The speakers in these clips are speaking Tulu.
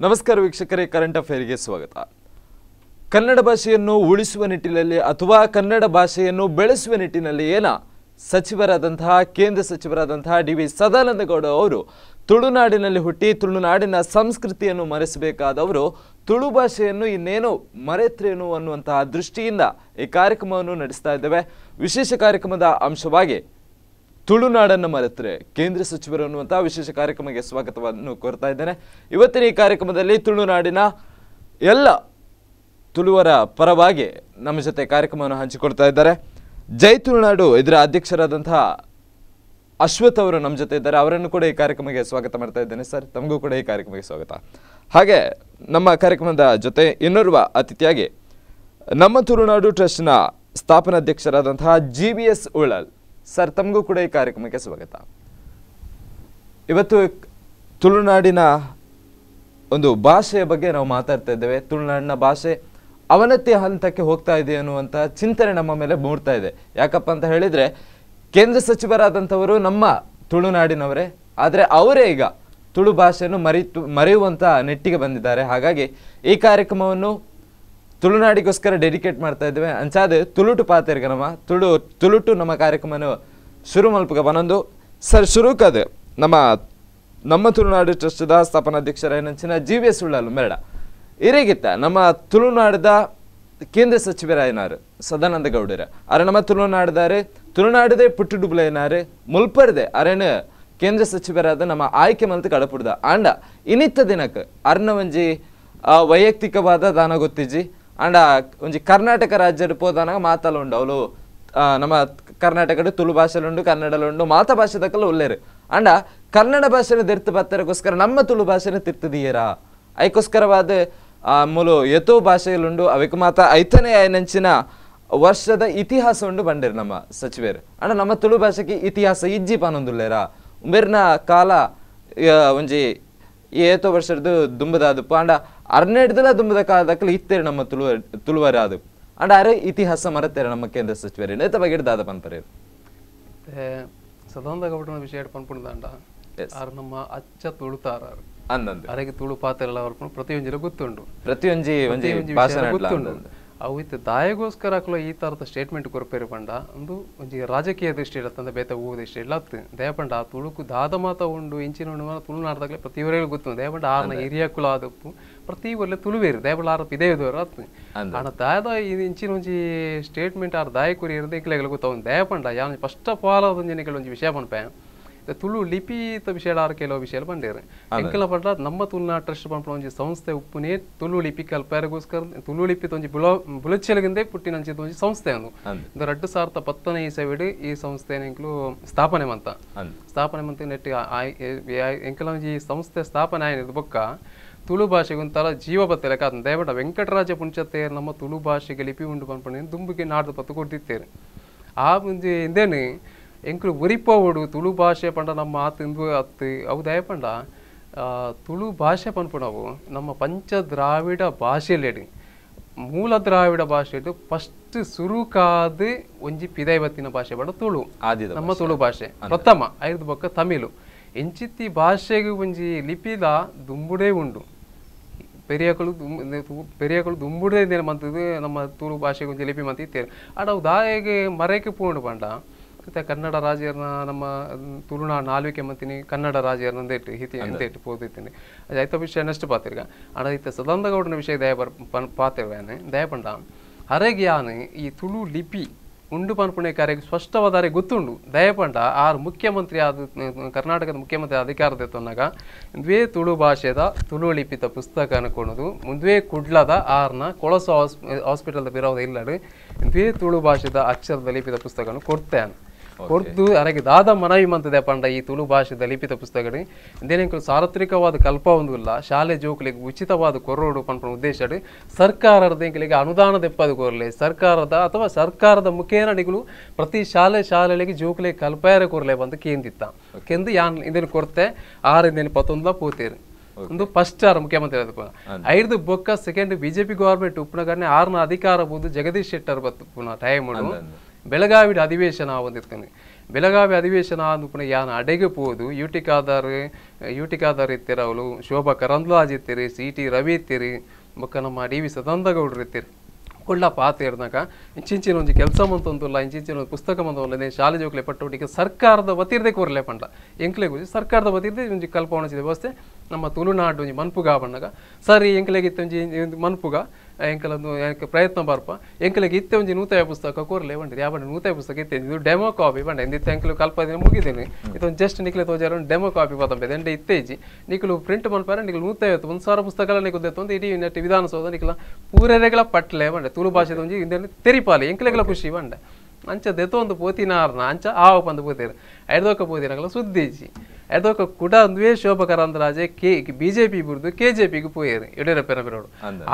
ನಮಸ್ಕಾರ ವೀಕ್ಷಕರೇ, ಕರೆಂಟ್ ಅಫೇರ್ಗೆ ಸ್ವಾಗತ. ಕನ್ನಡ ಭಾಷೆಯನ್ನು ಉಳಿಸುವ ನಿಟ್ಟಿನಲ್ಲಿ ಅಥವಾ ಕನ್ನಡ ಭಾಷೆಯನ್ನು ಬೆಳೆಸುವ ನಿಟ್ಟಿನಲ್ಲಿ ಏನ ಸಚಿವರಾದಂತಹ ಕೇಂದ್ರ ಸಚಿವರಾದಂತಹ ಡಿ ವಿ ಸದಾನಂದಗೌಡ ಅವರು ತುಳುನಾಡಿನಲ್ಲಿ ಹುಟ್ಟಿ ತುಳುನಾಡಿನ ಸಂಸ್ಕೃತಿಯನ್ನು ಮರೆಸಬೇಕಾದವರು ತುಳು ಭಾಷೆಯನ್ನು ಇನ್ನೇನು ಮರೆತ್ರೇನು ಅನ್ನುವಂತಹ ದೃಷ್ಟಿಯಿಂದ ಈ ಕಾರ್ಯಕ್ರಮವನ್ನು ನಡೆಸ್ತಾ ಇದ್ದೇವೆ. ವಿಶೇಷ ಕಾರ್ಯಕ್ರಮದ ಅಂಶವಾಗಿ ತುಳುನಾಡನ್ನು ಮರೆತರೆ ಕೇಂದ್ರ ಸಚಿವರು ಅನ್ನುವಂತಹ ವಿಶೇಷ ಕಾರ್ಯಕ್ರಮಕ್ಕೆ ಸ್ವಾಗತವನ್ನು ಕೋರ್ತಾ ಇದ್ದೇನೆ. ಇವತ್ತಿನ ಈ ಕಾರ್ಯಕ್ರಮದಲ್ಲಿ ತುಳುನಾಡಿನ ಎಲ್ಲ ತುಳುವರ ಪರವಾಗಿ ನಮ್ಮ ಜೊತೆ ಕಾರ್ಯಕ್ರಮವನ್ನು ಹಂಚಿಕೊಳ್ತಾ ಇದ್ದಾರೆ. ಜೈ ತುಳುನಾಡು ಇದರ ಅಧ್ಯಕ್ಷರಾದಂತಹ ಅಶ್ವಥ್ ಅವರು ನಮ್ಮ ಜೊತೆ ಇದ್ದಾರೆ. ಅವರನ್ನು ಕೂಡ ಈ ಕಾರ್ಯಕ್ರಮಕ್ಕೆ ಸ್ವಾಗತ ಮಾಡ್ತಾ ಇದ್ದೇನೆ. ಸರ್, ತಮಗೂ ಕೂಡ ಈ ಕಾರ್ಯಕ್ರಮಕ್ಕೆ ಸ್ವಾಗತ. ಹಾಗೆ ನಮ್ಮ ಕಾರ್ಯಕ್ರಮದ ಜೊತೆ ಇನ್ನೋರ್ವ ಅತಿಥಿಯಾಗಿ ನಮ್ಮ ತುಳುನಾಡು ಟ್ರಸ್ಟ್ನ ಸ್ಥಾಪನಾಧ್ಯಕ್ಷರಾದಂತಹ G B S Ullal sir, ತಮಗೂ ಕೂಡ ಈ ಕಾರ್ಯಕ್ರಮಕ್ಕೆ ಸ್ವಾಗತ. ಇವತ್ತು ತುಳುನಾಡಿನ ಒಂದು ಭಾಷೆಯ ಬಗ್ಗೆ ನಾವು ಮಾತಾಡ್ತಾ ಇದ್ದೇವೆ. ತುಳುನಾಡಿನ ಭಾಷೆ ಅವನತಿ ಹಂತಕ್ಕೆ ಹೋಗ್ತಾ ಇದೆ ಅನ್ನುವಂಥ ಚಿಂತನೆ ನಮ್ಮ ಮೇಲೆ ಮೂಡ್ತಾ ಇದೆ. ಯಾಕಪ್ಪ ಅಂತ ಹೇಳಿದರೆ, ಕೇಂದ್ರ ಸಚಿವರಾದಂಥವರು ನಮ್ಮ ತುಳುನಾಡಿನವರೇ, ಆದರೆ ಅವರೇ ಈಗ ತುಳು ಭಾಷೆಯನ್ನು ಮರೆಯುವಂಥ ನೆಟ್ಟಿಗೆ ಬಂದಿದ್ದಾರೆ. ಹಾಗಾಗಿ ಈ ಕಾರ್ಯಕ್ರಮವನ್ನು ತುಳುನಾಡಿಗೋಸ್ಕರ ಡೆಡಿಕೇಟ್ ಮಾಡ್ತಾ ಇದ್ದೇವೆ. ಅಂಚಾದ ತುಳುಟು ಪಾತೆರ್ಗ ನಮ್ಮ ತುಳುಟು ನಮ್ಮ ಕಾರ್ಯಕ್ರಮನ ಶುರು ಮಲ್ಪಗ ಬನೊಂದು ಸರ್ ಶುರುಕದು ನಮ್ಮ ನಮ್ಮ Tulunadu ಟ್ರಸ್ಟ್ದ ಸ್ಥಾಪನಾಧ್ಯಕ್ಷರ ಏನಂಚಿನ G V S Ullal ಮೆರಡ ಇರೇಗಿತ್ತ ನಮ್ಮ ತುಳುನಾಡದ ಕೇಂದ್ರ ಸಚಿವರಾಯನಾರು ಸದಾನಂದ ಗೌಡರ ಅರೆ ನಮ್ಮ ತುಳುನಾಡದಾರೆ ತುಳುನಾಡದೆ ಪುಟ್ಟುಡುಬುಲೈನಾರು ಮುಲ್ಪರ್ದೆ ಅರೇನು ಕೇಂದ್ರ ಸಚಿವರಾದ ನಮ್ಮ ಆಯ್ಕೆ ಮಲ್ತು ಕಡಪುಡ್ದ ಆಂಡ ಇನ್ನಿತ್ತ ದಿನಕ್ಕೆ ಅರ್ನ ಒಂಜಿ ವೈಯಕ್ತಿಕವಾದ ದಾನ ಗೊತ್ತಿಜ್ಜಿ ಅಂಡ ಒಂಜಿ ಕರ್ನಾಟಕ ರಾಜ್ಯದ ಪೋದಾನಾಗ ಮಾತಲ್ಲ ಉಂಡು ಅವಳು ನಮ್ಮ ಕರ್ನಾಟಕದ ತುಳು ಭಾಷೆಲುಂಡು ಕನ್ನಡಲುಂಡು ಮಾತ ಭಾಷೆದಕ್ಕೆಲ್ಲ ಉಲ್ಲೇರು ಅಂಡ ಕನ್ನಡ ಭಾಷೆನ ತಿರ್ತು ಬತ್ತರಕ್ಕೋಸ್ಕರ ನಮ್ಮ ತುಳು ಭಾಷೆನ ತಿರ್ತದೀಯರಾ ಐಕೋಸ್ಕರವಾದ ಮೂಲು ಎತೋ ಭಾಷೆಯಲ್ಲುಂಡು ಅವಕ್ಕೆ ಮಾತ ಐತನೇ ಐನಂಚಿನ ವರ್ಷದ ಇತಿಹಾಸ ಉಂಡು ಬಂಡಿರು ನಮ್ಮ ಸಚಿವರು. ಅಂಡ ನಮ್ಮ ತುಳು ಭಾಷೆಗೆ ಇತಿಹಾಸ ಇಜ್ಜಿ ಪಾನೊಂದುಲ್ಲೇರಾ ಉಂಬೇರ್ನ ಕಾಲ ಒಂಜಿ ಏತೋ ವರ್ಷದ ದುಂಬದಾದಪ್ಪ ಅಂಡ ಅರ್ನೆಡ್ದಲ ದುಂಬದ ಕಾಲದಕ್ಕಲ್ಲ ಇತ್ತೇರು ನಮ್ಮ ತುಳುವರಾದು ಅಂಡ ಅರೆ ಇತಿಹಾಸ ಮರತೇರು ನಮ್ಮ ಕೇಂದ್ರ ಸಚಿವರು ನೇತ ಬಗ್ಗೆ ದಾದ ಪನ್ಪರೇರು ಸದಾನಂದ ಗೌಡನ ವಿಷಯ ಪನ್ಪುಂಡ ಆರ್ ನಮ್ಮ ಅಚ್ಚ ತುಳುತಾರ ಅಂದಂದು ಅರೆಗೆ ತುಳು ಪಾತ್ರೆಲ್ಲ ಪ್ರತಿಯೊಂಜಿಲ ಗೊತ್ತುಂಡು ಪ್ರತಿಯೊಂಜಿ ಒಂಜಿ ಭಾಷೆ ಗೊತ್ತುಂಡು ಅವು ಇತ್ತು ದಾಯಗೋಸ್ಕರ ಹಾಕಲು ಈ ತರದ ಸ್ಟೇಟ್ಮೆಂಟ್ ಕೊರಪೇರು ಪಂಡ ಒಂದು ಒಂಜಿ ರಾಜಕೀಯ ದೃಷ್ಟಿ ಇಡತ್ತಂದ ಬೇತ ಹೂವು ದೃಷ್ಟಿ ಇಲ್ಲ ದಯಪಂಡ ಆ ತುಳುಕು ದಾದ ಮಾತ ಉಂಡು ಇಂಚಿನ ಉಂಡು ತುಳುನಾಡ್ದಾಗಲೇ ಪ್ರತಿಯವರೆಗೂ ಗೊತ್ತು. ದಯಪಂಡ ಆರ್ನ ಹಿರಿಯಕ್ಕುಲ ಆದಪ್ಪು ಪ್ರತಿ ಒಳ್ಳೆ ತುಳುವೇರು ದಯಪಂಡ ಆರ ಪಿದೇವರು ಆತು ಆಣ ದಾಯದ ಇದು ಇಂಚಿನ ಒಂಜಿ ಸ್ಟೇಟ್ಮೆಂಟ್ ಆರ್ ದಾಯ ಕುರಿ ಇರೋದು ಎಂಕ್ಲೆಗಳು ಗೊತ್ತಾವು. ದಯಪಂಡ ಯಾನ್ first of all ಅದೊಂದು ಒಂಜಿ ವಿಷಯ ಪನ್ಪೆ ತುಳು ಲಿಪಿತ ವಿಷಯ ಆರು ಕೆಲವು ವಿಷಯ ಬಂಡೇರು ಎಂಕಲ ಪಂಡ ನಮ್ಮ ತುಳುನಾಡು ಟ್ರಸ್ಟ್ ಪಂಪುನ ಒಂಜಿ ಸಂಸ್ಥೆ ಉಪ್ಪುನೇ ತುಳು ಲಿಪಿ ಕಲ್ಪಾರಗೋಸ್ಕರ ತುಳು ಲಿಪಿ ಒಂಜಿ ಬುಲಚೆಲಗಿಂದೇ ಪುಟ್ಟಿನಂಚಿದ ಒಂಜಿ ಸಂಸ್ಥೆ ಅದು. 2010ನೇ ಇಸವಿಡು ಈ ಸಂಸ್ಥೆ ಎಂಕಲು ಸ್ಥಾಪನೆ ಮಂತ ಸ್ಥಾಪನೆ ಮಂತ ನೆಟ್ ಎಂಕಲ ಒಂಜಿ ಸಂಸ್ಥೆ ಸ್ಥಾಪನೆ ಆಯ್ತು ಬೊಕ್ಕ ತುಳು ಭಾಷೆಗೆ ಒಂಥರ ಜೀವ ಬತ್ತಲೆ ಕಾತ ದಯಪಂಡ ವೆಂಕಟರಾಜ ಪುಂಚತ್ತೇರು ನಮ್ಮ ತುಳು ಭಾಷೆಗೆ ಲಿಪಿ ಉಂಡು ಪನ್ಪುನ ದುಂಬುಗೆ ನಾಡ್ದು ಪತ್ತು ಕೊಡ್ತಿತ್ತೇರು. ಆ ಒಂಜಿ ಇಂದೇನು ಎಂಕುಲು ಒರಿಪೋಡು ತುಳು ಭಾಷೆ ಪಂಡ ನಮ್ಮ ಆತು ಇಂದು ಅತ್ತು ಅವು ದಯಪಂಡ ತುಳು ಭಾಷೆ ಪನ್ಪುನವು ನಮ್ಮ ಪಂಚ ದ್ರಾವಿಡ ಭಾಷೆಲೆಡು ಮೂಲ ದ್ರಾವಿಡ ಭಾಷೆಡು ಫಸ್ಟ್ ಸುರುಕಾದ ಒಂಜಿ ಪಿದೈವತ್ತಿನ ಭಾಷೆ ಪಂಡ ತುಳು ನಮ್ಮ ತುಳು ಭಾಷೆ ಪ್ರಥಮ ಐದು ಬೊಕ್ಕ ತಮಿಳು ಎಂಚಿತ್ತಿ ಭಾಷೆಗೆ ಒಂಜಿ ಲಿಪಿದ ದುಂಬುಡೇ ಉಂಡು ಪೆರಿಯಕಳು ಪೆರಿಯಕಳು ದುಂಬುಡೇ ಇದ್ದೇನೆ ಮಂತದ್ದು ನಮ್ಮ ತುಳು ಭಾಷೆಗೆ ಒಂಜಿ ಲಿಪಿ ಮಂತ ಇತ್ತೇರು ಆಡ ಅವು ದಾಯಗೆ ಮರೆಗೆ ಪೋಂಡು ಪಂಡ ಮತ್ತೆ ಕನ್ನಡ ರಾಜ್ಯರ್ನ ನಮ್ಮ ತುಳುನಾಡು ಆಳ್ವಿಕೆ ಮಂತಿನಿ ಕನ್ನಡ ರಾಜ್ಯರ್ನ ಇಟ್ಟು ಹಿತಿ ಅಂತ ಇಟ್ಟು ಪೋದಿತ್ತೀನಿ ಐತ ವಿಷಯ ನಷ್ಟ ಪಾತಿರ್ಗ ಆಡ ಇತ್ತ ಸದಾನಂದ ಗೌಡನ ವಿಷಯ ದಯ ಬರ್ ಪಾತಿರ್ವೇನೆ ದಯಪಂಡ ಅರೆಗೆ ಯಾನು ಈ ತುಳು ಲಿಪಿ ಉಂಡು ಪನ್ಪುಣೆ ಕಾರ್ಯಕ್ಕೆ ಸ್ಪಷ್ಟವಾದ ಗೊತ್ತುಂಡು. ದಯಪಂಡ ಆರು ಮುಖ್ಯಮಂತ್ರಿ ಆದ ಕರ್ನಾಟಕದ ಮುಖ್ಯಮಂತ್ರಿ ಅಧಿಕಾರದ ತೊನ್ನಾಗ ಇಂದುವೇ ತುಳು ಭಾಷೆದ ತುಳು ಲಿಪಿತ ಪುಸ್ತಕ ಅನ್ಕೊಳೋದು ಮುಂದುವೇ ಕುಡ್ಲದ ಆರ್ನ ಕೊಳಸು ಹಾಸ್ಪಿಟಲ್ದ ಬಿರೋದ ಇಲ್ಲಡು ಇಂದುವೇ ತುಳು ಭಾಷೆದ ಅಕ್ಷರದ ಲಿಪಿತ ಪುಸ್ತಕವನ್ನು ಕೊಡ್ತೇನೆ ಕೊರ್ದು ಅರೆಗೆ ದಾದ ಮನವಿ ಮಂತದೆ ಪಂಡ ಈ ತುಳು ಭಾಷೆದ ಲಿಪಿತ ಪುಸ್ತಕಗಳು ಇಂದೇನೆಂಕುಲು ಸಾರ್ವತ್ರಿಕವಾದ ಕಲ್ಪ ಒಂದು ಇಲ್ಲ ಶಾಲೆ ಜೋಕುಲಿಗೆ ಉಚಿತವಾದ ಕೊರೋಡು ಪನ್ಪುನ ಉದ್ದೇಶ ಸರ್ಕಾರದ ಎಂಕಲಿಗೆ ಅನುದಾನ ದೆಪ್ಪದು ಕೋರಲೆ ಸರ್ಕಾರದ ಅಥವಾ ಸರ್ಕಾರದ ಮುಖೇನ ನಿಗಳು ಪ್ರತಿ ಶಾಲೆ ಶಾಲೆಗಳಿಗೆ ಜೋಕುಲಿಗೆ ಕಲ್ಪಾಯರ ಕೋರಲೆ ಬಂದು ಕೇಂದಿತ್ತ ಕೆಂದು ಯಾನ್ ಇಂದೇನು ಕೊರ್ತೆ ಆರು ಇಂದೇನು ಪತ್ತೊಂದಲ ಪೋತೇರು ಒಂದು ಫಸ್ಟ್ ಆರ್ ಮುಖ್ಯಮಂತ್ರಿ ಐದು ಬೊಕ್ಕ second BJP government ಉಪ್ಪುನಗರನೆ ಆರ್ನ ಅಧಿಕಾರ ಬೋದು ಜಗದೀಶ್ ಶೆಟ್ಟರ್ ಬತ್ತು ಪುನಃ ಟೈಮ್ ಬೆಳಗಾವಿಡ ಅಧಿವೇಶನ ಹೊಂದಿರ್ತಾನೆ. Belagavi ಅಧಿವೇಶನ ಅಂದ್ಪುಣ ಯಾನ್ ಅಡೆಗೆ ಪೋದು ಯುಟಿಕಾದಾರ್ ಇತ್ತೀರ ಅವಳು ಶೋಭಾ ಕರಂದ್ಲಾಜ್ ಇತ್ತೀರಿ ಸಿ ಟಿ ರವಿ ಇತ್ತೀರಿ ಬೊಕ್ಕ ನಮ್ಮ ಡಿ ವಿ ಸದಾನಂದ ಗೌಡ್ರು ಇತ್ತೀರಿ ಕೊಳ್ಳ ಪಾತೇರ್ನಾಗ ಇಂಚಿಂಚಿನ ಒಂಜಿ ಕೆಲಸ ಮಂತೊಂದುಲ್ಲ ಇಂಚಿಂಚಿನ ಒಂದು ಪುಸ್ತಕ ಮಂತೊಂದುಲ್ಲ ಶಾಲೆ ಜೋಕ್ಲೆ ಪಟ್ಟೋಟಿಗೆ ಸರ್ಕಾರದ ವತಿರ್ದೆ ಕೋರ್ಲೆ ಪಂಡ ಎಂಕ್ಲೆಗ್ ಸರ್ಕಾರದ ವತಿರ್ದೆ ಒಂಜಿ ಕಲ್ಪವಣಸಿದ ವ್ಯವಸ್ಥೆ ನಮ್ಮ ತುಳುನಾಡು ಒಂಜಿ ಮನ್ಪುಗ ಪಣ್ಣಗ ಸರಿ ಎಂಕ್ಲೆಗ್ ಇತ್ತೆ ಒಂಜಿ ಮನ್ಪುಗ ಎಂಕಲೊಂದು ಪ್ರಯತ್ನ ಬರ್ಪ ಎಂಕಲೆಗ್ ಇತ್ತೆ ಒಂಜಿ ನೂತಯ ಪುಸ್ತಕ ಕೋರ್ಲೆ ಪಂಡಿದೆ ಯಾವ ನೂತಯ ಪುಸ್ತಕ ಇತ್ತೆ ಇದು ಡೆಮೋ ಕಾಪಿ ಪಂಡ ಎಂದಿತ್ತೆ ಎಂಕಲು ಕಲ್ಪದಿನ ಮುಗಿದೇನೆ ಇದೊಂದು ಜಸ್ಟ್ ನಿಕ್ಲೆ ತೋಜಾರ ಡೆಮೋ ಕಾಪಿ ಪತ್ತಂಬೆ ಎಂಡೆ ಇತ್ತೆ ಇಜ್ಜಿ ನಿಕಲು ಪ್ರಿಂಟ್ ಮನ್ಪಾರ ನಿಕಲು 150 1000 ಪುಸ್ತಕಲ ನಿಕುದೆತ್ತು ಒಂದು ಇಡೀ ನೆಟ್ ವಿಧಾನಸೌಧ ನಿಕಲ ಪೂರೆರೆಗಳ ಪಟ್ಲೆ ಪಂಡೆ ತುಳು ಭಾಷೆದ ಒಂಜಿ ಇಂದೆನ್ ತೆರಿಪಾಲೆ ಎಂಕಲೆಗಳ ಖುಷಿ ಪಂಡೆ ಅಂಚ ದೆತ್ತೊಂದು ಪೋತಿನಾರ್ನ ಅಂಚ ಆವ ಪಂದು ಪೋತೇರು ಐದೋಕ ಪೋತಿನಕಲ ಸುದ್ದಿ ಇಜ್ಜಿ ಐದೋಕ ಕುಡ ಒಂದುವೇ ಶೋಭಾ ಕರಂದ್ಲಾಜೆ ಕೆ ಬಿಜೆಪಿ ಬುರ್ದು ಕೆ ಜೆ ಪಿಗೆ ಪೋಯೇರು ಯಡಿಯೂರಪ್ಪನ ಬಿರೋಡು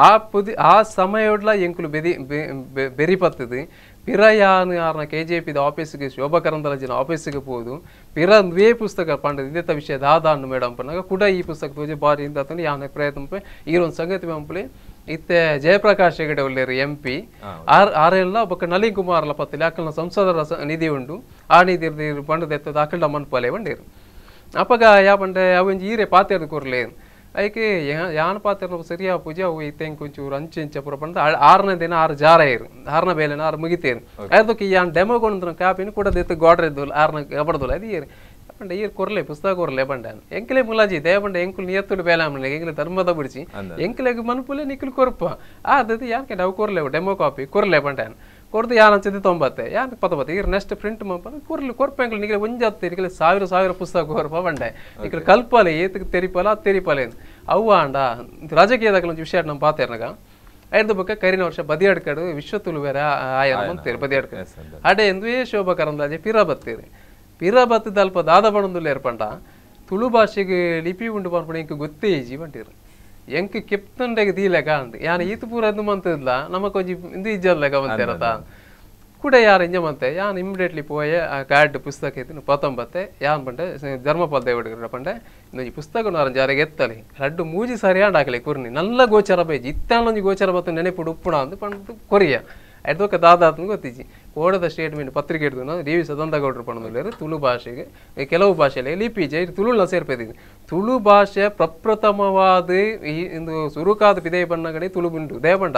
ಆ ಪುದಿ ಆ ಸಮಯೊಡ್ಲ ಎಂಕುಲು ಬೆದಿ ಬೆರಿ ಪತ್ತದು ಪಿರಯಾನು ಆರ್ನ ಕೆ ಜೆ ಪಿದ ಆಫೀಸಿಗೆ ಶೋಭಾ ಕರಂದ್ಲಾಜಿನ ಆಫೀಸಿಗೆ ಪೋದು ಪಿರ ಒಂದುವೇ ಪುಸ್ತಕ ಪಂಡದು ಇದೇ ವಿಷಯ ದಾದಾನು ಮೇಡಮ್ ಪನ್ನಾಗ ಕುಡ ಈ ಪುಸ್ತಕ ತೋಜಿ ಬಾರಿ ಇಂದ ಯಾನ ಪ್ರಯತ್ನ ಈರೊಂದು ಸಂಗತಿ ಪಂಪಲಿ ಇತ್ತೆ Jayaprakash Hegde ಒಲ್ಲೇರು M P R ಆರೆಲ್ಲ ಬೊಕ್ಕ ನಳಿನ್ ಕುಮಾರ್ಲ ಪತ್ತಲಿ ಅಕ್ಕಲ್ನ ಸಂಸದರ ನಿಧಿ ಉಂಡು ಆ ನಿಧಿ ಪಂಡದ ಎತ್ತದ ಅಕ್ಕಲ್ಡ ಮನ್ಪಲೆ ಬಂಡೇರು ಅಪಗ ಯಾ ಪಂಡೆ ಅವು ಒಂಜಿ ಈರೆ ಪಾತೇರ್ದು ಕೊರ್ಲೆ ಐಕೆ ಯಾನ್ ಪಾತೇರ್ನ ಸರಿಯಾ ಪೂಜೆ ಅವು ಇತ್ತೆ ಒಂಚೂರು ಅಂಚೆ ಇಂಚ ಪೂರ ಪಂಡ ಆರನೇ ದಿನ ಆರು ಜಾರ ಇರು ಆರನ ಬೇಲೆನ ಆರು ಮುಗಿತೇರು ಅದಕ್ಕೆ ಯಾನ್ ಡೆಮೋ ಕೊಂಡು ಕಾಪಿನ ಕೂಡ ದೆತ್ತು ಗೋಡ್ರೆ ಇದ್ದು ಆರನ ಕಬಡ್ದಲ್ಲ ಅದು ಏರು ಪಂಡ ಈರ್ ಕೊರ್ಲೆ ಪುಸ್ತಕ ಕೊರ್ಲೆ ಪಂಡ ಎಂಕಲೆ ಮುಲಾಜಿ ದಯ ಪಂಡ ಎಂಕುಲು ನಿಯತ್ತುಡು ಬೇಲೆ ಆಮಲೆ ಎಂಕಲೆ ಧರ್ಮದ ಬಿಡಿಸಿ ಎಂಕಲೆಗ್ ಮನ್ಪುಲೆ ನಿಕ್ಕಲು ಕೊರ್ಪ ಆದದ್ದು ಯಾನ್ ಕೆಂಡ ಅವು ಕೊರ್ಲೆ ಡೆಮೋ ಕಾಪಿ ಕೊರ್ಲೆ ಪಂಡ ಕೊರ್ದು ಯಾನ್ ಅಂಚದೆ ತೊಂಬತ್ತೆ ಯಾನ್ ಪತ್ತೊಂಬತ್ತು ಈರ್ ನೆಕ್ಸ್ಟ್ ಪ್ರಿಂಟ್ ಮಂಪ ಕೊರ್ಲು ಕೊರ್ಪ ಎಂಕಲು ನಿಕಲೆ ಒಂಜಾತ್ತೆ ನಿಕಲೆ ಸಾವಿರ ಸಾವಿರ ಪುಸ್ತಕ ಕೊರ್ಪ ಪಂಡೆ ನಿಕಲೆ ಕಲ್ಪಲೆ ಏತಕ್ಕೆ ತೆರಿಪಲ ತೆರಿಪಲೆ ಅವು ಆಂಡ ರಾಜಕೀಯದಾಗ ಒಂಜಿ ವಿಷಯ ನಮ್ಮ ಪಾತೇರ್ನಾಗ ಐದು ಬೊಕ್ಕ ಕರಿನ ವರ್ಷ ಬದಿಯಾಡ್ಕಡು ವಿಶ್ವ ತುಳುವೆರ ಆಯನ ಮಂತೇರು ಬದಿಯಾಡ್ಕಡು ಅಡೆ ಎಂದುವೇ ಶೋಭಾ ಕರಂದ್ಲಾಜೆ ಪಿರ ಬತ್ತೀರಿ ಪಿರ ಬತ್ತದ ಅಲ್ಪ ದಾದ ಬಣಂದುಲ್ಲ ಏರ್ಪಂಡ ತುಳು ಭಾಷೆಗೆ ಲಿಪಿ ಉಂಡು ಪನ್ಪುಣ ಎಂಕ್ ಗೊತ್ತೇ ಇಜ್ಜಿ ಪಂಡಿರು ಎಂಕ್ ಕೆಪ್ತಂಡೆಗೆ ದೀಲೆಕ ಅಂದ್ ಯಾನ್ ಈತ್ ಪೂರ ಅದು ಮಂತದ್ಲ ನಮಕ್ ಒಂಜಿ ಇಂದು ಇಜ್ಜಲ್ಲೆಕ ಮಂತೇರತ ಕೂಡ ಯಾರು ಇಂಜ ಮಂತೆ ಯಾನ್ ಇಮಿಡಿಯೇಟ್ಲಿ ಪೋಯೆ ಆ ಕಾರ್ಡ್ ಪುಸ್ತಕ ಇತ್ತು ಪತ್ತೊಂಬತ್ತೆ ಯಾನ್ ಪಂಡೆ ಧರ್ಮಪಾಲ್ ದೇವಡಿಗರ ಪಂಡೆ ಇನ್ನೊಂಜಿ ಪುಸ್ತಕ ನಾರಂಜಿ ಯಾರಿಗೆ ಎತ್ತಲಿ ರಡ್ಡು ಮೂಜಿ ಸಾರಿ ಆಂಡ್ ಹಾಕಲಿ ಕುರ್ನಿ ನಲ್ಲ ಗೋಚರ ಬೈಜಿ ಇತ್ತಾನೊಂಜಿ ಗೋಚರ ಬತ್ತು ನೆನೆಪುಡು ಉಪ್ಪುಣ ಅಂದ್ ಪಂಡ್ ಕೊರಿಯ ಐದೋಕ ದಾದಾತ್ನ ಗೊತ್ತಿಜ್ಜಿ ಕೋಡದ ಸ್ಟೇಟ್ಮೆಂಟ್ ಪತ್ರಿಕೆ ಹಿಡಿದು ಡಿ ವಿ ಸದಾನಂದ ಗೌಡರು ಪಣದಲ್ಲೇರು ತುಳು ಭಾಷೆಗೆ ಕೆಲವು ಭಾಷೆಯಲ್ಲಿ ಲಿಪಿ ಜೈ ತುಳುನ ಸೇರ್ಪೇದಿದ್ದು ತುಳು ಭಾಷೆ ಪ್ರಪ್ರಥಮವಾದ ಈ ಇಂದು ಸುರುಕಾದ ಪಿದೈ ಬಣ್ಣಗಡೆ ತುಳು ಉಂಡು ದೇಪಂಡ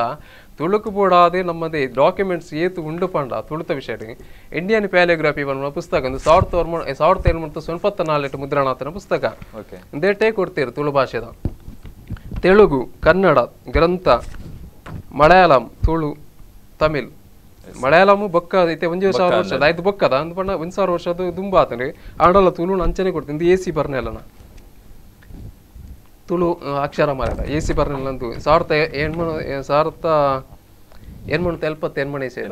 ತುಳುಕು ಬೋಡಾದೆ ನಮ್ಮದೇ ಡಾಕ್ಯುಮೆಂಟ್ಸ್ ಏತು ಉಂಡು ಪಂಡ ತುಳುತ ವಿಷಯ ಇಂಡಿಯನ್ ಪ್ಯಾಲಿಯೋಗ್ರಫಿ ಬಣ್ಣ ಪುಸ್ತಕ ಒಂದು 1794 ಮುದ್ರಣಾತನ ಪುಸ್ತಕ ಇಂದೇಟೇ ಕೊಡ್ತೀರು ತುಳು ಭಾಷೆದ ತೆಲುಗು ಕನ್ನಡ ಗ್ರಂಥ ಮಲಯಾಳಂ ತುಳು ತಮಿಳ್ ಮಲಯಾಳಂ ಬೊಕ್ಕ ಐತೆ ಒಂಜಿ ಸಾವಿರ ವರ್ಷದ ಆಯ್ತು ಬೊಕ್ಕದ ಅಂದ್ ಪಂಡ 1000 ವರ್ಷದ ದುಂಬ ಆತನೆ ಆಂಡಲ ತುಳು ಅಂಚನೆ ಕೊಡ್ತೀನಿ ಎ ಸಿ ಬರ್ನೆಲ್ಲನ ತುಳು ಅಕ್ಷರ ಮಾರದ ಎ ಸಿ ಬರ್ನೆಲ್ಲ ಅಂದು 1878 ಸೇರ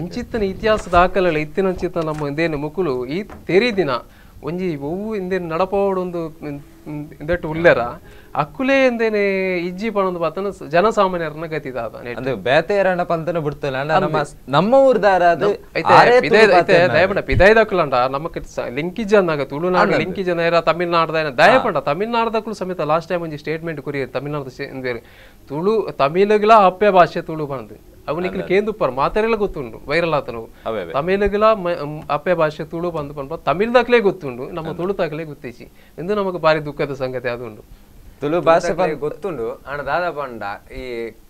ಇಂಚಿತ್ತನ ಇತಿಹಾಸ ದಾಖಲೆಗಳ ಇತ್ತಿನಂಚಿತ್ತ ನಮ್ಮ ಇಂದೇನು ಮುಕುಲು ಈ ತೆರಿ ದಿನ ಒಂಜಿ ಒವ್ವು ಇಂದೇನು ನಡಪೋಡೊಂದು ಇಂದಟ್ಟು ಉಲ್ಲೆರ ಅಕ್ಕುಲೇ ಎಂದೇನೆ ಇಜ್ಜಿ ಪಣೊಂದು ಪಾತನ ಜನಸಾಮಾನ್ಯರನ್ನ ಗತಿ ದಾದ ಅಂದ್ರೆ ಬೇತೆಯರಣ್ಣ ಪಂತನ ಬಿಡ್ತಲ್ಲ ನಮ್ಮ ನಮ್ಮ ಊರ್ದಾರ ಅದು ದಯಪಂಡ ಪಿದಾಯ್ದಕ್ಕುಲಂಡ ನಮಕ್ ಲಿಂಕಿಜ್ ಅಂದಾಗ ತುಳುನಾಡು ಲಿಂಕಿಜ್ ನೇರ ತಮಿಳ್ನಾಡ್ದ ದಯಪಂಡ ತಮಿಳ್ನಾಡ್ದಕ್ಕೂ ಸಮೇತ ಲಾಸ್ಟ್ ಟೈಮ್ ಒಂಜಿ ಸ್ಟೇಟ್ಮೆಂಟ್ ಕೊರಿಯರ್ ತಮಿಳ್ನಾಡು ತುಳು ತಮಿಳುಗಳ ಅಪ್ಪೆ ಭಾಷೆ ತುಳು ಬಂದು ಅವನಿಗೆ ಕೇಂದುಪ್ಪರ್ ಮಾತೆರೆಲ್ಲ ಗೊತ್ತುಂಡು ವೈರಲ್ ಆತನು ತಮಿಳುಗಳ ಅಪ್ಪೆ ಭಾಷೆ ತುಳು ಬಂದು ಪನ್ಪ ತಮಿಳ್ದಾಕ್ಲೇ ಗೊತ್ತುಂಡು ನಮ್ಮ ತುಳು ತಾಕ್ಲೇ ಗೊತ್ತಿಚ್ಚಿ ಎಂದು ನಮಗೆ ಭಾರಿ ದುಃಖದ ಸಂಗತಿ ಅದು ಉಂಟು ತುಳು ಭಾಷೆ ಗೊತ್ತುಂಡು ಅಣ್ಣ ದಾದಾ ಪಂಡ ಈ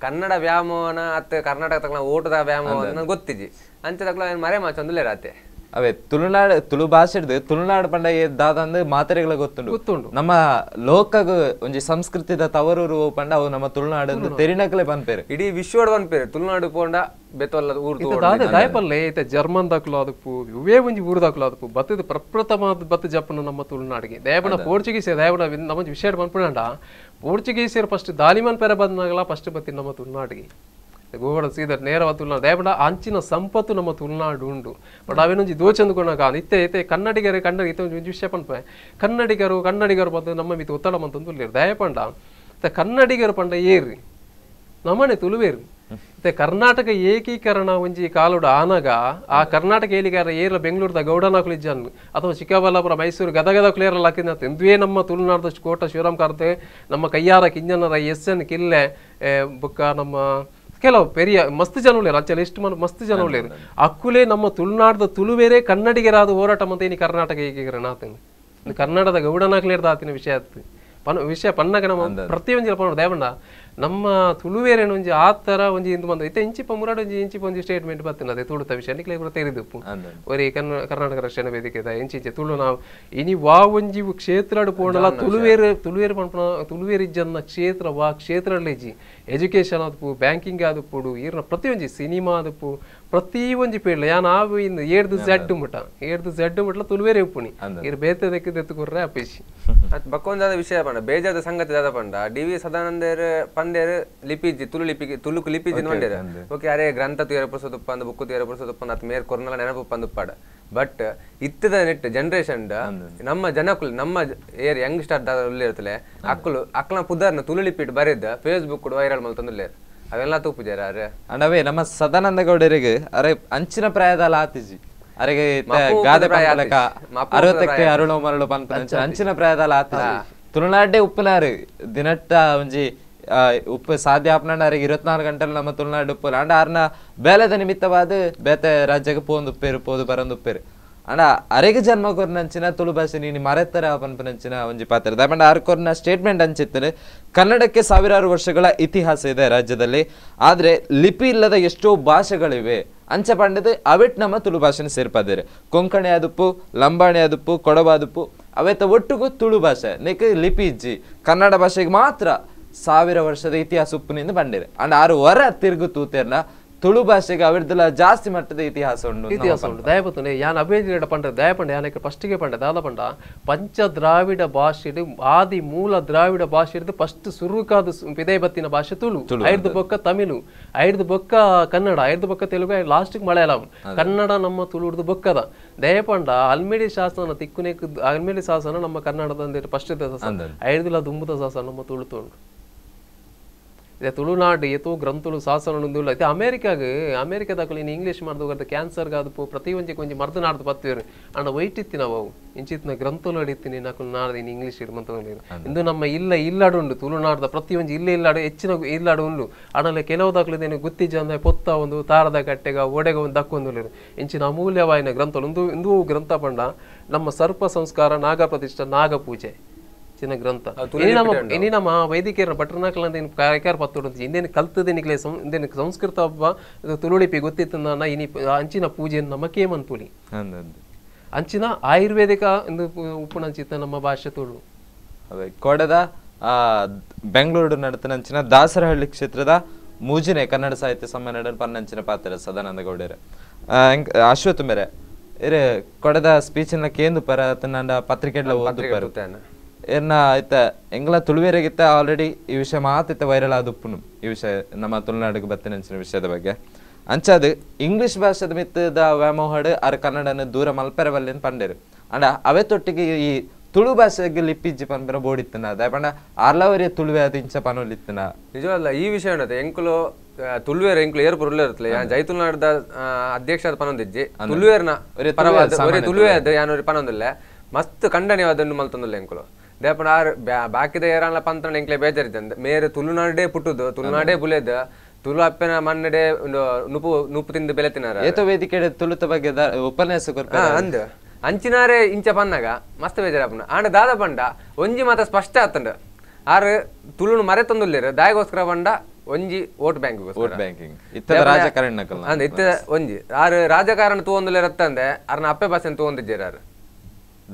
ಕನ್ನಡ ವ್ಯಾಮೋಹನ ಅತ್ತ ಕರ್ನಾಟಕ ತಕ್ಕ ಓಟದ ವ್ಯಾಮೋಹನ ಗೊತ್ತಿಜಿ ಅಂಚ ತಕ್ಕ ಮರೆ ಮಾಚೊಂದುಲೇ ರಾತೆ ಅವೇ ತುಳುನಾಡು ತುಳು ಭಾಷೆ ತುಳುನಾಡು ಪಂಡ ದಾದ ಅಂದ್ರೆ ಮಾತೆರೆಗಳ ಗೊತ್ತುಂಡು ಗೊತ್ತುಂಡು ನಮ್ಮ ಲೋಕಗ ಒಂಜಿ ಸಂಸ್ಕೃತಿದ ತವರೂರು ಪಂಡ ಅವು ನಮ್ಮ ತುಳುನಾಡು ತೆರಿನಕಲೆ ಪನ್ಪೇರು ಇಡೀ ವಿಶ್ವಡ್ ಪನ್ಪೇರು ತುಳುನಾಡು ಪೋಂಡ ಬೆತ್ತೊಲ್ಲ ಊರು ದಾದ ದಾಯಪಲ್ಲೆ ಐತೆ ಜರ್ಮನ್ ದಾಖಲು ಅದಪ್ಪು ಇವೇ ಒಂಜಿ ಊರು ದಾಖಲು ಅದಪ್ಪು ಬತ್ತದ ಪ್ರಪ್ರಥಮ ಬತ್ತ ಜಪ್ಪನ ನಮ್ಮ ತುಳುನಾಡಿಗೆ ದಯಪಣ ಪೋರ್ಚುಗೀಸ್ ದಯಪಣ ನಮ್ಮ ವಿಷಯ ಪನ್ಪುಣಂಡ ಪೋರ್ಚುಗೀಸರು ಫಸ್ಟ್ ದಾಲಿಮನ್ ಪೆರ ಬಂದಾಗಲ ಫಸ್ಟ್ ಬತ್ತಿ ನಮ್ಮ ತುಳುನಾಡಿಗೆ ಗೋವಾಡ ಸೀದರ್ ನೇರವಾದ ತುಳುನಾಡು ದಯಪಡ ಅಂಚಿನ ಸಂಪತ್ತು ನಮ್ಮ ತುಳುನಾಡು ಉಂಡು ಬಟ್ ಅವೇನೊಂಜಿ ದೋಚಂದುಕೊಂಡಾಗ ಇತ್ತೆ ಇತ್ತೆ ಕನ್ನಡಿಗರು ಕನ್ನಡ ಇತ್ತೆ ಒಂಜಿ ವಿಷಯ ಪನ್ಪೆ ಕನ್ನಡಿಗರು ಕನ್ನಡಿಗರು ಬಂದು ನಮ್ಮ ಮಿತಿ ಒತ್ತಡ ಮಂತಂದು ದಯಪಂಡ ಇತ್ತೆ ಕನ್ನಡಿಗರು ಪಂಡ ಏರಿ ನಮ್ಮನೆ ತುಳುವೇರು ಇತ್ತೆ ಕರ್ನಾಟಕ ಏಕೀಕರಣ ಒಂಜಿ ಕಾಲುಡು ಆನಗ ಆ ಕರ್ನಾಟಕ ಏಲಿಗಾರ ಏರ್ಲ ಬೆಂಗಳೂರದ ಗೌಡನಾಕುಲು ಇಜ್ಜನ್ ಅಥವಾ ಚಿಕ್ಕಬಳ್ಳಾಪುರ ಮೈಸೂರು ಗದಗದ ಕ್ಲೇರಲ್ಲ ಹಾಕಿದ ಎಂದುವೇ ನಮ್ಮ ತುಳುನಾಡದಷ್ಟು ಕೋಟ ಶಿವರಾಮ್ ಕಾರ್ತೆ ನಮ್ಮ ಕಯ್ಯಾರ ಕಿಂಜನರ ಎಸ್ ಎನ್ ಕಿಲ್ಲೆ ಬೊಕ್ಕ ನಮ್ಮ ಕೆಲವು ಪೆರಿಯ ಮಸ್ತ್ ಜನ ಉಳ್ಳೇರು ಅಂಚೆ ಲಿಸ್ಟ್ ಮಸ್ತ್ ಜನ ಉಳ್ಳೇರು ಅಕ್ಕುಲೇ ನಮ್ಮ ತುಳುನಾಡ್ದ ತುಳುವೇರೇ ಕನ್ನಡಿಗರಾದ ಹೋರಾಟ ಮತ್ತೆ ಇನಿ ಕರ್ನಾಟಕ ಏಕೀಕರಣ ಆತನ ಕನ್ನಡದ ಗೌಡನಾಗ್ಲೇರ್ದ ಆತಿನ ವಿಷಯ ಆತು ವಿಷಯ ಪನ್ನಗ ನಮ್ಮ ಪ್ರತಿಯೊಂಜಿ ಪನ್ನೋಡು ದಯಪಂಡ ನಮ್ಮ ತುಳುವೇರೇನು ಒಂಜಿ ಆ ಥರ ಒಂಜಿ ಇಂದು ಬಂದು ಇತ್ತೆ ಇಂಚಿಪ ಮುರಾಡ್ ಒಂಜಿ ಇಂಚಿಪ ಒಂಜಿ ಸ್ಟೇಟ್ಮೆಂಟ್ ಬತ್ತಿನ ಅದೇ ತುಳುತ ವಿಷಯ ನಿಕ್ಲೆ ಪೂರ ತೆರಿದುಪ್ಪು ಒರಿ ಕರ್ನಾಟಕ ರಕ್ಷಣಾ ವೇದಿಕೆ ಇಂಚಿ ಇಂಚೆ ತುಳು ನಾವು ಇನಿ ವಾ ಒಂಜಿ ಕ್ಷೇತ್ರಡ್ ಪೋಂಡಲ ತುಳುವೇರು ತುಳುವೇರು ಪನ್ಪುನ ತುಳುವೇರು ಇಜ್ಜನ್ನ ಕ್ಷೇತ್ರ ವಾ ಕ್ಷೇತ್ರಡ್ ಇಜ್ಜಿ ಎಜುಕೇಶನ್ ಆದುಪ್ಪು ಬ್ಯಾಂಕಿಂಗ್ ಆದುಪ್ಪುಡು ಈರ್ನ ಪ್ರತಿಯೊಂಜಿ ಸಿನಿಮಾ ಆದುಪ್ಪು ಪ್ರತಿ ಒಂಜಿ ಪೇಡ್ಲ ಯಾನ್ ಆವು ಇಂದು ಏಡ್ದು ಝೆಡ್ ಮುಟ ಏಡ್ದು ಝೆಡ್ ಮುಟ್ಲ ತುಳುವೇರೆ ಉಪ್ಪುನಿ ಇರ್ ಬೇತೆ ದೆಕ್ಕು ಅಪೇಶಿ ಅತ್ ಬಕ್ಕೊಂದಾದ ವಿಷಯ ಪಂಡ ಬೇಜಾದ ಸಂಗತಿ ದಾದ ಪಂಡ ಡಿ ವಿ ಸದಾನಂದರ್ ಪಂದೇರ್ ಲಿಪಿಜಿ ತುಳು ಲಿಪಿ ತುಳುಕು ಲಿಪಿಜಿ ಪಂಡೇರ್ ಓಕೆ ಅರೆ ಗ್ರಂಥ ತುಯರ ಪುರ್ಸೊದುಪ್ಪ ಅಂದ್ ಬುಕ್ಕು ತುಯರ ಪುರ್ಸೊದುಪ್ಪ ಅಂದ್ ಮೇರ್ ಕೊರ್ನಲ ನೆನಪುಪ್ಪ ಅಂದುಪ್ಪಾಡ ಬಟ್ ಇತ್ತದ ನೆಟ್ ಜನರೇಷನ್ ನಮ್ಮ ಜನಕುಲು ನಮ್ಮ air Young star ದಾದ ಉಲ್ಲೇರ್ತಲೆ ಅಕ್ಕಲು ಅಕ್ಲ ಪುದರ್ನ ತುಳು ಲಿಪಿ ಬರೆದ ಫೇಸ್ಬುಕ್ ವೈರಲ್ ಮಲ್ತೊಂದುಲ್ಲೇರ್ ಅವೆಲ್ಲ ತೂಪುಜಾರ ಅರೆ ಅಂಡವೇ ನಮ್ಮ ಸದಾನಂದ ಗೌಡರಿಗೆ ಅರೆ ಅಂಚಿನ ಪ್ರಾಯದಲ್ಲ ಆತಿಜಿ ಅರೆಗೆ ಗಾದೆ ಪಂಪಲಕ 60ಕ್ಕೆ ಅರುಳು ಮರಳು ಪನ್ಪನ ಅಂಚಿನ ಪ್ರಾಯದಲ್ಲ ಆತಿಜಿ ತುಳುನಾಡೇ ಉಪ್ಪುನಾರು ದಿನಟ್ಟ ಒಂಜಿ ಉಪ್ಪು ಸಾಧ್ಯ ಆಪ್ನಾಂಡ ಅರೆಗೆ 24 ಗಂಟೆ ನಮ್ಮ ತುಳುನಾಡು ಉಪ್ಪು ಅಂಡ ಆರ್ನ ಬೇಲೆದ ನಿಮಿತ್ತವಾದ ಬೇತೆ ರಾಜ್ಯಕ್ಕೆ ಪೋಂದು ಉಪ್ಪೇರು ಪೋದು ಬರಂದು ಉಪ್ಪೇರು ಅಂಡ ಅರೆಗೆ ಜನ್ಮ ಕೊರ್ನಂಚಿನ ತುಳು ಭಾಷೆ ನೀನು ಮರೆತರ ಪನ್ಪನಂಚಿನ ಒಂಜಿ ಪಾತ್ರ ದಾಪಂಡ ಆರು ಕೊರ್ನ ಸ್ಟೇಟ್ಮೆಂಟ್ ಅಂಚಿತ್ತನೆ ಕನ್ನಡಕ್ಕೆ ಸಾವಿರಾರು ವರ್ಷಗಳ ಇತಿಹಾಸ ಇದೆ ರಾಜ್ಯದಲ್ಲಿ, ಆದರೆ ಲಿಪಿ ಇಲ್ಲದ ಎಷ್ಟೋ ಭಾಷೆಗಳಿವೆ ಅಂಚ ಪಂಡದು ಅವೆಟ್ ನಮ್ಮ ತುಳು ಭಾಷೆನ ಸೇರ್ಪದೇರು ಕೊಂಕಣಿ ಆದುಪ್ಪು ಲಂಬಾಣಿ ಆದುಪ್ಪು ಕೊಡವ ಆದುಪ್ಪು ಅವೆತ್ತ ಒಟ್ಟುಗೂ ತುಳು ಭಾಷೆ ನೆಕ್ ಲಿಪಿ ಇಜ್ಜಿ ಕನ್ನಡ ಭಾಷೆಗೆ ಮಾತ್ರ 1000 ವರ್ಷದ ಇತಿಹಾಸ ಉಪ್ಪುನಿಂದ ಬಂದಿರು ಅಂಡ್ 6 ವರ ತಿರುಗು ತೂತೇರ್ನ ತುಳು ಭಾಷೆಗೆ ಅವಿರ್ದಲ ಜಾಸ್ತಿ ಮಟ್ಟದ ಇತಿಹಾಸ ಉಂಟು ಇತಿಹಾಸ ಉಂಟು ದಯಪತ್ತುನೆ ಯಾನ್ ಅಭೇಜ ಪಂಡ ದಯಪಂಡ ಯಾನಕ್ಕೆ ಫಸ್ಟಿಗೆ ಪಂಡ ದಾದ ಪಂಡ ಪಂಚ ದ್ರಾವಿಡ ಭಾಷೆ ಆದಿ ಮೂಲ ದ್ರಾವಿಡ ಭಾಷೆ ಹಿಡಿದು ಫಸ್ಟ್ ಸುರುಕಾದ ಪಿದೈ ಬತ್ತಿನ ಭಾಷೆ ತುಳು, ಐದು ಬೊಕ್ಕ ತಮಿಳು, ಐದು ಬೊಕ್ಕ ಕನ್ನಡ, ಐದು ಬೊಕ್ಕ ತೆಲುಗು, ಲಾಸ್ಟಿಗೆ ಮಲಯಾಳಂ. ಕನ್ನಡ ನಮ್ಮ ತುಳು ಹಿಡಿದು ಬೊಕ್ಕದ ದಯಪಂಡ ಅಲ್ಮೇಡಿ ಶಾಸನ ತಿಕ್ಕುನೆ ಅಲ್ಮೇಡಿ ಶಾಸನ ನಮ್ಮ ಕನ್ನಡದ ಫಸ್ಟ್ ಶಾಸನ, ಐದುಲ ದುಂಬುದ ಶಾಸನ ನಮ್ಮ ತುಳು ತೊಂಡು ಇದೆ ತುಳುನಾಡು ಏತೋ ಗ್ರಂಥಗಳು ಶಾಸನ అయితే ಅಮೇರಿಕಾಗ ಅಮೇರಿಕಾದಾಕಲು ಇನ್ನು ಇಂಗ್ಲೀಷ್ ಮಾಡ್ದು ಕ್ಯಾನ್ಸರ್ಗೆ ಅದು ಪ್ರತಿ ಒಂಜಿ ಕೊಂಚ ಮರ್ದು ನಾಡ್ದು ಬತ್ತೇರು ಅಂಡ ವೈಟ್ ಇತ್ತಿ ನಾವು ಅವು ಇಂಚಿತ್ತಿನ ಗ್ರಂಥಗಳು ಹಿಡಿತೀನಿ ನಾಕು ನಾಡ್ದು ಇನ್ನು ಇಂಗ್ಲೀಷ್ ಇರುವಂತ ಇಂದು ನಮ್ಮ ಇಲ್ಲ ಇಲ್ಲಾಡು ಉಂಡು ತುಳುನಾಡ್ದ ಪ್ರತಿಯೊಂಜಿ ಇಲ್ಲ ಇಲ್ಲಾಡು ಹೆಚ್ಚಿನ ಇಲ್ಲಾಡು ಉಂಡು ಆಮೇಲೆ ಕೆಲವು ದಾಖಲೆ ಗುತ್ತಿಜ ಅಂದ್ರೆ ಪೊತ್ತ ಒಂದು ತಾರದ ಕಟ್ಟೆಗ ಒಡೆಗ ಒಂದು ದಕ್ಕೊಂದು ಇಂಚಿನ ಅಮೂಲ್ಯವಾಯಿನ ಗ್ರಂಥಗಳು ಇಂದು ಇಂದು ಗ್ರಂಥ ಪಂಡ ನಮ್ಮ ಸರ್ಪ ಸಂಸ್ಕಾರ ನಾಗ ಪ್ರತಿಷ್ಠ ನಾಗ ಪೂಜೆ ಚಿನ್ನ ಗ್ರಂಥ ಇನಿ ನಮ್ಮ ವೈದಿಕರ ಭಟ್ರನಾಕಲ ಕಾರ್ಯಕಾರ ಪತ್ತುಡು ಇಂದೇನು ಕಲ್ತದೆ ನಿಕ್ಲೆ ಇಂದೇನು ಸಂಸ್ಕೃತ ಹಬ್ಬ ತುಳುಳಿಪಿ ಗೊತ್ತಿತ್ತು ಇನಿ ಅಂಚಿನ ಪೂಜೆಯನ್ನು ನಮಕೇ ಮನ್ಪುಲಿ ಅಂಚಿನ ಆಯುರ್ವೇದಿಕ ಉಪ್ಪುನಂಚಿತ್ತ ನಮ್ಮ ಭಾಷೆ ತುಳು. ಅದೇ ಕೊಡದ ಬೆಂಗಳೂರು ನಡತನಂಚಿನ ದಾಸರಹಳ್ಳಿ ಕ್ಷೇತ್ರದ ಮೂಜಿನೆ ಕನ್ನಡ ಸಾಹಿತ್ಯ ಸಮ್ಮೇಳನ ಪನ್ನಂಚಿನ ಪಾತ್ರ ಸದಾನಂದ ಗೌಡರ ಅಶ್ವಥ್ ಮೇರೆ ಇರೆ ಕೊಡದ ಸ್ಪೀಚಿನ ಕೇಂದ್ರ ಪರ ತನ್ನ ಪತ್ರಿಕೆ ಓದು ಏನ ಆಯ್ತ ಎಂಗ್ಲ ತುಳುವೇರೆಗಿತ್ತ ಆಲ್ರೆಡಿ ಈ ವಿಷಯ ಮಾತಿತ್ತ ವೈರಲ್ ಆದ ಉಪ್ಪುನು ಈ ವಿಷಯ ನಮ್ಮ ತುಳುನಾಡಿಗೆ ಬತ್ತಿನಂಚಿನ ವಿಷಯದ ಬಗ್ಗೆ ಅಂಚಾದು ಇಂಗ್ಲಿಷ್ ಭಾಷೆದ ಮಿತ್ತದ ವ್ಯಾಮೋಹಡು ಆರ್ ಕನ್ನಡನ ದೂರ ಮಲ್ಪೆರವಲ್ಲಿ ಅಂತ ಪಂಡೇರು ಅಂಡ ಅವೇ ತೊಟ್ಟಿಗೆ ಈ ತುಳು ಭಾಷೆಗೆ ಲಿಪಿಜ್ಜಿ ಪನ್ಪೆರ ಬೋಡಿತ್ತನ ಅದೇ ಪಂಡ ಆರ್ಲವರಿಯ ತುಳುವೆ ಅದು ಇಂಚ ಪನೊಲಿತ್ತನ ನಿಜವಲ್ಲ ಈ ವಿಷಯ ಉಂಟು ಎಂಕುಲು ತುಳುವೇರು ಎಂಕುಲು ಏರ್ ಪೊರುಲು ಇರ್ತಲೆ ಜೈ ತುಳುನಾಡದ ಅಧ್ಯಕ್ಷ ಪನೊಂದಿಜ್ಜಿ ತುಳುವೇರ್ನ ಪರವಾದ ಒರಿ ತುಳುವೆ ಅದು ಯಾನೊರಿ ಪನೊಂದಿಲ್ಲ ಮಸ್ತ್ ಖಂಡನೀಯವಾದ ಮಲ್ತೊಂದಿಲ್ಲ ಎಂಕುಲು ದೇಪಣ ಆರ್ ಬಾಕಿದ ಏರನ್ಲ ಪಂತ್ರನ ಎಂಕ್ಲೆ ಬೇಜಾರಿದ್ದಂದ ಮೇರೆ ತುಳುನಾಡೇ ಪುಟ್ಟುದು ತುಳುನಾಡೇ ಬುಲೇದ ತುಳು ಅಪ್ಪನ ಮಣ್ಣಡೆ ನುಪ್ಪು ನುಪ್ಪು ತಿಂದು ಬೆಲೆ ತಿನ್ನಾರ ಏತೋ ವೇದಿಕೆ ತುಳುತ ಬಗ್ಗೆ ಉಪನ್ಯಾಸ ಅಂದ್ ಅಂಚಿನಾರೆ ಇಂಚ ಪನ್ನಾಗ ಮಸ್ತ್ ಬೇಜಾರಪ್ಪನ ಆಂಡ ದಾದ ಪಂಡ ಒಂಜಿ ಮಾತ್ರ ಸ್ಪಷ್ಟ ಆತಂಡ ಆರ್ ತುಳುನು ಮರೆ ತಂದುಲ್ಲೇರು ದಾಯಗೋಸ್ಕರ ಪಂಡ ಒಂಜಿ vote bank vote banking ಇತ್ತ ರಾಜಕಾರಣ ಅಂದ್ ಇತ್ತ ಒಂಜಿ ಆರ್ ರಾಜಕಾರಣ ತೂವೊಂದುಲ್ಲೇರತ್ತಂದೆ ಆರ್ನ ಅಪ್ಪೆ ಭಾಷೆನ ತೂವೊಂದಿಜ್ಜೇರ್ ಆರ್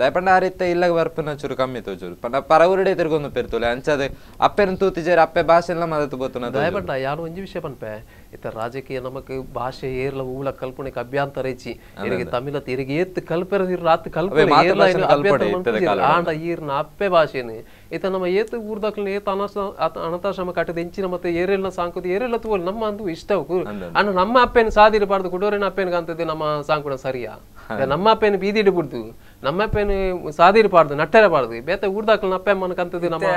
ದಯಪಂಡ ಆ ರೀತಿ ಇಲ್ಲಾಗ ಬರ್ಪುನ ಚೂರು ಕಮ್ಮಿ ತೋಚೂರು ಪಂಡ ಪರವರುಡೆ ತಿರ್ಗೊಂದು ಪೆರ್ತೋಲೆ ಅಂಚಾದ ಅಪ್ಪೆನ ತೂತಿಜೇರು ಅಪ್ಪೆ ಭಾಷೆಲ್ಲ ಮದತು ಬೋತುನ ದಯಪಂಡ ಯಾರು ಒಂಜಿ ವಿಷಯ ಪನ್ಪೆ ಇತ್ತ ರಾಜಕೀಯ ನಮಕ್ ಭಾಷೆ ಏರ್ಲ ಊಲ ಕಲ್ಪನೆಗೆ ಅಭ್ಯಂತರ ಹೆಚ್ಚಿ ಇರಿಗೆ ತಮಿಳ ತಿರುಗಿ ಏತ್ ಕಲ್ಪೆರ ರಾತ್ ಕಲ್ಪನೆ ಆಂಡ ಈರ್ನ ಅಪ್ಪೆ ಭಾಷೆನೆ ಇತ್ತ ನಮ್ಮ ಏತ್ ಊರ್ದಾಕ್ಲ ಏತ್ ಅನಾಥಾಶ್ರಮ ಕಟ್ಟದ ಎಂಚಿನ ಮತ್ತೆ ಏರೆಲ್ಲ ಸಾಂಕುದು ಏರೆಲ್ಲ ತೂವಲ್ ನಮ್ಮ ಅಂದು ಇಷ್ಟ ಅಣ್ಣ ನಮ್ಮ ಅಪ್ಪೆನ ಸಾದಿರಬಾರ್ದು ಕುಡೋರಿನ ಅಪ್ಪೆನ ಅಂತದ್ದು ನಮ್ಮ ಸಾಂಕುಣ ಸರಿಯಾ ನಮ್ಮ ಅಪ್ಪೆನ ಬೀದಿ ಇಡಬಿಡ್ದು ನಮ್ಮ ಅಪ್ಪೆನ ಸಾದಿರಬಾರ್ದು ನಟ್ಟರಬಾರ್ದು ಬೇತ ಊರ್ದಾಕ್ಲ ಅಪ್ಪೆ ಅಮ್ಮನಕಂತದ್ದು ನಮ್ಮ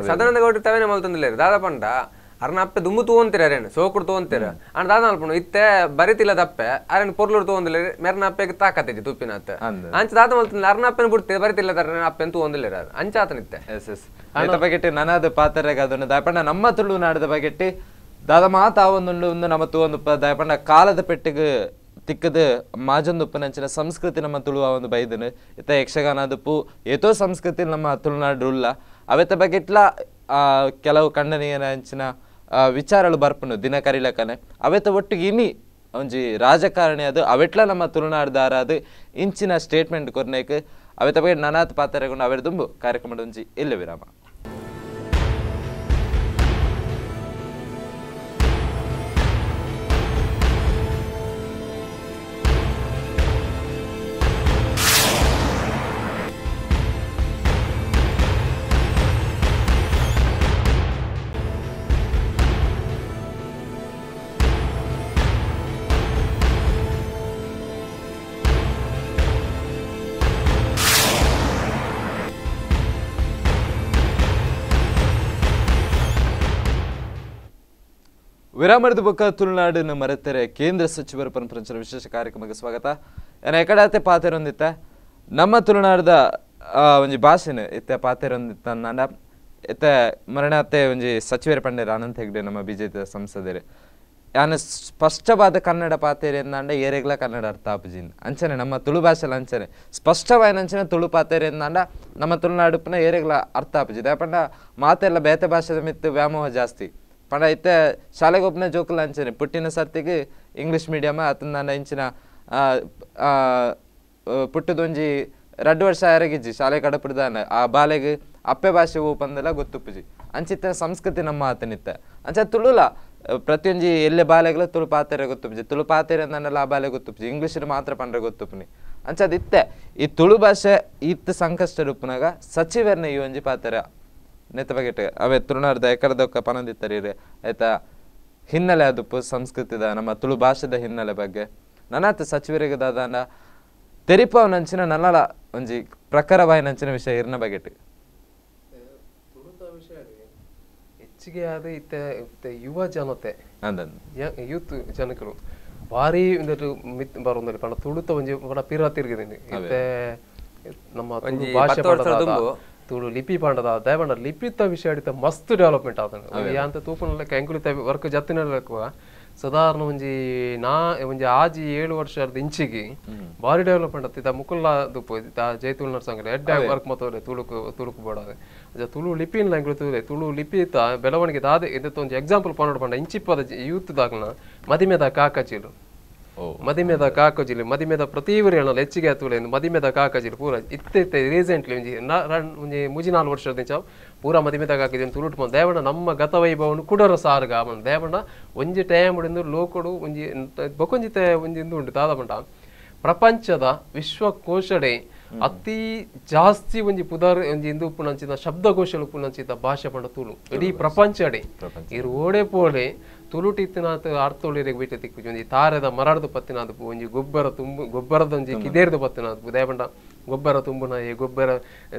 ಸದಾನಂದ ಗೌಡ್ರ ತವೇ ಮಲ್ತೊಂದಿಲ್ಲ ದಾದ ಪಂಡ ಅರ್ನ ಅಪ್ಪೆ ದುಂಬು ತೂವಂತೀರ ಅರೇನು ಸೋಕುಡು ತೂವಂತೀರ ಅಂಡ್ ದಾದ ಮಲ್ಪುಂಡು ಇತ್ತೆ ಬರಿತಿಲ್ಲ ದಪ್ಪೆ ಅರೇನು ಪೊರ್ಲುಡು ತೂವಂದಿಲ್ಲ ಮೆರ್ನ ಅಪ್ಪೆಗೆ ತಾಕತ್ತಿಜ್ಜಿ ತುಪ್ಪಿನಾತ ಅಂಚ ದಾದ ಮಲ್ತಿಲ್ಲ ಅರ್ನ ಅಪ್ಪೆನ ಬಿಡ್ತೆ ಬರಿತಿಲ್ಲ ಅರ್ನ ಅಪ್ಪೆನ ತೂವಂದಿಲ್ಲ ಅಂಚ ಆತನಿತ್ತೆ. ಎಸ್ ಎಸ್ ಐತ ಬಗೆಟ್ಟಿ ನನಾದ ಪಾತ್ರಗ ಅದನ್ನು ದಾಯಪಂಡ ನಮ್ಮ ತುಳುನಾಡದ ಬಗೆಟ್ಟಿ ದಾದ ಮಾತ ಒಂದುಂಡು ಒಂದು ನಮ್ಮ ತೂವೊಂದು ದಾಯಪಂಡ ಕಾಲದ ಪೆಟ್ಟಿಗೆ ತಿಕ್ಕದ ಮಾಜೊಂದುಪ್ಪನಂಚಿನ ಸಂಸ್ಕೃತಿ ನಮ್ಮ ತುಳುವ ಒಂದು ಬೈದನು ಇತ್ತ ಯಕ್ಷಗಾನದಪ್ಪು ಏತೋ ಸಂಸ್ಕೃತಿ ನಮ್ಮ ತುಳುನಾಡು ಉಲ್ಲ ಅವೆತ್ತ ಬಗೆಟ್ಲ ಕೆಲವು ಖಂಡನೀಯನಂಚಿನ ವಿಚಾರಗಳು ಬರ್ಪುನು ದಿನ ಕರಿಲಕನೆ ಅವೆತ್ತ ಒಟ್ಟಿಗೆ ಇನಿ ಒಂಜಿ ರಾಜಕಾರಣಿ ಅದು ಅವೆಟ್ಲ ನಮ್ಮ ತುಳುನಾಡ್ದಾರ ಅದು ಇಂಚಿನ ಸ್ಟೇಟ್ಮೆಂಟ್ ಕೊರ್ನೇಕ್ ಅವೆತ್ತ ಬಗ್ಗೆ ನಾನಾತ್ ಪಾತ್ರಗೊಂಡು ಅವೆರ ದುಂಬು ಕಾರ್ಯಕ್ರಮದ ಒಂಜಿ ಇಲ್ಲ ವಿರಾಮ. ವಿರಾಮದ ಬೊಕ್ಕ ತುಳುನಾಡಿನ ಮರೆತರೆ ಕೇಂದ್ರ ಸಚಿವರ ಪರಂಪರೆಂಚನ ವಿಶೇಷ ಕಾರ್ಯಕ್ರಮಕ್ಕೆ ಸ್ವಾಗತ. ಎಕಡಾತೆ ಪಾತೆರೊಂದಿತ್ತ ನಮ್ಮ ತುಳುನಾಡದ ಒಂಜಿ ಭಾಷೆನ ಇತ್ತೆ ಪಾತೆರೊಂದಿತ್ತ ನಾಡ ಇತ್ತೆ ಮರಣಾತೆ ಒಂಜಿ ಸಚಿವರ ಪಂಡೇರ್ ಅನಂತ ಹೆಗ್ಡೆ ನಮ್ಮ ಬಿಜೆಪಿ ಸಂಸದರು ಯಾನ ಸ್ಪಷ್ಟವಾದ ಕನ್ನಡ ಪಾತೇರಿ ಎಂದಾಂಡ ಏರೆಗ್ಲ ಕನ್ನಡ ಅರ್ಥ ಆಪುಜಿನ್ ಅಂಚನೆ ನಮ್ಮ ತುಳು ಭಾಷೆಲ ಅಂಚನೆ ಸ್ಪಷ್ಟವಾದ ಅಂಚನೆ ತುಳು ಪಾತೇರಿ ಎಂದಾಂಡ ನಮ್ಮ ತುಳುನಾಡುಪನ ಏರೆಗ್ಲ ಅರ್ಥ ಆಪುಜಿ ದಾಪಂಡ ಮಾತೆಲ್ಲ ಬೇತೆ ಭಾಷೆದ ಮಿತ್ತು ವ್ಯಾಮೋಹ ಜಾಸ್ತಿ ಪಂಡ ಇತ್ತೆ ಶಾಲೆಗೆ ಒಬ್ಬನ ಜೋಕುಲ ಅಂಚನೆ ಪುಟ್ಟಿನ ಸರ್ತಿಗೆ ಇಂಗ್ಲೀಷ್ ಮೀಡಿಯಮ್ ಆತನ ಇಂಚಿನ ಪುಟ್ಟದೊಂಜಿ 2 ವರ್ಷ ಯಾರಿಗಿಜ್ಜಿ ಶಾಲೆ ಕಡಪುಡ್ದಾನ ಆ ಬಾಲೆಗೆ ಅಪ್ಪೆ ಭಾಷೆ ಓಪಂದೆಲ್ಲ ಗೊತ್ತುಪ್ಪುಜಿ ಅಂಚಿತ್ತ ಸಂಸ್ಕೃತಿ ನಮ್ಮ ಆತನಿತ್ತ ಅಂಚ ತುಳುಲ ಪ್ರತಿಯೊಂಜಿ ಎಲ್ಲೆ ಬಾಲೆಗಳ ತುಳು ಪಾತೆರೆ ಗೊತ್ತುಪ್ಪುಜಿ ತುಳು ಪಾತೆರೆ ಅಂದಲ್ಲ ಆ ಬಾಲೆ ಗೊತ್ತುಪ್ಪುಜಿ ಇಂಗ್ಲೀಷ್ ಮಾತ್ರ ಪಂಡ್ರೆ ಗೊತ್ತುಪ್ಪುನಿ ಅಂಚದಿತ್ತೆ ಈ ತುಳು ಭಾಷೆ ಇತ್ತ ಸಂಕಷ್ಟ ರೂಪನಾಗ ಸಚಿವರ್ನ ಈ ಒಂಜಿ ಪಾತೆರ ನೆತ್ತ ಬಗೆಟ್ ಅವೇ ತುಳುನಾಡ್ದ ಎಕರದೊಕ್ಕ ಪನಂದಿತ್ತರೀರೆ ಆಯ್ತಾ ಹಿನ್ನೆಲೆ ಅದುಪ್ಪು ಸಂಸ್ಕೃತಿದ ನಮ್ಮ ತುಳು ಭಾಷೆದ ಹಿನ್ನೆಲೆ ಬಗ್ಗೆ ನನಾತ ಸಚಿವರಿಗೆ ದಾದಾನ ತೆರಿಪವನಂಚಿನ ನನ್ನಲ ಒಂಜಿ ಪ್ರಖರವಾಯಿನಂಚಿನ ವಿಷಯ ಇರ್ನ ಬಗೆಟ್ ತುಳುತ ವಿಷಯ ಹೆಚ್ಚಿಗೆ ಆದ ಇತ್ತೆ ಯುವ ಜನತೆ ಯೂತ್ ಜನಕರು ಭಾರಿ ಮಿತ್ ಬರೋಂದಲ್ಲಿ ಪಂಡ ತುಳುತ ಒಂಜಿ ಪಂಡ ಪಿರ ತಿರುಗಿದ್ದೀನಿ ಇತ್ತೆ ನಮ್ಮ ಭಾಷೆ ತುಳು ಲಿಪಿ ಪಾಂಡದ ದಯಪಂಡ ಲಿಪಿತ ವಿಷಯ ಅಡಿತ ಮಸ್ತ್ ಡೆವಲಪ್ಮೆಂಟ್ ಆತಂಡು ಯಾಂತ ತೂಪುನ ಎಂಕುಲಿತ ವರ್ಕ್ ಜತ್ತಿನ ಸಾಧಾರಣ ಒಂಜಿ ನಾ ಒಂಜಿ ಆಜಿ 7 ವರ್ಷದ ಇಂಚಿಗೆ ಭಾರಿ ಡೆವಲಪ್ಮೆಂಟ್ ಆತ ಮುಕುಲ್ಲ ದುಪ್ಪು ಜೈತುಲ್ ನರ್ಸಂಗ ಎಡ್ಡ ವರ್ಕ್ ಮತ್ತವ್ರೆ ತುಳುಕು ತುಳುಕು ಬೋಡ ತುಳು ಲಿಪಿನ್ ಎಂಕುಲು ತುಳು ತುಳು ಲಿಪಿತ ಬೆಳವಣಿಗೆ ದಾದೆ ಇದಕ್ಕೆ ಒಂಜಿ ಎಕ್ಸಾಂಪಲ್ ಪನ್ನೋಡು ಪಂಡ ಇಂಚಿಪ್ಪದ ಯೂತ್ ದಾಗ್ನ ಮದಿಮೆದ ಕಾಕಚಿಲು ಮದಿಮೆದ ಕಾಕಜಿಲು ಮದಿಮೆದ ಪ್ರತಿ ಊರಿನಲ್ಲಿ ಹೆಚ್ಚಿಗೆ ಆತುಲೆ ಮದಿಮೆದ ಕಾಕಜಿಲು ಪೂರ ಇತ್ತೆ ಇತ್ತೆ ರೀಸೆಂಟ್ಲಿ ಒಂಜಿ ಒಂಜಿ 3-4 ವರ್ಷದ ಪೂರ ಮದಿಮೆದ ಕಾಕಜಿ ತುಳುಟು ಬಂದು ದೇವಣ್ಣ ನಮ್ಮ ಗತವೈಭವನು ಕುಡರ ಸಾರ್ಗ ಅವನು ದೇವಣ್ಣ ಒಂಜಿ ಟೈಮ್ ಲೋಕಡು ಒಂಜಿ ಬೊಕೊಂಜಿತೆ ಒಂಜಿ ಇಂದು ಉಂಟು ದಾದ ಪಂಡ ಪ್ರಪಂಚದ ವಿಶ್ವಕೋಶಡೆ ಅತಿ ಜಾಸ್ತಿ ಒಂಜಿ ಪುದರ್ ಒಂಜಿ ಇಂದು ಉಪ್ಪುನಂಚಿನ ಶಬ್ದಕೋಶ ಉಪ್ಪುನಂಚಿತ ಭಾಷೆ ಪಂಡ ತುಳು ಇಡೀ ಪ್ರಪಂಚಡೆ ಇರು ಓಡೆ ಪೋಲೆ ತುಳುಟಿತ್ತಿನಾತ ಅರ್ಥೊಳಿರಿಗೆ ಬಿಟ್ಟು ತಿಕ್ಕು ಒಂಜಿ ತಾರೆದ ಮರಡ್ದು ಪತ್ತಿನಾದ ಒಂಜಿ ಗೊಬ್ಬರ ತುಂಬು ಗೊಬ್ಬರದ ಒಂಜಿ ಕಿದೇರ್ದು ಪತ್ತಿನಾದ ದೇಪಂಡ ಗೊಬ್ಬರ ತುಂಬುನಾಯಿ ಗೊಬ್ಬರ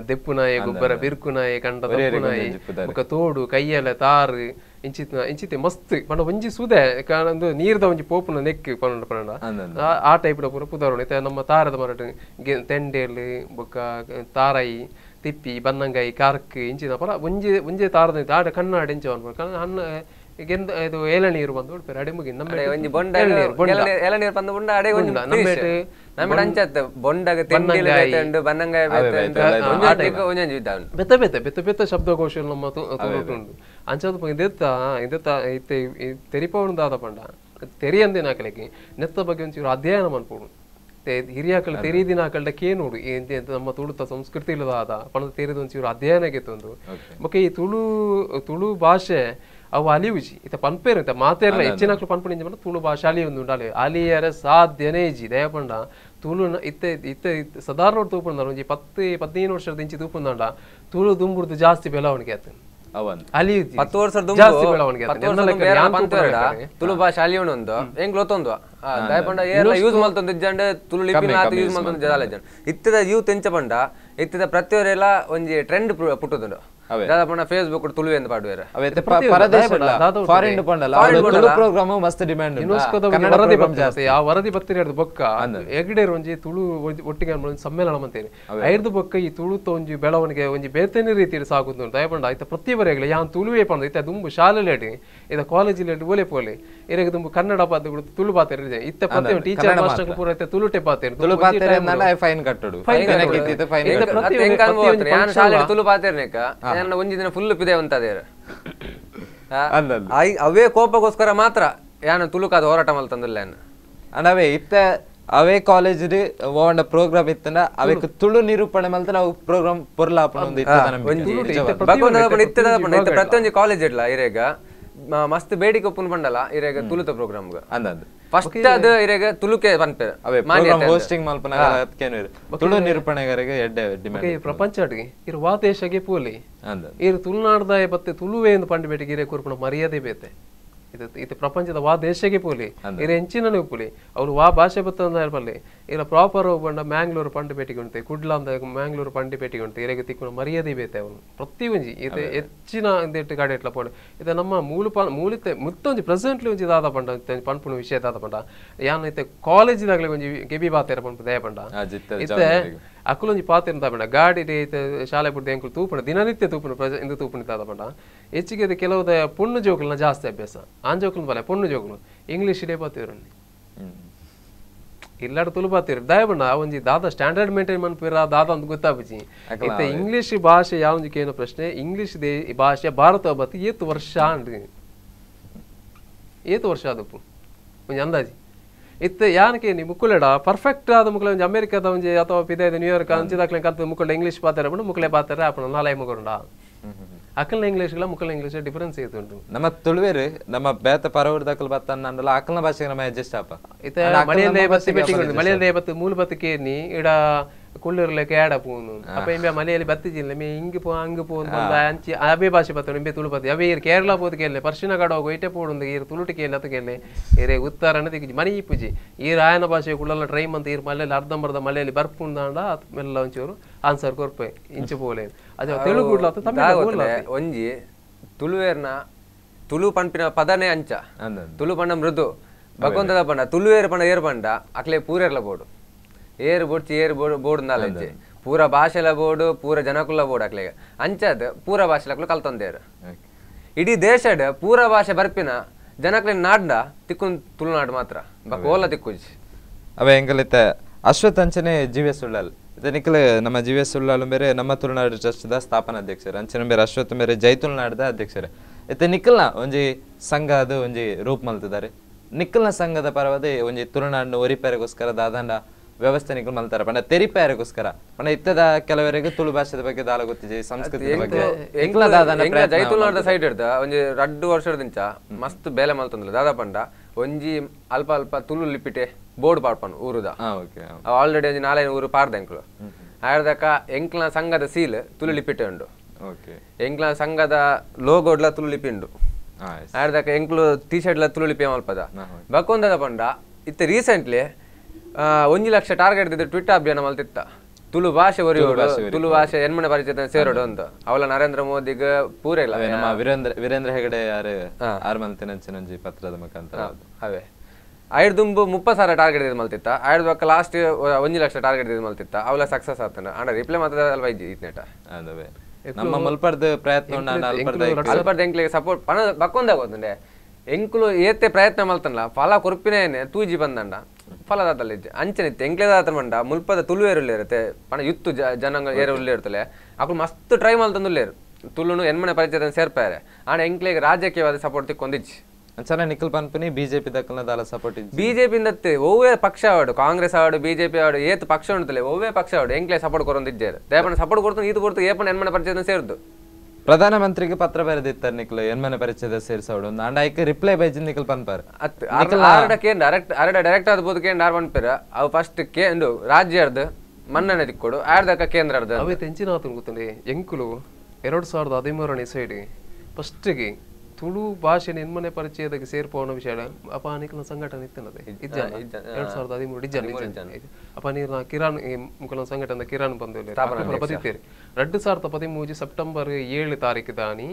ದೆಪ್ಪುನಾಯಿ ಗೊಬ್ಬರ ಬಿರ್ಕುನಾಯಿ ಕಂಡ ದಪ್ಪುನಾಯಿ ಬೊಕ್ಕ ತೋಡು ಕೈಯಲೆ ತಾರು ಇಂಚಿತ್ನ ಇಂಚಿತೆ ಮಸ್ತ್ ಪಂಡ ಒಂಜಿ ಸುದೆ ಕಾರಣಂದು ನೀರ್ದ ಒಂಜಿ ಪೋಪುನ ನೆಕ್ ಪಂಡ ಪಂಡ ಆ ಟೈಪ್ ಪೂರ ಪುದರುಂಡು ಇತ್ತೆ ನಮ್ಮ ತಾರದ ಮರಟ್ ತೆಂಡೇಲು ಬೊಕ್ಕ ತಾರಾಯಿ ತಿಪ್ಪಿ ಬನ್ನಂಗಾಯಿ ಕಾರ್ಕ್ ಇಂಚಿನ ಪರ ಒಂಜಿ ಒಂಜಿ ತಾರದ ಆಡ ಕಣ್ಣಾಡ ಇಂಚ ಹಣ್ಣು ಗೆಂದ ಇದು ಏಳನೀರು ಬಂದು ಉಡ್ಪೇರು ಅಡೆ ಮುಗಿ ನಮ್ಮ ಒಂಜಿ ಬೊಂಡ ಎಳನೀರು ಬಂದು ಬೊಂಡ ಅಡೆ ಒಂಜಿ ನಮ್ಮ ಅಂಚತ್ತೆ ಬೊಂಡಗ ತೆಂಡಿಲು ಬೇತೆ ಬನ್ನಂಗಾಯಿ ಬೇತೆ ಒಂಜೊಂಜಿ ಇದ್ದಾವೆ ಬೆತ್ತ ಬೆತ್ತ ಬೆತ್ತ ಬೆತ್ತ ಶಬ್ದಕೋಶ ನಮ್ಮ ತುಳುಟುಂಡು ಅಂಚಾದ ಇದೆತ್ತ ಇದೆತ್ತ ಇತ್ತೆ ತೆರಿಪವಣದಾದ ಪಂಡ ತೆರಿಯಂದಿನ ಆಕಳಿಗೆ ನೆತ್ತ ಬಗ್ಗೆ ಒಂಚೂರು ಅಧ್ಯಯನ ಮನ್ಪೋಡು ಹಿರಿಯಾಕಳು ತೆರೀದಿನ ಆಕಳ್ಡ ಕೇನೋಡು ನಮ್ಮ ತುಳುತ ಸಂಸ್ಕೃತಿ ಇಲ್ಲದಾದ ಪಣದ ತೆರೆದ ಒಂಚೂರು ಅಧ್ಯಯನಕ್ಕೆ ತಂದು ಬೊಕ್ಕ ಈ ತುಳು ತುಳು ಭಾಷೆ ಅವು ಅಲಿವುಜಿ ಇತ್ತ ಪನ್ಪೇರು ಇತ್ತ ಮಾತೇರ್ಲ ಹೆಚ್ಚಿನ ಪನ್ಪುಣಿಂಜ ಪಂಡ ತುಳು ಭಾಷೆ ಅಲಿ ಒಂದು ಉಂಡು ಅಲಿ ಅಲಿಯರೆ ಸಾಧ್ಯನೇ ಇಜ್ಜಿ ದಯಪಂಡ ತುಳು ಇತ್ತೆ ಇತ್ತೆ ಸಾಧಾರಣ ತೂಪುಂಡ ಒಂಜಿ 10 15 ವರ್ಷದ ಇಂಚಿ ತೂಪುಂಡ ತುಳು ದುಂಬುರ್ದು ಜಾಸ್ತಿ ಬೆಳವಣಿಗೆ ಆಯ್ತು ಅಲ್ಲಿ 10 ವರ್ಷ ಜಾಸ್ತಿ ಬೆಳವಣಿಗೆ ತುಳು ಭಾಷೆ ಅಲಿಯುಂಡು ಒಂದು ಎಂಕ್ಲು ಒತ್ತೊಂದು ದಯಪಂಡ ಏರ್ಲ ಯೂಸ್ ಮಲ್ತೊಂದು ಇಜ್ಜಂಡ ತುಳು ಲಿಪಿನ ಆತ ಯೂಸ್ ಮಲ್ತೊಂದು ಜಲ ಇಜ್ಜಂಡ ಇತ್ತದ ಯೂತ್ ಎಂಚ ಪಂಡ ಇತ್ತದ ಪ್ರತಿಯೊರೆಲ್ಲ ಒಂಜಿ ಟ್ರೆಂಡ್ ಪುಟ್ಟುದುಂಡು. ದಾದಪಂಡ ಫೇಸ್ಬುಕ್ ತುಳು ಎಂದು ಪಾಡುವೆರ್ ಫಾರಿನ್ ಪಂಡಲ ತುಳು ಪ್ರೋಗ್ರಾಮ್ ಮಸ್ತ್ ಡಿಮ್ಯಾಂಡ್ ಯುನೆಸ್ಕೋದ ವರದಿ ಬರ್ತದೆ. ಆ ವರದಿ ಬತ್ತಿನ ಬೊಕ್ಕ ಎಗಡೇರ್ ಒಂಜಿ ತುಳು ಒಟ್ಟಿಗೆ ಸಮ್ಮೇಳನ ಮಂತೇನೆ ಐರ್ದು ಬೊಕ್ಕ ಈ ತುಳುತ ಒಂಜಿ ಬೆಳವಣಿಗೆ ಒಂಜಿ ಬೇತನೆ ರೀತಿಯಲ್ಲಿ ಸಾಗುದು. ದಯಪಂಡ ಆಯ್ತ ಪ್ರತಿವರೆಗಳ ಯಾನ್ ತುಳುವೇ ಪಂಡ ಇತ್ತ ದುಂಬು ಶಾಲೆ ಲೇಟ್ ಇದ ಕಾಲೇಜ್ ಲೇಟ್ ಓಲೆ ಪೋಲೆ ಇರೆಗ್ ದುಂಬು ಕನ್ನಡ ಪಾತೆ ತುಳು ಪಾತೆ ಇತ್ತ ಪ್ರತಿ ಟೀಚರ್ ಮಾಸ್ಟರ್ ಪೂರ ಇತ್ತ ತುಳುಟೆ ಪಾತೆ ತುಳು ಪಾತೆ ಫೈನ್ ಕಟ್ಟಡು ಯಾನ್ ಶಾಲೆ ತುಳು ಪಾತೆರ್ನೇಕ ನನ್ನ ಒಂಜಿ ದಿನ ಫುಲ್ ಪಿದೆ ಉಂತದೇರು ಅವೇ ಕೋಪಗೋಸ್ಕರ ಮಾತ್ರ ಯಾನು ತುಳುಕಾದ ಹೋರಾಟ ಮಲ್ತಂದಿಲ್ಲ ಅವೇ ಇತ್ತ ಅವೇ ಕಾಲೇಜ್ ಓಂಡ ಪ್ರೋಗ್ರಾಮ್ ಇತ್ತಂಡ ಅವೆಕ್ ತುಳು ನಿರೂಪಣೆ ಮಲ್ತ ನಾವು ಪ್ರೋಗ್ರಾಮ್ ಪೊರ್ಲಾಪಣ ಪ್ರತಿಯೊಂದು ಕಾಲೇಜ್ ಇಡ್ಲ ಇರೇಗ ಮಸ್ತ್ ಬೇಡಿಕೆ ಒಪ್ಪುನ್ ಪಂಡಲ ಇರೇಗ ತುಳುತ ಪ್ರೋಗ್ರಾಮ್ ಫಸ್ಟ್ ಅದು ಇರೇಗ ತುಳುಕೆ ಪನ್ಪೆರ್ ಹೋಸ್ಟಿಂಗ್ ಮಲ್ಪನ ತುಳು ನಿರೂಪಣೆಗಾರಿಗೆ ಎಡ್ಡೆ ಡಿಮ್ಯಾಂಡ್ ಪ್ರಪಂಚಡಿಗೆ ಇರು ವಾ ದೇಶಗೆ ಪೋಲಿ ಇರು ತುಳುನಾಡ್ದ ಬತ್ತೆ ತುಳುವೆ ಎಂದು ಪಂಡ ಬೇಟಿಗೆ ಇರೇ ಕೊರ್ಪುಣ ಮರ್ಯಾದೆ ಬೇತೆ ಇದು ಇದು ಪ್ರಪಂಚದ ವಾ ದೇಶಕ್ಕೆ ಪೋಲಿ ಇರ ಎಂಚಿನ ಪೋಲಿ ಅವ್ರು ವಾ ಭಾಷೆ ಬತ್ತಂದ ಪಲ್ಲಿ ಇರ ಪ್ರಾಪರ್ ಬಂಡ ಮ್ಯಾಂಗ್ಳೂರು ಪಂಡ ಪೇಟಿಗೆ ಉಂಟು ಕುಡ್ಲ ಅಂದ ಮ್ಯಾಂಗ್ಳೂರು ಪಂಡಿ ಪೇಟಿಗೆ ಉಂಟು ಇರೆಗೆ ತಿಕ್ಕುನ ಮರ್ಯಾದೆ ಬೇತೆ ಅವನು ಪ್ರತಿ ಒಂಜಿ ಇದು ಹೆಚ್ಚಿನ ಗಾಡಿ ಎಟ್ಲ ಪೋಡು ಇದು ನಮ್ಮ ಮೂಲ ಮೂಲಿತೆ ಮುತ್ತೊಂಜಿ ಪ್ರೆಸೆಂಟ್ಲಿ ಒಂಜಿ ದಾದ ಪಂಡ ಪನ್ಪುನ ವಿಷಯ ದಾದ ಪಂಡ ಯಾನ್ ಇತ್ತೆ ಕಾಲೇಜಿದಾಗಲೇ ಒಂಜಿ ಗೆಬಿ ಬಾತೇರ ಪನ್ಪು ದಯ ಪಂಡ ಇತ್ತೆ ಅಕುಲೊಂಜಿ ಪಾತೆರ ಪಂಡ ಗಾಡಿ ಇತ್ತೆ ಶಾಲೆ ಪುಡ್ದು ಎಂಕುಲು ತೂಪುಣ ದಿನನಿತ್ಯ ತೂಪುಣ ಇಂದು ತೂಪುಣ ದಾದ ಪಂಡ ಹೆಚ್ಚಿಗೆ ಇದು ಕೆಲವು ಪೊಣ್ಣು ಜೋಕುಲನ ಜಾಸ್ತಿ ಅಭ್ಯಾಸ ಆಂಜೋಕುಲು ಬಲೆ ಪೊಣ್ಣು ಜೋಕುಲು ಇಂಗ್ಲೀಷ್ ಇಡೇ ಪಾತಿರು ಇಲ್ಲಾಡ ತುಳು ಪಾತಿರು ದಯಬಣ್ಣ ಒಂಜಿ ದಾದ ಸ್ಟ್ಯಾಂಡರ್ಡ್ ಮೇಂಟೈನ್ ಮನ್ಪಿರ ದಾದ ಅಂತ ಗೊತ್ತಾಪುಜಿ ಇತ್ತೆ ಇಂಗ್ಲೀಷ್ ಭಾಷೆ ಯಾವೊಂಜಿ ಏನೋ ಪ್ರಶ್ನೆ ಇಂಗ್ಲೀಷ್ they ಭಾಷೆ ಭಾರತ ಬತ್ತಿ ಏತು ವರ್ಷ ಅಂಡ್ ಏತು ವರ್ಷ ಅದಪ್ಪು ಒಂಜಿ ಅಂದಾಜಿ ಇತ್ತೆ ಯಾನಕ್ಕೆ ನೀ ಮುಕ್ಕುಲೆಡ ಪರ್ಫೆಕ್ಟ್ ಆದ ಮುಕ್ಕಲೆ ಒಂಜಿ ಅಮೆರಿಕದ ಒಂಜಿ ಅಥವಾ ಪಿದಾಯ್ದ ನ್ಯೂಯಾರ್ಕ್ ಅಂಚಿದಾಕ್ಲೆ ಕಲ್ತ ಮುಕ್ಕುಂಡ ಇಂಗ್ಲೀಷ್ ಪಾತಾರ ಪಂಡ ಮುಕ್ಕಲೆ ಪಾತಾರ ಅಪ್ಪಣ ನಾಲಾಯ ಮುಗುಂಡ ಅಕಲ್ನ ಇಂಗ್ಲೀಷ್ ಮುಕ್ಕಲ ಇಂಗ್ಲೀಷ್ ಡಿಫರೆನ್ಸ್ ಇತ್ತು ನಮ್ಮ ತುಳುವೇರು ನಮ್ಮ ಬೇತ ಪರವರ್ ದಾಖಲು ಬತ್ತನ್ನಲ್ಲ ಅಕಲ್ನ ಭಾಷೆಗೆ ನಮ್ಮ ಅಡ್ಜಸ್ಟ್ ಆಪ ಇತ್ತೆ ಮಳೆಯಲ್ಲೇ ಬತ್ತಿ ಭೇಟಿ ಮಳೆಯಲ್ಲೇ ಬತ್ತು ಮೂಲ ಬತ್ತಕ್ಕೆ ನೀ ಇಡ ಕುಳ್ಳಿರ್ಲೆಕ್ಕ ಏಡ ಪೂನು ಅಪ್ಪ ಇಂಬೆ ಮಲೆಯಲ್ಲಿ ಬತ್ತಿಜಿಲ್ಲ ಮೇ ಹಿಂಗ್ ಪೋ ಹಂಗ್ ಪೋ ಬಂದ ಅಂಚಿ ಅವೇ ಭಾಷೆ ಬತ್ತ ಇಂಬೆ ತುಳು ಬತ್ತಿ ಅವೇ ಇರ್ ಕೇರಳ ಪೋದು ಕೇಳಲೆ ಪರ್ಶಿನ ಕಡ ಹೋಗು ಇಟ್ಟೆ ಪೋಡುಂದು ಈರ್ ತುಳುಟಿ ಕೇಳಲೆ ಅತ್ತ ಕೇಳಲೆ ಏರೇ ಉತ್ತಾರನ ದಿಕ್ಕಿ ಮನಿ ಇಪ್ಪುಜಿ ಈ ರಾಯನ ಭಾಷೆ ಕುಳ್ಳಲ್ಲ ಟ್ರೈ ಮಂತ ಈರ್ ಮಲೆಯಲ್ಲಿ ಅರ್ಧಂಬರ್ಧ ಮಲೆಯಲ್ಲಿ ಬರ್ಪುಂದಾಂಡ ಮೆಲ್ಲ ಒಂಚೂರು ಆನ್ಸರ್ ಕೊರ್ಪೆ ಇಂಚು ಪೋಲೆ ಅದು ತೆಲುಗು ತಮಿಳು ಒಂಜಿ ತುಳುವೇರ್ನ ತುಳು ಪನ್ಪಿನ ಪದನೇ ಅಂಚ ತುಳು ಪಂಡ ಮೃದು ಭಗವಂತದ ಪಂಡ ತುಳುವೇರ್ ಪಂಡ ಏರ್ ಪಂಡ ಅಕ್ಲೆ ಪೂರೇರ್ಲ ಬೋಡು ಏರು ಬೊಡ್ಚಿ ಏರು ಬೋಡು ಬೋಡು ನಾಲೆಜ್ಜೆ ಪೂರ ಭಾಷೆಲ ಬೋಡು ಪೂರ ಜನಕುಲ ಬೋಡು ಅಕ್ಲೆಗೆ ಅಂಚದ್ ಪೂರ ಭಾಷೆಲಕ್ಲು ಕಲ್ತೊಂದೇರು ಇಡೀ ದೇಶಡ್ ಪೂರ ಭಾಷೆ ಬರ್ಪಿನ ಜನಕ್ಲೆ ನಾಡ್ಡ ತಿಕ್ಕು ತುಳುನಾಡು ಮಾತ್ರ ಬಕೋಲ ತಿಕ್ಕುಜಿ ಅವೇ ಎಂಗಲಿತ್ತೆ ಅಶ್ವಥ್ ಅಂಚನೆ ಜಿ ವಿ ಸುಳ್ಳಲ್ ನಿಖಲ್ ನಮ್ಮ ಜಿ ವಿ ಸುಳ್ಳಾಲು ಬೇರೆ ನಮ್ಮ ತುಳುನಾಡು ಟ್ರಸ್ಟ್ದ ಸ್ಥಾಪನಾ ಅಧ್ಯಕ್ಷರು ಅಂಚನೆ ಬೇರೆ ಅಶ್ವಥ್ ಬೇರೆ ಜೈ ತುಳುನಾಡ್ದ ಅಧ್ಯಕ್ಷರು ಇತ್ತೆ ನಿಖಲ್ನ ಒಂಜಿ ಸಂಘ ಅದು ಒಂಜಿ ರೂಪ್ ಮಲ್ತಿದ್ದಾರೆ ನಿಖಲ್ನ ಸಂಘದ ಪರವಾದ ಒಂಜಿ ತುಳುನಾಡಿನ ಒರಿಪೇರೆಗೋಸ್ಕರ ದಾದಾಂಡ ವ್ಯವಸ್ಥೆ ನಿಖಲ್ ಮಲ್ತಾರ ಪಂಡ ತೆರಿಪೇರೆಗೋಸ್ಕರ ಪಂಡ ಇತ್ತದ ಕೆಲವರಿಗೆ ತುಳು ಭಾಷೆದ ಬಗ್ಗೆ ದಾಲ ಗೊತ್ತಿದೆ ಸಂಸ್ಕೃತಿ ಬಗ್ಗೆ ಜೈ ತುಳುನಾಡ್ದ ಸೈಡ್ ಇಡ್ದ ಒಂಜಿ 2 ವರ್ಷದಿಂಚ ಮಸ್ತ್ ಬೇಲೆ ಮಲ್ತಂದಿಲ್ಲ ದಾದಾ ಪಂಡ ಒಂಜಿ ಅಲ್ಪ ಅಲ್ಪ ತುಳು ಲಿಪಿಟೆ ಬೋರ್ಡ್ ಪಾಡ್ಪನು ಊರುದ ಆಲ್ರೆಡಿ ಒಂಜಿ 4-5 ಊರು ಪಾಡ್ದ ಎಂಕ್ಲು ಆಯ್ದಕ್ಕ ಎಂಕ್ಲ ಸಂಘದ ಸೀಲ್ ತುಳು ಲಿಪಿಟೆ ಉಂಡು ಎಂಕ್ಲ ಸಂಘದ ಲೋಗೋಡ್ಲ ತುಳು ಲಿಪಿ ಉಂಡು ಆಯ್ದಕ್ಕ ಎಂಕ್ಲು ಟೀ ಶರ್ಟ್ಲ ತುಳು ಲಿಪಿ ಮಲ್ಪದ ಬಕ್ಕೊಂದದ ಪಂಡ ಇತ್ತೆ ರೀಸೆಂಟ್ಲಿ 1 ಲಕ್ಷ ಟಾರ್ಗೆಟ್ ಇದ್ದು ಟ್ವಿಟ್ಟರ್ ಅಭಿಯಾನ ಮಲ್ತಿತ್ತ ತುಳು ಭಾಷೆ ಒರಿಯೋಡು ತುಳು ಭಾಷೆ ಎನ್ಮನೆ ಪರಿಚಯ ಸೇರೋಡು ಅಂತ ಅವಲ ನರೇಂದ್ರ ಮೋದಿಗೆ ಪೂರ ಇಲ್ಲ ನಮ್ಮ ವೀರೇಂದ್ರ ಹೆಗಡೆ ಯಾರು ಆರು ಮಲ್ತಿನ ಪತ್ರದ ಮುಖಾಂತರ ಅವೇ ಐದು 30,000 ಟಾರ್ಗೆಟ್ ಇದು ಮಲ್ತಿತ್ತ ಐದು ಬಕ್ಕ ಲಾಸ್ಟ್ 1 ಲಕ್ಷ ಟಾರ್ಗೆಟ್ ಇದು ಮಲ್ತಿತ್ತ ಅವಲ ಸಕ್ಸಸ್ ಆಗ್ತಾನೆ ಅಂಡ ರಿಪ್ಲೈ ಮಾತ್ರ ಅಲ್ವಾ ಇದ್ನೇಟ ನಮ್ಮ ಮಲ್ಪರ್ದ ಪ್ರಯತ್ನ ಅಲ್ಪರ್ದ ಎಂಕ್ಲಿಗೆ ಸಪೋರ್ಟ್ ಪಣ ಬಕ್ಕೊಂದಾಗೋದಂಡೆ ಎಂಕ್ಲು ಏತೆ ಪ್ರಯತ್ನ ಮಲ್ತನಲ್ಲ ಫಲ ಕೊರ್ಪಿನೇ ತೂಜಿ ಬಂದಂಡ ಫಲದಾತಲ್ಲ ಅಂಚನೆ ಎಂಕ್ಲೆದಾತ ಮಂಡ ಮುಲ್ಪದ ತುಳು ಏರುಳ್ಳಿರುತ್ತೆ ಪಣ ಯುತ್ತು ಜನಾಂಗ ಏರುಳ್ಳಿ ಇರ್ತಲೆ ಅಕುಲು ಮಸ್ತ್ ಟ್ರೈ ಮಲ್ತಂದುಲ್ಲೇರು ತುಳುನು ಎನ್ಮನೆ ಪರಿಚಯ ಸೇರ್ಪಾರೆ ಆಂಡ ಎಂಕ್ಲೆಗೆ ರಾಜಕೀಯವಾದ ಸಪೋರ್ಟ್ ತಿಕ್ಕೊಂದಿಚ್ಚಿ ಅಂಚನೆ ನಿಖಲ್ ಪನ್ಪಿನಿ ಬಿಜೆಪಿ ದಕ್ಕಲದಾಲ ಸಪೋರ್ಟ್ ಬಿಜೆಪಿ ಒವ್ವೇ ಪಕ್ಷ ಆಡು ಕಾಂಗ್ರೆಸ್ ಆಡು ಬಿಜೆಪಿ ಆಡು ಏತ್ ಪಕ್ಷ ಉಂಟುಲೆ ಒವ್ವೇ ಪಕ್ಷ ಆಡು ಎಂಕ್ಲೆ ಸಪೋರ್ಟ್ ಕೊರೊಂದಿಜ್ಜೇರು ದಯಪಣ ಸಪೋರ್ಟ್ ಕೊಡ್ತು ಈತು ಕೊಡ್ತು ಏಪಣ ಎನ್ಮನೆ ಪರಿಚಯ ಸೇರ್ದು ಪ್ರಧಾನಮಂತ್ರಿಗೆ ಪತ್ರ ಬರೆದಿತ್ತಾರೆ ನಿಖಲ್ ಎನ್ಮನೆ ಪರಿಚಯದ ಸೇರ್ಸೋಡು ಅಂಡ ಐಕ್ ರಿಪ್ಲೈ ಬೈಜಿ ನಿಖಲ್ ಪನ್ಪಾರ್ ಆರಡ ಕೇಂದ್ರ ಡೈರೆಕ್ಟ್ ಅರಡ ಡೈರೆಕ್ಟ್ ಆದ ಕೇಂದ್ರ ಆರ್ ಪನ್ಪೇರ ಅವು ಫಸ್ಟ್ ಕೇಂದ್ರ ರಾಜ್ಯರ್ದು ಮನ್ನಣೆ ತಿಕ್ಕೊಡು ಆರ್ದಕ್ಕ ಕೇಂದ್ರ ಅವೇ ತೆಂಚಿನ ಆತನ ಗೊತ್ತಂడి ಎಂಕುಲು 2013ನೇ ಸೈಡ್ ಫಸ್ಟ್ಗೆ Tulu ಭಾಷೆ ಎನ್ಮನೆ ಪರಿಚಯದಾಗ ಸೇರ್ಪೋಣ ವಿಷಯ ಅಪ್ಪ ನಿಕ್ಲ ಸಂಘಟನೆ ಇತ್ತನದೆ ಇಜ್ಜ 2013 ಇಜ್ಜ ಅಪ್ಪ ನೀರ್ನ ಕಿರಾನ್ ಮುಕಲ ಸಂಘಟನೆ ಕಿರಾನ್ ಬಂದು ಬದಿತ್ತೇರಿ 2013 ಸೆಪ್ಟೆಂಬರ್ 7 ತಾರೀಕು ದಾನಿ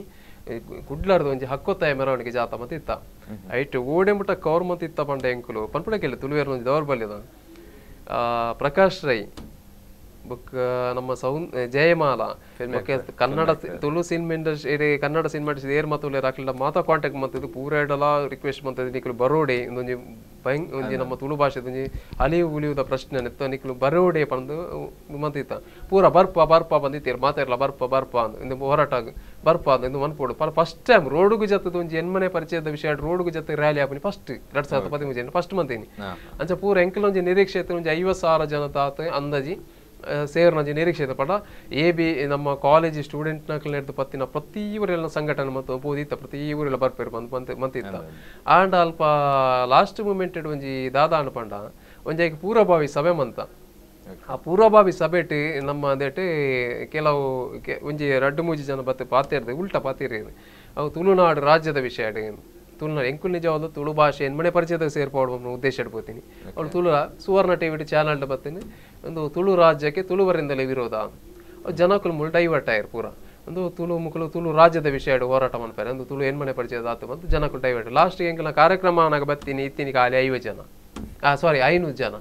ಕುಡ್ಲಾರ್ದ ಒಂಜಿ ಹಕ್ಕೊತ್ತಾಯ ಮೆರವಣಿಗೆ ಜಾತ ಮತ್ತೆ ಇತ್ತ ಐಟ್ ಓಡೆ ಮುಟ್ಟ ಕವರ್ ಮತ್ ಇತ್ತ ಪಂಡ ಎಂಕುಲು ಪನ್ಪುಡ ಕೇಳಿ ತುಳುವೇರ್ ಒಂಜಿ ದೌರ್ಬಲ್ಯದ ಪ್ರಕಾಶ್ ರೈ ಬುಕ್ ನಮ್ಮ Jayamala Kannada Tulu cinema industry Kannada cinema industry ಏರ್ ಮಾತು ರಾಕ್ಲಿಲ್ಲ ಮಾತಾ ಕಾಂಟ್ಯಾಕ್ಟ್ ಮಂತಿದ್ದು ಪೂರ ಎಡಲ ರಿಕ್ವೆಸ್ಟ್ ಮಂತಿದ್ದು ನಿಕ್ಲು ಬರೋಡೆ ಒಂಜಿ ಒಂಜಿ ನಮ್ಮ ತುಳು ಭಾಷೆ ಒಂಜಿ ಅಲಿವು ಉಳಿಯುವುದ ಪ್ರಶ್ನೆ ನೆತ್ತ ನಿಕ್ಲು ಬರೋಡೆ ಪಂದು ಮಂತಿತ್ತ ಪೂರ ಬರ್ಪ ಬರ್ಪ ಬಂದಿತ್ತೀರ ಮಾತಾಡಲ್ಲ ಬರ್ಪ ಬರ್ಪ ಅಂದು ಇಂದು ಹೋರಾಟ ಬರ್ಪ ಅಂದು ಇಂದು ಮನ್ಪೋಡು ಫಸ್ಟ್ ಟೈಮ್ ರೋಡ್ಗು ಜೊತೆ ಒಂಜಿ ಎನ್ಮನೆ ಪರಿಚಯದ ವಿಷಯ ರೋಡ್ಗು ಜೊತೆ ರ್ಯಾಲಿ ಆಪನಿ ಫಸ್ಟ್ 2013 ಫಸ್ಟ್ ಮಂತೀನಿ ಅಂಚ ಪೂರ ಎಂಕಲ್ ಒಂಜಿ ನಿರೀಕ್ಷೆ ಒಂಜಿ 50,000 ಜನ ತಾತ ಅಂದಾಜಿ ಸೇರ್ನಂಜಿ ನಿರೀಕ್ಷೆ ಪಡ ಎ ಬಿ ನಮ್ಮ ಕಾಲೇಜ್ ಸ್ಟೂಡೆಂಟ್ ನಕಲ್ ಪತ್ತಿನ ಪ್ರತಿ ಊರೆಲ್ಲ ಸಂಘಟನೆ ಮತ್ತು ಬೋಧಿತ್ತ ಪ್ರತಿ ಊರೆಲ್ಲ ಬರ್ಪೇರು ಬಂದು ಮಂತಿತ್ತ ಆಂಡ ಅಲ್ಪ ಲಾಸ್ಟ್ ಮೂಮೆಂಟ್ ಒಂಜಿ ದಾದಾ ಅನ್ಪಂಡ ಒಂಜಿ ಪೂರ್ವಭಾವಿ ಸಭೆ ಮಂತ ಆ ಪೂರ್ವಭಾವಿ ಸಭೆಟ್ ನಮ್ಮ ಅಂದೇಟ್ ಕೆಲವು ಒಂಜಿ ರಡ್ಡು ಮೂಜಿ ಜನ ಬತ್ತೆ ಪಾತೇರ್ದು ಉಲ್ಟಾ ಪಾತೇರಿ ಅವು ತುಳುನಾಡು ರಾಜ್ಯದ ವಿಷಯ ತುಳುನಾಡು ಎಂಕುಲ್ ನಿಜವಾದ ತುಳು ಭಾಷೆ ಎನ್ಮನೆ ಪರಿಚಯದ ಸೇರ್ಪಾಡು ಉದ್ದೇಶ ಇಡ್ಬೋತೀನಿ ಅವಳು ತುಳು ಸುವರ್ಣ ಟಿವಿ ಚಾನಲ್ ಬತ್ತೀನಿ ಒಂದು ತುಳು ರಾಜ್ಯಕ್ಕೆ ತುಳುವರಿಂದಲೇ ವಿರೋಧ ಜನಕುಲು ಮುಳು ಡೈವರ್ಟ್ ಆಯಿರು ಪೂರ ಒಂದು ತುಳು ಮುಕುಲು ತುಳು ರಾಜ್ಯದ ವಿಷಯ ಹೋರಾಟ ಮಾಡ್ತಾರೆ ಒಂದು ತುಳು ಎನ್ಮನೆ ಪರಿಚಯದ ಆತು ಮತ್ತು ಜನಕುಲು ಡೈವರ್ಟ್ ಲಾಸ್ಟ್ ಎಂಕಲ್ನ ಕಾರ್ಯಕ್ರಮ ನಾಗ ಬತ್ತೀನಿ ಇತ್ತೀನಿ ಖಾಲಿ 50 ಜನ ಸಾರಿ 500 ಜನ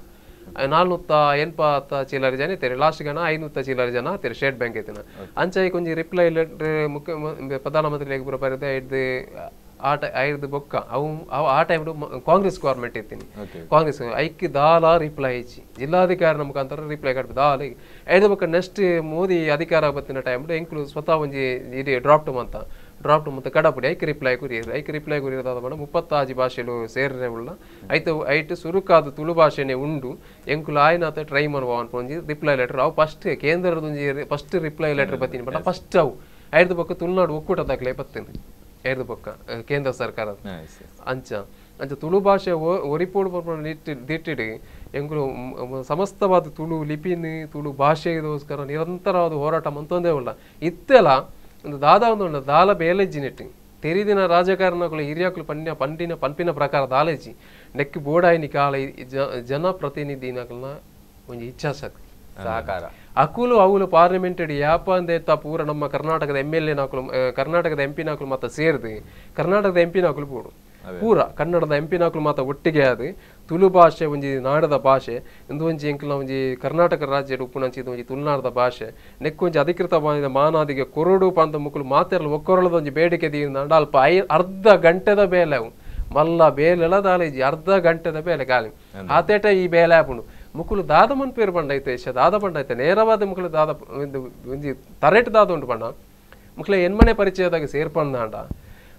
480 ಚಿಲ್ಲರೆ ಜನ ಇತ್ತಾರೆ ಲಾಸ್ಟ್ ಗಣ 500 ಚಿಲ್ಲರೆ ಜನ ಆತಾರೆ ಸ್ಟೇಟ್ ಬ್ಯಾಂಕ್ ಐತಿನ ಅಂಚೆ ಕೊಂಚ ರಿಪ್ಲೈ ಲೆಟರ್ ಮುಖ್ಯ ಪ್ರಧಾನಮಂತ್ರಿ ಪೂರ ಬರೆದ ಐದು ಐದು ಬೊಕ್ಕ ಅವು ಆ ಟೈಮ್ ಕಾಂಗ್ರೆಸ್ ಗೌರ್ಮೆಂಟ್ ಇತ್ತೀನಿ ಕಾಂಗ್ರೆಸ್ ಐಕ್ ದಾಲ ರಿಪ್ಲೈ ಐಚಿ ಜಿಲ್ಲಾಧಿಕಾರಿ ಮುಖಾಂತರ ರಿಪ್ಲೈ ಕಟ್ಟ ದಾಲ ಐದು ಬೊಕ್ಕ ನೆಕ್ಸ್ಟ್ ಮೋದಿ ಅಧಿಕಾರ ಬತ್ತಿನ ಟೈಮ್ ಎಂಕುಲು ಸ್ವತಃ ಒಂಜಿ ಇಡೀ ಡ್ರಾಪ್ಟ್ ಮಂತ ಡ್ರಾಪ್ಟ್ ಮತ್ತು ಕಡಪುಡಿ ಐಕ್ ರಿಪ್ಲೈ ಕುರಿಯರು ಐಕ್ ರಿಪ್ಲೈ ಕುರಿಯದಾದ ಮಾಡ 36 ಭಾಷೆಲು ಸೇರ್ರೆ ಉಳ್ಳ ಐತು ಐಟ್ ಸುರುಕಾದ ತುಳು ಭಾಷೆನೆ ಉಂಡು ಎಂಕುಲು ಆಯ್ನಾತ ಟ್ರೈ ಮಾಡುವ ಒಂಜಿ ರಿಪ್ಲೈ ಲೆಟರ್ ಅವು ಫಸ್ಟ್ ಕೇಂದ್ರದ ಒಂಜಿ first reply letter ಬತ್ತೀನಿ but first ಅವು ಐದು ಬೊಕ್ಕ ತುಳುನಾಡು ಒಕ್ಕೂಟ ದಾಖಲೆ ಬತ್ತೀನಿ ಐದು ಬೊಕ್ಕ ಕೇಂದ್ರ ಸರ್ಕಾರ ಅಂಚ ಅಂಚ ತುಳು ಭಾಷೆ ಒರಿಪೋಡು ದಿಟ್ಟಿಡಿ ಎಂಕುಲು ಸಮಸ್ತವಾದ ತುಳು ಲಿಪಿನ ತುಳು ಭಾಷೆಗೋಸ್ಕರ ನಿರಂತರವಾದ ಹೋರಾಟ ಮಂತೊಂದೇ ಉಳ್ಳ ಇತ್ತೆಲ ಒಂದು ದಾದ ಒಂದು ದಾಲ ಬೇಲೆಜ್ಜಿ ನೆಟ್ಟಿ ತೆರಿದಿನ ರಾಜಕಾರಣಗಳು ಹಿರಿಯಾಕುಲು ಪನ್ಯ ಪಂಡಿನ ಪನ್ಪಿನ ಪ್ರಕಾರ ದಾಲೆಜ್ಜಿ ನೆಕ್ಕು ಬೋಡಾಯಿನಿ ಕಾಲ ಜನಪ್ರತಿನಿಧಿನಕಲ್ನ ಒಂಜಿ ಇಚ್ಛಾಶಕ್ತಿ ಸಹಕಾರ ಅಕುಲು ಅವುಲು ಪಾರ್ಲಿಮೆಂಟ್ ಯಾಪ ಅಂದೇತ ಪೂರ ನಮ್ಮ ಕರ್ನಾಟಕದ M L A ನಾಕುಲು ಕರ್ನಾಟಕದ ಎಂ ಪಿ ನಾಕುಲು ಮಾತ ಸೇರಿದು ಕರ್ನಾಟಕದ ಎಂ ಪಿ ನಾಕುಲು ಪೋಡು ಪೂರ ಕನ್ನಡದ ಎಂ ಪಿ ನಾಕುಲು ಮಾತ ಒಟ್ಟಿಗೆ ಅದು ತುಳು ಭಾಷೆ ಒಂಜಿ ನಾಡದ ಭಾಷೆ ಇಂದು ಒಂಜಿ ಎಂಕಲ್ನ ಒಂಜಿ ಕರ್ನಾಟಕ ರಾಜ್ಯದ ಉಪ್ಪುನಂಚಿ ಇದು ಒಂಜಿ ತುಳುನಾಡದ ಭಾಷೆ ನೆಕ್ಕೊಂಜಿ ಅಧಿಕೃತ ಮಾನಾದಿಗೆ ಕೊರಡು ಪಂತ ಮುಕ್ಕುಲು ಮಾತೆರಲು ಒಕ್ಕೊರಳದ ಒಂಜಿ ಬೇಡಿಕೆ ದೀಂಡ ಅಲ್ಪ ಅರ್ಧ ಗಂಟೆದ ಬೇಲೆ ಅವು ಮಲ್ಲ ಬೇಲೆಲ ದಾಲೇಜಿ ಅರ್ಧ ಗಂಟೆದ ಬೇಲೆ ಖಾಲಿ ಆತೇಟ ಈ ಬೇಲೆ ಆಪುಂಡು ಮುಕುಲು ದಾದ ಮನ್ಪೇರು ಪಂಡ ಐತೆ ದಾದ ಪಂಡ ಐತೆ ನೇರವಾದ ಮುಕುಲು ದಾದ ಒಂಜಿ ತರೆಟ್ ದಾದ ಉಂಟು ಪಂಡ ಮುಕ್ಲೆ ಎನ್ಮನೆ ಪರಿಚಯದಾಗ ಸೇರ್ಪಂದಾಂಡ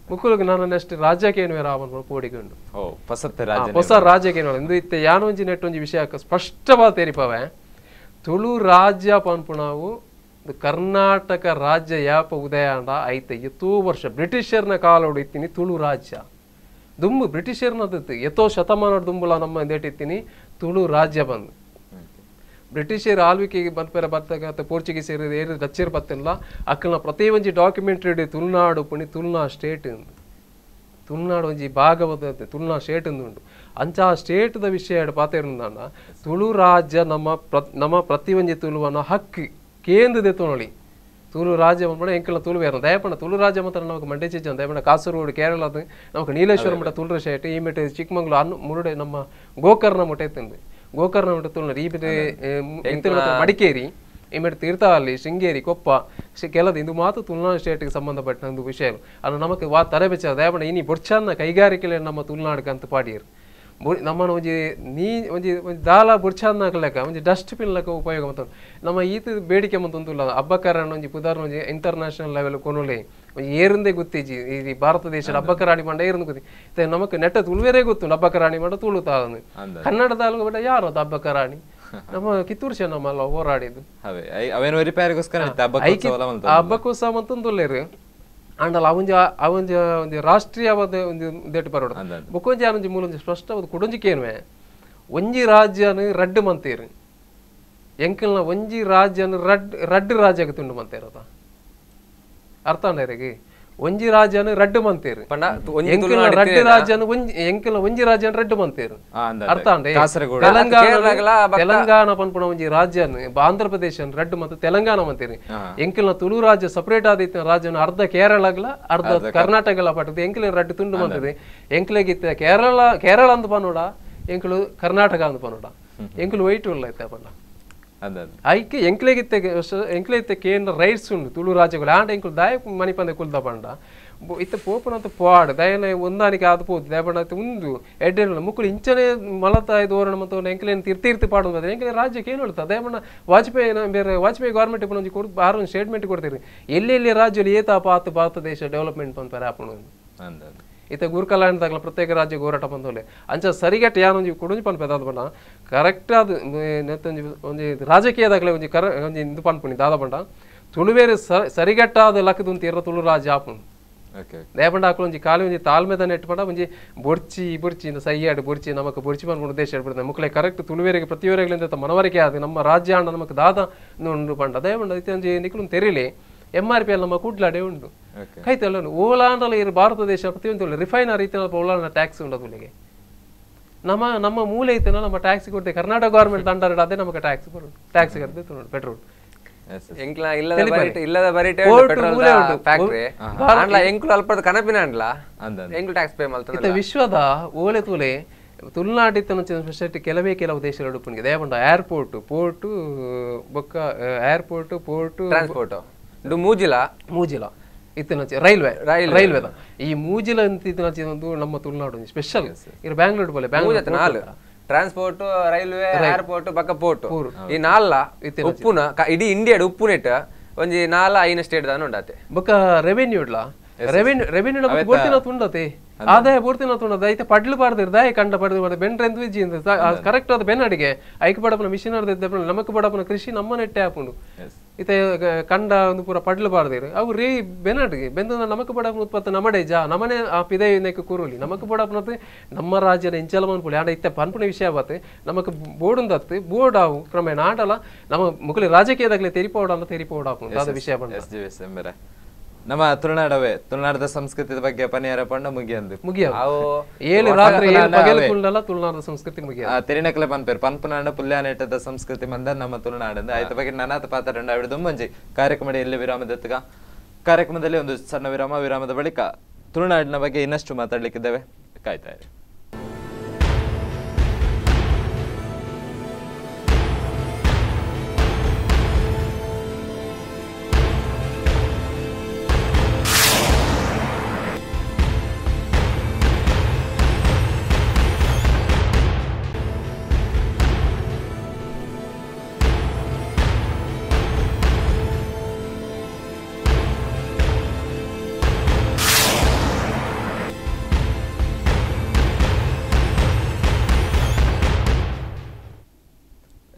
ಮುಕುలుಗೆ ನಾನು ನೆಕ್ಸ್ಟ್ ರಾಜ್ಯಕ್ಕೆ ಏನು ರಾಮನ್ ಪೋಡಿಗೆ ಉಂಡು ಹೊಸ ರಾಜ್ಯಕ್ಕೆ ಏನು ಇಂದು ಇತ್ತೆ ಯಾನೊಂಜಿ ನೆಟ್ ಒಂಜಿ ವಿಷಯ ಸ್ಪಷ್ಟವಾದ ತೆರಿಪವೆ ತುಳು ರಾಜ್ಯ ಪನ್ಪುಣವು ಕರ್ನಾಟಕ ರಾಜ್ಯ ಯಾಪ ಉದಯ ಅಂಡ ಐತೆ ಎತ್ತೋ ವರ್ಷ ಬ್ರಿಟಿಷರ್ನ ಕಾಲೋಡು ಇತ್ತೀನಿ ತುಳು ರಾಜ್ಯ ದುಂಬು ಬ್ರಿಟಿಷರ್ನ ಎತ್ತೋ ಶತಮಾನ ದುಂಬುಲ ನಮ್ಮ ಇತ್ತೀನಿ ತುಳು ರಾಜ್ಯ ಬಂದು ಬ್ರಿಟಿಷರ ಆಳ್ವಿಕೆಗೆ ಬಂದ್ಪೇರ ಬರ್ತಕ್ಕ ಪೋರ್ಚುಗೀಸರು ಏರು ಡಚ್ಚರು ಬತ್ತಿಲ್ಲ ಅಕ್ಕನ ಪ್ರತಿ ಒಂಜಿ ಡಾಕ್ಯುಮೆಂಟ್ರಿ ತುಳುನಾಡು ಪುಣಿ ತುಳುನಾ ಸ್ಟೇಟ್ ತುಳುನಾಡು ಒಂಜಿ ಭಾಗವತ ತುಳುನಾ ಸ್ಟೇಟ್ ಉಂಟು ಅಂಚ ಆ ಸ್ಟೇಟ್ದ ವಿಷಯ ಪಾತೇರುಂದಾಂಡ ತುಳು ರಾಜ್ಯ ನಮ್ಮ ನಮ್ಮ ಪ್ರತಿ ಒಂಜಿ ತುಳುವನ ಹಕ್ಕು ಕೇಂದ್ರದೆ ತುಳಿ ತುಳು ರಾಜ್ಯ ಬಂದ್ಬಿಡ ಎಂಕಲ್ನ ತುಳು ಬೇರೆ ದಯಪಣ್ಣ ತುಳು ರಾಜ್ಯ ಮಾತ್ರ ನಮಗೆ ಮಂಡ್ಯ ಚೇಜ್ ದಯಪಣ್ಣ ಕಾಸರಗೋಡು ಕೇರಳದ ನಮಗೆ ನೀಲೇಶ್ವರ ಮಠ ತುಳು ಸ್ಟೇಟ್ ಈ ಮೆಟ್ಟ ಚಿಕ್ಕಮಂಗ್ಳೂರು ಅನ್ನು ಮುರುಡೆ ನಮ್ಮ ಗೋಕರ್ಣ ಮಠ ಇತ್ತಂದು ಗೋಕರ್ಣ ಮಠ ತುಳುನಾಡು ಈ ಬೇರೆ ಮಡಿಕೇರಿ ಈ ಮೇಟ್ ತೀರ್ಥಹಳ್ಳಿ ಶೃಂಗೇರಿ ಕೊಪ್ಪ ಕೆಲದ ಇದು ಮಾತು ತುಳುನಾಡು ಸ್ಟೇಟ್ಗೆ ಸಂಬಂಧಪಟ್ಟ ಒಂದು ವಿಷಯ ಅದು ನಮಗೆ ವಾ ತಲೆ ಬೆಚ್ಚ ದಯಪಣ್ಣ ಇನಿ ಬೊಡ್ಚನ್ನ ಕೈಗಾರಿಕೆ ನಮ್ಮ ತುಳುನಾಡಿಗೆ ಅಂತ ಪಾಡಿಯರು ನಮ್ಮನ್ನು ಒಂಜಿ ನೀ ಒಂಜಿ ಒಂಜಿ ದಾಲ ಬುರ್ಚಾನ್ನ ಲೆಕ್ಕ ಒಂಜಿ ಡಸ್ಟ್ಬಿನ್ ಲೆಕ್ಕ ಉಪಯೋಗ ಮತ್ತು ನಮ್ಮ ಈತ ಬೇಡಿಕೆ ಮಂತೊಂದುಲ್ಲ ಅಬ್ಬಕರಣ ಒಂಜಿ ಪುದಾರ್ನ ಒಂಜಿ ಇಂಟರ್ನ್ಯಾಷನಲ್ ಲೆವೆಲ್ ಕೊನೊಲೆ ಒಂಜಿ ಏರಿಂದೇ ಗೊತ್ತಿಜ್ಜಿ ಈ ಭಾರತ ದೇಶದ ಅಬ್ಬಕರಾಣಿ ಮಂಡ ಏರಿಂದ ಗೊತ್ತಿ ನಮಕ್ ನೆಟ್ಟ ತುಳುವೇರೇ ಗೊತ್ತು ಅಬ್ಬಕರಾಣಿ ಮಂಡ ತುಳು ತಾಳಂದು ಕನ್ನಡದ ಬಿಡ ಯಾರು ಅದು ಅಬ್ಬಕರಾಣಿ ನಮ್ಮ ಕಿತ್ತೂರು ಚೆನ್ನಮ್ಮ ಹೋರಾಡಿದ್ದು ಹಬ್ಬಕ್ಕೋಸ್ಕರ ಮಂತೊಂದುಲ್ಲೇರು ಆಂಡಲ ಅವಂಜ ಅವಂಜ ಒಂಜಿ ರಾಷ್ಟ್ರೀಯವಾದ ಒಂಜಿ ದೇಟ್ ಬರೋಡು ಬೊಕ್ಕೊಂಜಿ ಆನೊಂಜಿ ಮೂಲೊಂಜಿ ಸ್ಪಷ್ಟವಾದ ಕುಡೊಂಜಿಕೇನುವೆ ಒಂಜಿ ರಾಜ್ಯನ ರಡ್ಡು ಮಂತೇರು ಎಂಕಲ್ನ ಒಂಜಿ ರಾಜ್ಯನ ರಡ್ಡು ರಾಜ್ಯಕ್ಕೆ ತುಂಡು ಮಂತೇರದ ಅರ್ಥ ಅಂಡರಿಗೆ ಒಂಜಿ ರಾಜ್ಯನ ರಡ್ಡು ಮಂತೇರು ರಡ್ಡು ರಾಜ್ಯನ ಒಂಜಿ ಎಂಕಲ ಒಂಜಿ ರಾಜ್ಯನ ರಡ್ಡು ಮಂತೇರು ಅರ್ಥ ಅಂದೆ. ತೆಲಂಗಾಣ ತೆಲಂಗಾಣ ಪನ್ಪುನ ಒಂಜಿ ರಾಜ್ಯನ ಆಂಧ್ರ ಪ್ರದೇಶ ರಡ್ಡು ಮತ್ತು ತೆಲಂಗಾಣ ಮಂತೇರಿ. ಎಂಕಲ್ನ ತುಳು ರಾಜ್ಯ ಸಪರೇಟ್ ಆದಿತ್ತಿನ ರಾಜ್ಯನ ಅರ್ಧ ಕೇರಳಗ್ಲ ಅರ್ಧ ಕರ್ನಾಟಕಲ ಪಟ್ಟದು ಎಂಕಲ ರಡ್ಡು ತುಂಡು ಮಂತದೆ. ಎಂಕಲೆಗಿತ್ತ ಕೇರಳ ಕೇರಳ ಅಂದ್ ಪನೋಡ ಎಂಕಲು ಕರ್ನಾಟಕ ಅಂದ್ ಪನೋಡ ಎಂಕಲು ವೈಟ್ ಉಲ್ಲ ಇತ್ತ ಪಂಡ ಐಕೆ ಎಂಕ್ಲೆಗಿತ್ತೆ ಎಂಕ್ಲೆಗಿತ್ತೆ ಕೇಂದ್ರ ರೈಟ್ಸ್ ಉಂಡು ತುಳು ರಾಜ್ಯಗಳು ಆಂಡ ಎಂಕುಲು ದಾಯ ಮಣಿಪಂದೆ ಕುಲ್ದ ಪಂಡ ಇತ್ತ ಪೋಪನಂತ ಪಾಡು ದಯನ ಹೊಂದಾಣಿಕೆ ಆದ ಪೋದು ದಯಪಂಡ ಉಂದು ಎಡ್ಡೆ ಮುಕ್ಕುಲು ಇಂಚನೆ ಮಲತಾಯಿ ಧೋರಣ ಮತ್ತು ಎಂಕ್ಲೇನು ತಿರ್ತಿ ಪಾಡು ಎಂಕ್ಲೆ ರಾಜ್ಯಕ್ಕೆ ಏನು ಹೇಳ್ತಾ ದಯಪಂಡ ವಾಜಪೇಯಿ ಬೇರೆ ವಾಜಪೇಯಿ ಗೌರ್ಮೆಂಟ್ ಒಂಜಿ ಕೊಡು ಆರು ಒಂದು ಸ್ಟೇಟ್ಮೆಂಟ್ ಕೊಡ್ತೀರಿ ಎಲ್ಲೆಲ್ಲಿ ರಾಜ್ಯದಲ್ಲಿ ಏತಾಪ ಆತು ಭಾರತ ದೇಶ ಡೆವಲಪ್ಮೆಂಟ್ ಪನ್ಪರೆ ಆಪುಂಡು ಇತ್ತ ಗುರುಕಲ್ಯಾಣ ದಾಗಲ ಪ್ರತ್ಯೇಕ ರಾಜ್ಯ ಹೋರಾಟ ಬಂದೋಲೆ ಅಂಚ ಸರಿಗಟ್ಟ ಯಾನೊಂಜಿ ಕೊಡೊಂಜಿ ಪನ್ಪೆ ದಾದ ಪಂಡ ಕರೆಕ್ಟ್ ಅದು ನೆತ್ತೊಂಜಿ ಒಂಜಿ ರಾಜಕೀಯದಾಗಲೇ ಒಂಜಿ ಕರ ಒಂಜಿ ಇಂದು ಪನ್ಪುನಿ ದಾದ ಪಂಡ ತುಳುವೇರು ಸರಿಗಟ್ಟಾದ ಲಕ್ಕದುಂತಿ ತುಳು ರಾಜ್ಯ ಆಪುಂಡು. ദേಪಂಡ ಆಕುಲು ಒಂಜಿ ಖಾಲಿ ಒಂಜಿ ತಾಳ್ಮೆದ ನೆಟ್ಟು ಪಂಡ ಒಂಜಿ ಬೊರ್ಚಿ ಬೊರ್ಚಿ ಸೈಯಾಡು ಬೊರ್ಚಿ ನಮಕ್ ಬೊರ್ಚಿ ಪನ್ಪುನ ಉದ್ದೇಶ ಏರ್ಪಡ್ತದೆ ಮುಕ್ಲೆ ಕರೆಕ್ಟ್ ತುಳುವೇರಿಗೆ ಪ್ರತಿಯೊರಿಗಳಿಂದ ಮನವರಿಕೆ ಆದ ನಮ್ಮ ರಾಜ್ಯ ಆಂಡ ನಮಕ್ ದಾದ ಉಂಡು ಪಂಡ ದೇಪಂಡ ಇತ್ತೆ ಒಂಜಿ ನಿಕುಲು ತೆರಿಲಿ M R P L ನಮ್ಮ ಕುಡ್ಲಾಡೆ ಉಂಡು ಕೈತಲ್ಲ ಓಲಾಂಡಲ ಇರು ಭಾರತ ದೇಶ ಪ್ರತಿಯೊಂದು ರಿಫೈನರಿ ಇತ್ತಿನ ಓಲಾಂಡ ಟ್ಯಾಕ್ಸ್ ಉಂಡು ತುಳಿಗೆ ನಮ್ಮ ನಮ್ಮ ಮೂಲೆ ಇತ್ತಿನ ನಮ್ಮ ಟ್ಯಾಕ್ಸ್ ಕೊಡ್ತೇವೆ ಕರ್ನಾಟಕ ಗೌರ್ಮೆಂಟ್ ದಂಡ ಅದೇ ನಮಗೆ ಟ್ಯಾಕ್ಸ್ ಬರೋದು ಟ್ಯಾಕ್ಸ್ ಕಟ್ಟದೆ ಪೆಟ್ರೋಲ್ ಎಂಕ್ಲ ಇಲ್ಲದ ಬರಿಟೆ ಇಲ್ಲದ ಬರಿಟೆ ಪೆಟ್ರೋಲ್ ಫ್ಯಾಕ್ಟರಿ ಆಂಡ್ಲ ಎಂಕ್ಲು ಅಲ್ಪದ ಕನಪಿನ ಆಂಡ್ಲ ಎಂಕ್ಲು ಟ್ಯಾಕ್ಸ್ ಪೇ ಮಲ್ತನ. ಇತ್ತ ವಿಶ್ವದ ಓಲೆ ತುಲೆ ತುಳುನಾಡಿತ್ತನ ಸ್ಪೆಷಾಲಿಟಿ ಕೆಲವೇ ಕೆಲವು ದೇಶಗಳು ಉಪ್ಪುನಿಗೆ ದೇಪಂಡ ಏರ್ಪೋರ್ಟ್ ಪೋರ್ಟ್ ಬೊಕ್ಕ airport port transport ಇದು ಮೂಜಿಲ ಮೂಜಿಲ ಇತ್ತಿನ ರೈಲ್ವೆ ರೈಲ್ವೆದ ಈ ಮೂಜಿಲ ಅಂತ ಇತ್ತಿನ ಒಂದು ನಮ್ಮ ತುಳುನಾಡು ಸ್ಪೆಷಲ್ ಇರು ಬ್ಯಾಂಗ್ಳೂರ್ ಬೋಲೆ ಬ್ಯಾಂಗ್ಳೂರ್ ನಾಲ್ transport railway airport ಬಕ್ಕ ಪೋರ್ಟ್ ಈ ನಾಲ್ಲ ಉಪ್ಪುನ ಇಡೀ ಇಂಡಿಯಾಡ್ ಉಪ್ಪುನೆಟ್ ಒಂಜಿ ನಾಲ ಐನ ಸ್ಟೇಟ್ ದಾನ ಉಂಡಾತೆ ಬೊಕ್ಕ ರೆವೆನ್ಯೂ ಇಡ್ಲ ರೆವೆನ್ಯೂ ರೆವೆನ್ಯೂ ನಮಗೆ ಬೋರ್ತಿನ ತುಂಡತೆ ಆದಾಯ ಬೋರ್ತಿನ ತುಂಡದ ಐತೆ ಪಡ್ಲು ಪಾಡ್ದಿರ್ ದಾಯ ಕಂಡ ಪಡ್ದು ಪಾಡ್ದು ಬೆಂಡ್ರೆಂದು ವಿಜಿ ಕರೆಕ್ಟ್ ಆದ ಬೆನ್ನಡಿಗೆ ಐಕ್ ಬಡಪನ ಮಿಷಿನ್ ನಮಕ್ ಬಡಪನ ಕೃಷಿ ನಮ್ಮ ನೆಟ್ಟೆ ಆಪುಂಡು ಇತ್ತೆ ಕಂಡ ಒಂದು ಪೂರ ಪಡ್ಲು ಪಾಡ್ದಿರು ಅವು ರೀ ಬೆನ್ನಡಿಗೆ ಬೆಂದ ನಮಕ್ ಬಡಪನ ಉತ್ಪತ್ತ ನಮಡೆ ಜಾ ನಮನೆ ಆ ಪಿದೆ ನೆಕ್ ಕೂರುಲಿ ನಮಕ್ ಬಡಪನತ್ತೆ ನಮ್ಮ ರಾಜ್ಯದ ಇಂಚಲ ಮನ್ಪುಲಿ ಆಂಡ ಇತ್ತೆ ಪನ್ಪುನ ವಿಷಯ ಬಾತೆ ನಮಕ್ ಬೋರ್ಡುಂದತ್ತು ಬೋರ್ಡ್ ಆವು ಕ್ರಮೇಣ ಆಂಡಲ ನಮ್ಮ ಮುಕುಲಿ ರಾಜಕೀಯದಾಗಲೇ ತೆರಿಪೋಡ ಅಂತ ತೆರಿಪೋಡ ಆಪುಂಡು ಅದ ವಿಷಯ ಬಂದ. ನಮ್ಮ ತುಳುನಾಡವೇ ತುಳುನಾಡದ ಸಂಸ್ಕೃತಿಯ ಬಗ್ಗೆ ಪನಿಯಾರ ಪಂಡ ಮುಗಿಯಂದು ಮುಗಿಯ ಏಳು ರಾತ್ರಿ ಪಗಲು ತುಳುನಾಡದ ಸಂಸ್ಕೃತಿ ಮುಗಿಯ ತೆರಿನಕಲೆ ಪನ್ಪೇರು ಪನ್ಪುನಾಡ ಪುಲ್ಯಾನೇಟದ ಸಂಸ್ಕೃತಿ ಮಂದ ನಮ್ಮ ತುಳುನಾಡಂದು ಆಯ್ತ ಬಗ್ಗೆ ನನಾತ ಪಾತ್ರ ದುಮ್ಮಂಜಿ ಕಾರ್ಯಕ್ರಮ ಎಲ್ಲಿ ವಿರಾಮ ದತ್ತಗ ಕಾರ್ಯಕ್ರಮದಲ್ಲಿ ಒಂದು ಸಣ್ಣ ವಿರಾಮ, ವಿರಾಮದ ಬಳಿಕ ತುಳುನಾಡಿನ ಬಗ್ಗೆ ಇನ್ನಷ್ಟು ಮಾತಾಡ್ಲಿಕ್ಕಿದ್ದೇವೆ, ಕಾಯ್ತಾ ಇರಿ.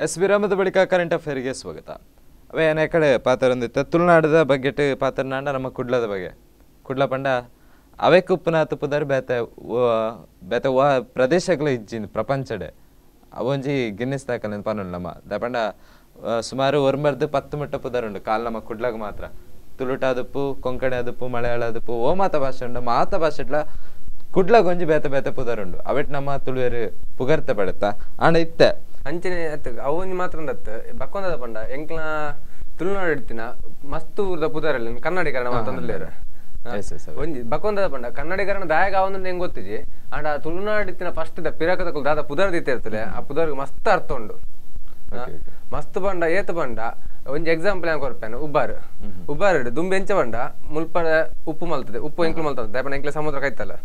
ಎಸ್ ವಿರಾಮದ ಬಳಿಕ ಕರೆಂಟ್ ಅಫೇರ್ಗೆ ಸ್ವಾಗತ. ಅವೇ ಏನೇ ಕಡೆ ಪಾತ್ರ ತುಳುನಾಡದ ಬಗ್ಗೆ ಪಾತ್ರನಾಡ ನಮ್ಮ ಕುಡ್ಲದ ಬಗ್ಗೆ ಕುಡ್ಲ ಪಂಡ ಅವೇ ಕುಪ್ಪನ ತುಪ್ಪದಾರ ಬೇತೆ ಬೇತೆ ವಾ ಪ್ರದೇಶಗಳು ಇಜ್ಜಿನ ಪ್ರಪಂಚಡೆ ಅವೊಂಜಿ ಗಿನ್ನಿಸ್ ದಾಖಲೆ ಪನ್ನುಂಡು ನಮ್ಮ ದಪಂಡ ಸುಮಾರು ಒರ್ಮರ್ದು 10 ಮುಟ್ಟ ಪುದರುಂಡು ಕಾಲ್ ನಮ್ಮ ಕುಡ್ಲಾಗ ಮಾತ್ರ. ತುಳುಟ ಅದುಪ್ಪು, ಕೊಂಕಣಿ ಅದುಪ್ಪು, ಮಲಯಾಳ ಅದುಪ್ಪು, ಓ ಮಾತ ಭಾಷೆ ಉಂಡು ಮಾತ ಭಾಷೆಡ್ಲ ಕುಡ್ಲಾಗ ಒಂಜಿ ಬೇತೆ ಬೇತೆ ಪುದರುಂಡು ಅವೆಟ್ ನಮ್ಮ ತುಳುವೇರು ಪುಗರ್ತೆ ಪಡುತ್ತಾ ಆಂಡ ಇತ್ತೆ ಅಂಚನೆ ಅತ್ತು ಅವನಿ ಮಾತ್ರ ಅಂದತ್ತು ಬಕ್ಕೊಂದದ ಪಂಡ ಎಂಕ್ಲ ತುಳುನಾಡು ಇಡ್ತಿನ ಮಸ್ತ್ ಊರ್ದ ಪುದರಲ್ಲಿ ಕನ್ನಡಿಗರಣ ಮಾತಂದ್ಲೇರು ಒಂಜಿ ಬಕ್ಕೊಂದದ ಪಂಡ ಕನ್ನಡಿಗರಣ ದಾಯಕ ಅವನು ಹೆಂಗ್ ಗೊತ್ತಿಜಿ ಅಂಡ ತುಳುನಾಡು ಇತ್ತಿನ ಫಸ್ಟ್ the ಪಿರಕದ ದಾದ ಪುದರ್ ದಿತ್ತ ಇರ್ತದೆ ಆ ಪುದರ್ಗೆ ಮಸ್ತ್ ಅರ್ಥ ಉಂಡು ಮಸ್ತ್ ಪಂಡ ಏತ್ ಪಂಡ ಒಂಜಿ ಎಕ್ಸಾಂಪಲ್ ಏನ್ ಕೊರ್ಪೇನು ಉಬ್ಬಾರು ಉಬ್ಬಾರು ದುಂಬೆ ಎಂಚ ಪಂಡ ಮುಲ್ಪ ಉಪ್ಪು ಮಲ್ತದೆ ಉಪ್ಪು ಎಂಕ್ಲು ಮಲ್ತದೆ ದಾಪಣ ಎಂಕ್ಲೆ ಸಮುದ್ರ ಕೈತಲ್ಲ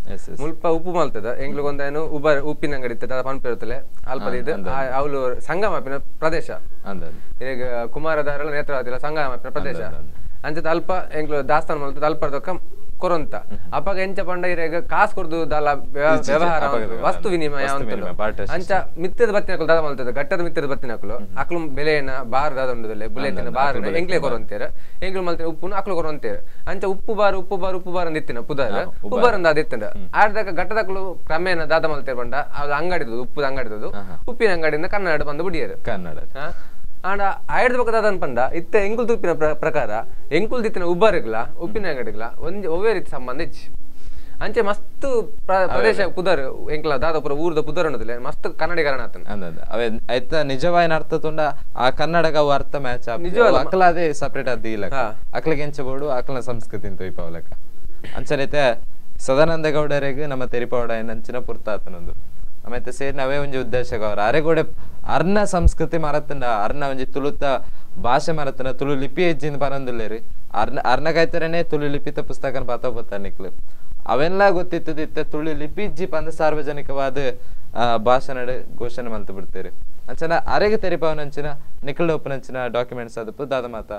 ಮುಲ್ಪ ಉಪ್ಪು ಮಲ್ತದೆ ಎಂಕ್ಲು ಒಂದೇನು ಉಬ್ಬಾರು ಉಪ್ಪಿನ ಅಂಗಡಿ ಇರ್ತದೆ ಅದ ಪಂಪ್ ಇರ್ತದೆ ಅಲ್ಪ ಇದು ಅವಳು ಸಂಗಮ ಪ್ರದೇಶ ಈಗ ಕುಮಾರಧಾರಲ್ಲ ನೇತ್ರಾವತಿ ಸಂಗಮ ಪ್ರದೇಶ ಅಂಚದ ಅಲ್ಪ ಎಂಕ್ಲು ದಾಸ್ತಾನ ಮಲ್ತದೆ ಅಲ್ಪದಕ್ಕ ಕೊರೊಂತ ಅಪ್ಪಾಗ ಎಂಚ ಪಂಡ ಇರೇಗ ಕಾಸು ಕೊರ್ದು ದಾಲ ವ್ಯವಹಾರ ವಸ್ತು ವಿನಿಮಯ ಅಂಚ ಮಿತ್ತದ ಬತ್ತಿನಕುಲು ದಾದ ಮಲ್ತದೆ ಗಟ್ಟದ ಮಿತ್ತದ ಬತ್ತಿನಕುಲು ಅಕ್ಲು ಬೆಲೆನ ಬಾರ್ ದಾದ ಉಂಡುದಲ್ಲ ಬುಲೆತಿನ ಬಾರ್ ಎಂಕ್ಲೆ ಕೊರೊಂತೇರು ಎಂಕ್ಲು ಮಲ್ತೇನೆ ಉಪ್ಪುನು ಅಕ್ಲು ಕೊರೊಂತೇರು ಅಂಚ ಉಪ್ಪು ಬಾರು ಉಪ್ಪು ಬಾರು ಉಪ್ಪು ಬಾರ್ ಅಂದಿತ್ತಿನ ಪುದಾರ ಉಬ್ಬಾರ್ ಅಂದ ಅದಿತ್ತಂಡ ಆಡ್ದಾಗ ಗಟ್ಟದಕ್ಲು ಕ್ರಮೇಣ ದಾದ ಮಲ್ತೇರು ಪಂಡ ಅದು ಅಂಗಡಿದದು ಉಪ್ಪುದ ಅಂಗಡಿದದು ಉಪ್ಪಿನ ಅಂಗಡಿಯಿಂದ ಕನ್ನಡ ಬಂದು ಬಿಡಿಯರು ಕನ್ನಡ. ಆಂಡ ಆಯ್ದ ಬೊಕ್ಕ ದಾದ ಪಂಡ ಇತ್ತೆ ಎಂಕುಲು ತೂಪಿನ ಪ್ರಕಾರ ಎಂಕುಲು ದಿತ್ತಿನ ಉಬ್ಬರ್ಗ್ಲ ಉಪ್ಪಿನಂಗಡಿಗ್ಲ ಒಂಜಿ ಒವ್ವೇ ರೀತಿ ಸಂಬಂಧ ಇಜ್ಜಿ. ಅಂಚೆ ಮಸ್ತ್ ಪ್ರದೇಶ ಪುದರ್ ಎಂಕ್ಲ ದಾದ ಪುರ ಊರ್ದ ಪುದರ್ ಅನ್ನೋದಿಲ್ಲ ಮಸ್ತ್ ಕನ್ನಡಿಗರಣ ಆತನ. ಅವೇ ಐತ ನಿಜವಾಯಿನ ಅರ್ಥ ತುಂಡ ಆ ಕನ್ನಡಗ ಅವು ಅರ್ಥ ಮ್ಯಾಚ್ ನಿಜ ಅಕ್ಲ ಅದೇ ಸಪರೇಟ್ ಅದ್ ಇಲ್ಲ ಅಕ್ಲಿಗೆ ಎಂಚ ಬೋಡು ಅಕ್ಲನ ಸಂಸ್ಕೃತಿ ತೋಯ್ಪವಲಕ ಅಂಚನೈತೆ ಸದಾನಂದ ಗೌಡರಿಗೆ ನಮ್ಮ ತೆರಿಪೌಡ ಏನಂಚಿನ ಪುರ್ತಾತನೊಂದು ಆಮೇಲೆ ಸೇರಿ ನಾವೇ ಒಂಜಿ ಉದ್ದೇಶ ಗೌರ ಅರೆಗೋಡೆ ಅರ್ನ ಸಂಸ್ಕೃತಿ ಮರತನ ಅರ್ನ ಒಂಜಿ ತುಳುತ ಭಾಷೆ ಮರತನ ತುಳು ಲಿಪಿ ಹೆಜ್ಜಿಂದ ಬರಂದಿಲ್ಲೇರಿ ಅರ್ನ ಅರ್ನಗಾಯ್ತರನೆ ತುಳು ಲಿಪಿತ ಪುಸ್ತಕನ ಪಾತ ಬರ್ತಾನೆ ನಿಕ್ಲು ಅವೆಲ್ಲ ಗೊತ್ತಿತ್ತದಿತ್ತ ತುಳು ಲಿಪಿ ಇಜ್ಜಿ ಪಂದ ಸಾರ್ವಜನಿಕವಾದ ಭಾಷಣ ಘೋಷಣೆ ಮಂತ ಬಿಡ್ತೀರಿ ಅಂಚನ ಅರೆಗೆ ತೆರಿಪವನಂಚಿನ ನಿಖಲ್ ಒಪ್ಪನಂಚಿನ ಡಾಕ್ಯುಮೆಂಟ್ಸ್ ಅದಪ್ಪು ದಾದ ಮಾತಾ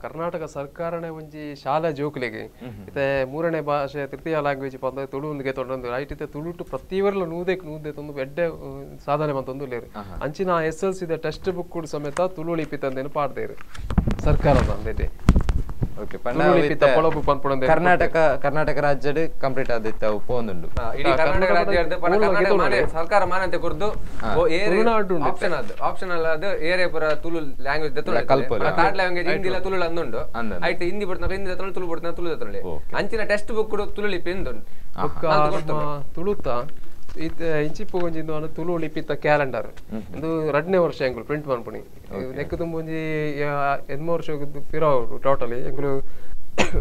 ಕರ್ನಾಟಕ ಸರ್ಕಾರನೇ ಒಂಜಿ ಶಾಲಾ ಜೋಕುಲೆಗೆ ಇತ್ತೆ ಮೂರನೇ ಭಾಷೆ ತೃತೀಯ ಲ್ಯಾಂಗ್ವೇಜ್ ಪಂದ ತುಳು ತೊಂದು ರೈಟ್ ಇತ್ತೆ ತುಳುಟು ಪ್ರತಿವರ್ಲ ನೂದೆಕ್ ನೂದೆ ತೊಂದು ಎಡ್ಡೆ ಸಾಧನೆ ಮಂತೊಂದು ಉಲ್ಲೇರು ಅಂಚಿನ S L C the text book ಸಮೇತ ತುಳು ಲಿಪಿ ತಂದೇನು ಪಾಡ್ದೇರು ಸರ್ಕಾರದ ಅಂದೇಟೆ. ಕರ್ನಾಟಕ ಕರ್ನಾಟಕ ರಾಜ್ಯದ ಕಂಪ್ಲೀಟ್ ಆದಿತ್ತ ಪೋಂದುಂಡು ಇಡೀ ಕರ್ನಾಟಕ ರಾಜ್ಯದ ಸರ್ಕಾರ ಮಾನ್ಯತೆ ಕೊರ್ದು ಆಪ್ಷನ್ ಅದು ಆಪ್ಷನ್ ಅಲ್ಲ ಅದು ಏರೇ ಪುರ Tulu language third language ಹಿಂದಿಲ Tulu ಅಂದುಂಡು ಆಯ್ತು ಹಿಂದಿ ಬಿಡ್ತಾನೆ ಹಿಂದಿ ದತ್ತೊಂಡು ತುಳು ಬಿಡ್ತಾನೆ ತುಳು ದತ್ತೊಂಡು ಅಂಚಿನ ಟೆಕ್ಸ್ಟ್ ಬುಕ್ ತುಳು ಲಿಪಿ ಇಂದುಂಡು. ತುಳುತ ಇಂಚಿಪ್ಪು ಒಂಜಿ ತುಳು ಲಿಪಿತ ಕ್ಯಾಲೆಂಡರ್ ಇಂದು ರಡ್ನೇ ವರ್ಷ ಎಂಕುಲು ಪ್ರಿಂಟ್ ಮನ್ಪುಣಿ ನೆಕ್ಕು ತುಂಬ ಒಂಜಿ ಎನ್ಮ ವರ್ಷ ಪಿರಾವು ಟೋಟಲಿ ಎಂಕುಲು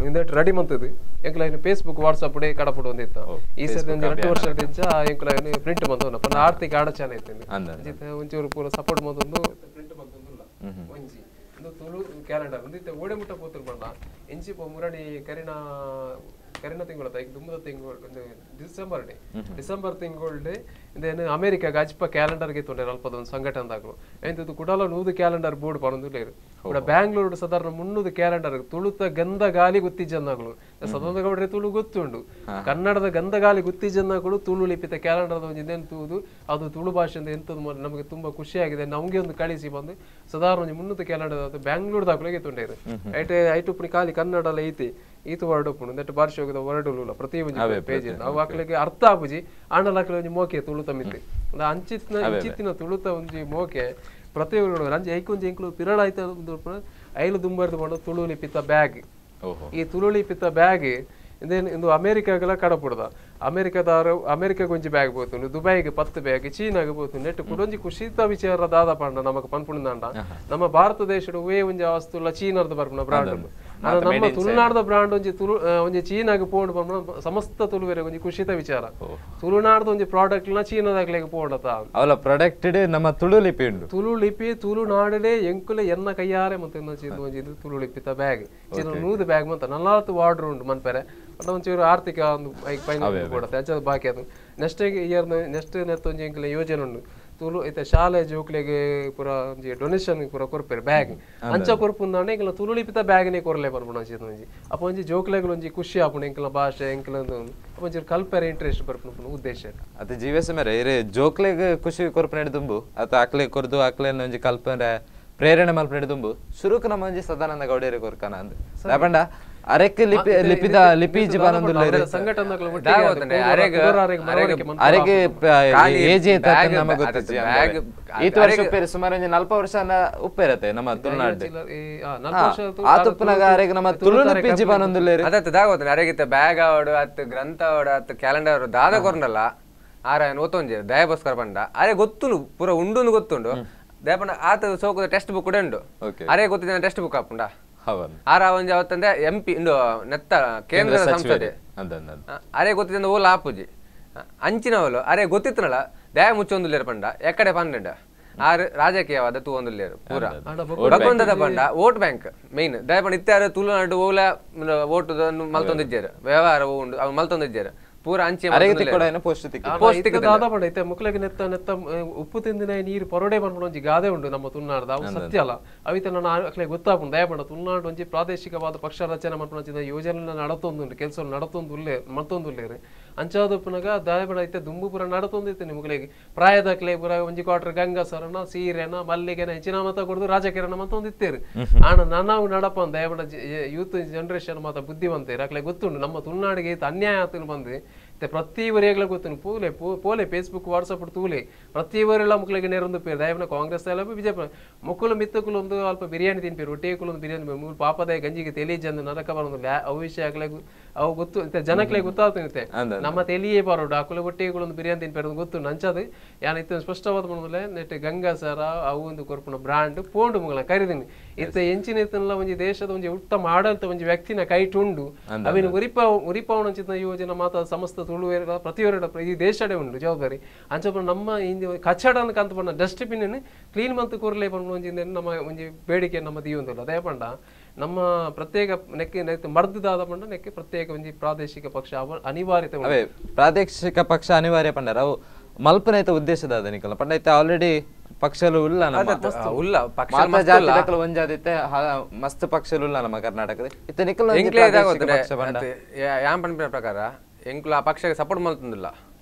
ಇಂದಟ್ ರೆಡಿ ಮಂತದ್ದು ಎಂಕುಲು ಐನು ಫೇಸ್ಬುಕ್ ವಾಟ್ಸಪ್ ಕಡಪುಡು ಒಂದಿತ್ತ ಈ ಸರ್ತಿ ಒಂಜಿ 2 ವರ್ಷ ಎಂಕುಲು ಐನು ಪ್ರಿಂಟ್ ಮಂತೊಂದು ಪಂಡ ಆರ್ಥಿಕ ಅಡಚಣೆ ಇತ್ತು ಒಂಚೂರು ಪೂರ ಸಪೋರ್ಟ್ ಮಂತೊಂದು ಪ್ರಿಂಟ್ ಮಂತೊಂದುಲ್ಲ ಒಂಜಿ ಇಂದು ತುಳು ಕ್ಯಾಲೆಂಡರ್ ಒಂದಿತ್ತೆ ಓಡೆ ಮುಟ್ಟ ಪೋತುರು ಪಂಡ ಇಂಚಿಪ್ಪು ಮುರಡಿ ಕರಿನ ಕರಿನ ತಿಂಗಳ ದುಮ್ಮದ ತಿಂಗಳು ಡಿಸೆಂಬರ್ ಡಿಸೆಂಬರ್ ತಿಂಗಳು ಇದೇನು ಅಮೆರಿಕಾಗ ಅಜ್ಪ ಕ್ಯಾಲೆಂಡರ್ಗೆ ತೊಂದರೆ ಅಲ್ಪದ ಒಂದು ಸಂಘಟನೆ ಎಂತದ್ದು ಕುಡಲ 100 ಕ್ಯಾಲೆಂಡರ್ ಬೋರ್ಡ್ ಪನೊಂದುಲ್ಲೇರು ಕೂಡ ಬ್ಯಾಂಗ್ಳೂರು ಸಾಧಾರಣ 300 ಕ್ಯಾಲೆಂಡರ್ ತುಳುತ ಗಂಧ ಗಾಲಿ ಗೊತ್ತಿಜ್ಜನ್ನಾಗಳು ಸದಾನಂದ ಗೌಡ್ರೆ ತುಳು ಗೊತ್ತುಂಡು ಕನ್ನಡದ ಗಂಧ ಗಾಲಿ ಗೊತ್ತಿಜ್ಜನ್ನಾಗಳು ತುಳು ಲಿಪಿತ ಕ್ಯಾಲೆಂಡರ್ ಒಂಜಿ ಇದೇನು ತೂದು ಅದು ತುಳು ಭಾಷೆಯಿಂದ ಎಂತದ್ದು ನಮಗೆ ತುಂಬಾ ಖುಷಿಯಾಗಿದೆ ನಮಗೆ ಒಂದು ಕಳಿಸಿ ಬಂದು ಸಾಧಾರಣ ಒಂಜಿ 300 ಕ್ಯಾಲೆಂಡರ್ ಅದು ಬ್ಯಾಂಗ್ಳೂರ್ ದಾಖಲೆಗೆ ತೊಂದರೆ ಐಟೆ ಐಟು ಖಾಲಿ ಕನ್ನಡ ಅಲ್ಲ ಐತಿ ಈತು ವರ್ಡ್ ಉಪ್ಪುಂಡು ನೆಟ್ ಭಾಷೆ ಹೋಗದ ವರ್ಡ್ ಉಲ್ಲ ಪ್ರತಿ ಒಂಜಿ ಪೇಜ್ ಅವು ಅಕ್ಲೆಗೆ ಅರ್ಥ ಆಪುಜಿ ಆಂಡಲ ಅಕ್ಲೆ ಒಂಜಿ ಮೋಕೆ ತುಳುತ ಮಿತ್ತೆ ಅಂಚಿತ್ತಿನ ಇಂಚಿತ್ತಿನ ತುಳುತ ಒಂಜಿ ಮೋಕೆ ಪ್ರತಿ ಅಂಚೆ ಐಕೊಂಜಿ ಎಂಕ್ಲು ಪಿರಳ ಐತ ಐಲು ದುಂಬರ್ದು ಪಂಡ ತುಳು ಲಿಪಿತ ಬ್ಯಾಗ್ ಈ ತುಳು ಲಿಪಿತ ಬ್ಯಾಗ್ ಇಂದೇನು ಇಂದು ಅಮೆರಿಕಾಗೆಲ್ಲ ಕಡಪುಡ್ದ ಅಮೆರಿಕದಾರು ಅಮೆರಿಕಾಗ ಒಂಜಿ ಬ್ಯಾಗ್ ಪೋತುಂಡು ದುಬೈಗೆ 10 ಬ್ಯಾಗ್ ಚೀನಾಗೆ ಪೋತುಂಡು ನೆಟ್ ಕುಡೊಂಜಿ ಖುಷಿತ ವಿಚಾರ ದಾದ ಪಂಡ ನಮಕ್ ಪನ್ಪುಂಡಾಂಡ ನಮ್ಮ ಭಾರತ ದೇಶಡ್ ಒವ್ವೇ ಒಂಜಿ ವಸ್ತುಲ ಚೀನಾರ್ದ ಬರ್ಪುನ ಬ್ರಾಂಡ್ ನಮ್ಮ ತುಳುನಾಡದ ಬ್ರಾಂಡ್ ಒಂಜಿ ತುಳು ಒಂಜಿ ಚೀನಾಗ ಪೋಂಡು ಪನ್ಪುನ ಸಮಸ್ತ ತುಳುವೆರೆ ಒಂಜಿ ಖುಷಿತ ವಿಚಾರ ತುಳುನಾಡದ ಒಂಜಿ ಪ್ರಾಡಕ್ಟ್ ನ ಚೀನಾದಾಗ್ಲೆಗ್ ಪೋಂಡತ ಅವಲ ಪ್ರಾಡಕ್ಟ್ ನಮ್ಮ ತುಳು ಲಿಪಿ ಉಂಡು ತುಳು ಲಿಪಿ ತುಳುನಾಡಲೇ ಎಂಕುಲೆ ಎನ್ನ ಕೈಯಾರೆ ಮತ್ತೆ ಒಂಜಿ ತುಳು ಲಿಪಿತ ಬ್ಯಾಗ್ ಚೀನಾ 100 ಬ್ಯಾಗ್ ಮಂತ 40 ವಾರ್ಡರ್ ಉಂಡು ಮನ್ಪೆರೆ ಒಂಚೂರು ಆರ್ಥಿಕ ಒಂದು ಕೊಡತ್ತೆ ಅಂಚದ ಬಾಕಿ ಅದು next year next ನೆತ್ತೊಂಜಿ ಎಂಕಲೆ ಯೋಜನೆ ಉಂಡು ತುಳು ಇತ್ತೆ ಶಾಲೆ ಜೋಕ್ಲೆಗ್ ಪೂರ ಒಂಜಿ ಡೊನೇಷನ್ ಪೂರ ಕೊರ್ಪೆರ್ ಬ್ಯಾಗ್ ಅಂಚ ಕೊರ್ಪುಂದಾಂಡ ಎಂಕಲ್ನ ತುಳು ಲಿಪಿತ ಬ್ಯಾಗ್ನೇ ಕೊರ್ಲೆ ಬರ್ಪುಂಡು ಅಂಚಿನ ಒಂಜಿ ಅಪ್ಪ ಒಂಜಿ ಜೋಕ್ಲೆಗ್ ಒಂಜಿ ಖುಷಿ ಆಪುಂಡು ಎಂಕಲ್ನ ಭಾಷೆ ಎಂಕಲ್ನ ಅಪ್ಪ ಒಂಚೂರು ಕಲ್ಪೆರೆ ಇಂಟ್ರೆಸ್ಟ್ ಬರ್ಪುಂಡು ಉದ್ದೇಶ ಅದು ಜೀವಸ ಮೇರೆ ಇರೆ ಜೋಕ್ಲೆಗ್ ಖುಷಿ ಕೊರ್ಪುನ ದುಂಬು ಅತ ಅಕ್ಲೆ ಕೊರ್ದು ಅಕ್ಲೆನ ಒಂಜಿ ಕಲ್ಪನೆ ಪ್ರೇರಣೆ ಮಲ್ಪುನ ದುಂಬು ಸುರುಕು ನಮ್ಮ ಒಂಜಿ ಸದಾನಂದ ಗೌಡೇರೆ ಕೊರ್ಕನ ಅಂದ್ ದಾಪಂಡ ಅರೆಕ್ ಲಿಪಿ ಲಿಪಿದ ಲಿಪಿ ಜೀವನಂದುಲ್ಲೇರು ಸಂಘಟನೆಗಳು ಅರೆಗೆ ಏಜ್ ನಮಗೆ ಗೊತ್ತಿಜ್ಜಿ ಈತ ವರ್ಷ ಉಪ್ಪೇರು ಸುಮಾರು ಒಂಜಿ 40 ವರ್ಷ ಉಪ್ಪೇರತೆ ನಮ್ಮ ತುಳುನಾಡು ಆ ತುಪ್ಪನಾಗ ಅರೆಗೆ ನಮ್ಮ ತುಳು ಲಿಪಿ ಜೀವನಂದುಲ್ಲೇರು ಅದತ್ತೆ ದಾಗೋತನೆ ಅರೆಗಿತ್ತ ಬ್ಯಾಗ್ ಆವಡು ಅತ್ ಗ್ರಂಥ ಆವಡು ಅತ್ ಕ್ಯಾಲೆಂಡರ್ ದಾದ ಕೊರ್ನಲ್ಲ ಆರ ಓತೊಂಜಿ ದಯಬೋಸ್ಕರ ಪಂಡ ಅರೆ ಗೊತ್ತುಂಡು ಪೂರ ಉಂಡುಂದು ಗೊತ್ತುಂಡು ದಯಪಂಡ ಆತ ಸೋಕದ ಟೆಕ್ಸ್ಟ್ ಬುಕ್ ಕೂಡ ಉಂಡು ಅರೆ ಗೊತ್ತಿದ್ದ ಟೆಕ್ಸ್ಟ್ ಬುಕ್ ಆಪುಂಡ ಆರ ಒಂಜಿ ಅವತ್ತಂದ್ರೆ ಎಂ ಪಿ ಇಂದು ನೆತ್ತ ಕೇಂದ್ರ ಸಂಸದೆ ಅರೆ ಗೊತ್ತಿದ್ದ ಓಲ ಆಪುಜಿ ಅಂಚಿನವಲು ಅರೆ ಗೊತ್ತಿತ್ತನಲ್ಲ ದಯ ಮುಚ್ಚೊಂದುಲ್ಲೇರು ಪಂಡ ಎಕ್ಕಡೆ ಪನ್ನೆಂಡ ಆರು ರಾಜಕೀಯವಾದ ತೂವೊಂದುಲ್ಲೇರು ಪೂರ ಭಗವಂತದ ಪಂಡ vote bank main ದಯ ಪಂಡ ಇತ್ತೆ ಆರು ತುಳುನಾಡು ಓಲ ವೋಟ್ ಮಲ್ತೊಂದಿಜ್ಜಾರು ವ್ಯವಹಾರ ಉಂಡು ಅವು ಮಲ್ತೊಂದಿಜ್ಜಾರು ಪೂರ ಅಂಚೆ ಮುಕ್ಲೆಗ್ ನೆತ್ತ ನೆತ್ತ ಉಪ್ಪು ತಿಂದಿನ ನೀರು ಪೊರಡೆ ಪನ್ಪುನ ಒಂಜಿ ಗಾದೆ ಉಂಡು ನಮ್ಮ ತುಳುನಾಡ್ದ ಅವು ಸತ್ಯ ಅಲ್ಲ ಅವಿತ ನನ್ನ ಅಕ್ಲೆಗ್ ಗೊತ್ತಾಪುಂಡು ದಯಪಂಡ ತುಳುನಾಡು ಒಂಜಿ ಪ್ರಾದೇಶಿಕವಾದ ಪಕ್ಷ ರಚನೆ ಮನ್ಪುನ ಯೋಜನೆ ನಡತೊಂದುಂಡು ಕೆಲಸ ನಡತೊಂದುಲ್ಲೆ ಮಲ್ತೊಂದುಲ್ಲೇರು ಅಂಚಾದಪ್ಪನಾಗ ದಯಪಂಡ ಇತ್ತೆ ದುಂಬು ಪೂರ ನಡತೊಂದಿತ್ತೆ ಮುಕ್ಲೆಗ್ ಪ್ರಾಯದಕ್ಲೆ ಪೂರ ಒಂಜಿ ಕ್ವಾರ್ಟರ್ ಗಂಗಸರನ ಸೀರೆನ ಮಲ್ಲಿಗೆನ ಹೆಚ್ಚಿನ ಮತ ಕೊಡ್ದು ರಾಜಕೀಯನ ಮತ್ತೊಂದಿತ್ತೇರು ಆಂಡ ನನ್ನವು ನಡಪ ದಯಪಂಡ ಯೂತ್ ಜನರೇಷನ್ ಮಾತ ಬುದ್ಧಿವಂತೇರು ಅಕ್ಲೆ ಗೊತ್ತುಂಡು ನಮ್ಮ ತುಳುನಾಡಿಗೆ ಅನ್ಯಾಯ ಆತನ ಬಂದು ಪ್ರತಿ ಒರಿಯಗ್ಲ ಗೊತ್ತು ಪೂಲೆ ಪೋಲೆ ಫೇಸ್ಬುಕ್ ವಾಟ್ಸಪ್ ತೂಲೆ ಪ್ರತಿ ಒರಿಯಲ ಮುಕ್ಲೆಗ್ ನೇರೊಂದು ಪೇರು ದಯಪನ ಕಾಂಗ್ರೆಸ್ ಎಲ್ಲ ಬಿಜೆಪಿ ಮುಕ್ಕುಲು ಮಿತ್ತುಕುಲು ಒಂದು ಅಲ್ಪ ಬಿರಿಯಾನಿ ತಿನ್ಪೇರು ಒಟ್ಟಿಗೆ ಒಂದು ಬಿರಿಯಾನಿ ಮೂರು ಪಾಪದ ಗಂಜಿಗೆ ತೆಲಿ ಜನ ನರಕ ಬರೋದು ಅವು ವಿಷಯ ಆಗ್ಲೆ ಅವು ಗೊತ್ತು ಜನಕ್ಲೆ ಗೊತ್ತಾಗ್ತದೆ ನಮ್ಮ ತೆಲಿಯೇ ಬರೋಡು ಅಕುಲು ಒಟ್ಟಿಗೆ ಒಂದು ಬಿರಿಯಾನಿ ತಿನ್ಪೇರು ಗೊತ್ತು ನಂಚದು ಯಾನ್ ಇತ್ತ ಸ್ಪಷ್ಟವಾದ ಪಂಡಲೆ ನೆಟ್ ಗಂಗಾಸರ ಅವು ಒಂದು ಕೊರ್ಪುನ ಬ್ರಾಂಡ್ ಪೋಂಡು ಮುಗಲ ಕರಿದಿನಿ ಇತ್ತ ಎಂಚಿನ ಇತ್ತಲ್ಲ ಒಂಜಿ ದೇಶದ ಒಂಜಿ ಉತ್ತಮ ಆಡಳಿತ ಒಂಜಿ ವ್ಯಕ್ತಿನ ಕೈಟುಂಡು ಅವಿನ ಉರಿಪಾವಣಂಚಿನ ಯೋಜನೆ ಮಾತ ಸಮಸ್ತ ತುಳುವೇರ ಪ್ರತಿಯೊರಡ ಈ ದೇಶಡೆ ಉಂಡು ಜವಾಬ್ದಾರಿ ಅಂಚ ನಮ್ಮ ಕಚಡನ ಕಂತ ಪಂಡ ಡಸ್ಟ್ಬಿನ್ ಕ್ಲೀನ್ ಮಂತ್ ಕೊರ್ಲೆ ಪಂಡ ಒಂಜಿ ನಮ್ಮ ಒಂಜಿ ಬೇಡಿಕೆ ನಮ್ಮ ದೀಯೊಂದುಲ್ಲ ಅದೇ ಪಂಡ ನಮ್ಮ ಪ್ರತ್ಯೇಕ ನೆಕ್ಕೆ ನೆಕ್ಕೆ ಮರ್ದುದಾದ ಪಂಡ ನೆಕ್ಕೆ ಪ್ರತ್ಯೇಕ ಒಂಜಿ ಪ್ರಾದೇಶಿಕ ಪಕ್ಷ ಅನಿವಾರ್ಯತೆ ಅವೇ ಪ್ರಾದೇಶಿಕ ಪಕ್ಷ ಅನಿವಾರ್ಯ ಪಂಡರ ಅವು ಮಲ್ಪನೈತ ಉದ್ದೇಶದ ನಿಕಲ ಪಂಡ ಐತೆ ಆಲ್ರೆಡಿ ಪಕ್ಷಲು ಉಲ್ಲ ನಮ್ಮ ಉಲ್ಲ ಪಕ್ಷ ಜಾತಿದಕಲು ಒಂಜಾದಿತ್ತೆ ಮಸ್ತ್ ಪಕ್ಷಲು ಉಲ್ಲ ನಮ್ಮ ಕರ್ನಾಟಕದ ಇತ್ತೆ ನಿಕಲ ಪಕ್ಷ ಪಂಡ ಯಾನ್ ಪನ್ಪಿನ ಪ್ರಕಾರ ಎಂಕುಲು ಆ ಪಕ್ಷಕ್ಕೆ ಸಪೋರ್ಟ್ ಮಲ್ತೊಂದುಲ್ಲ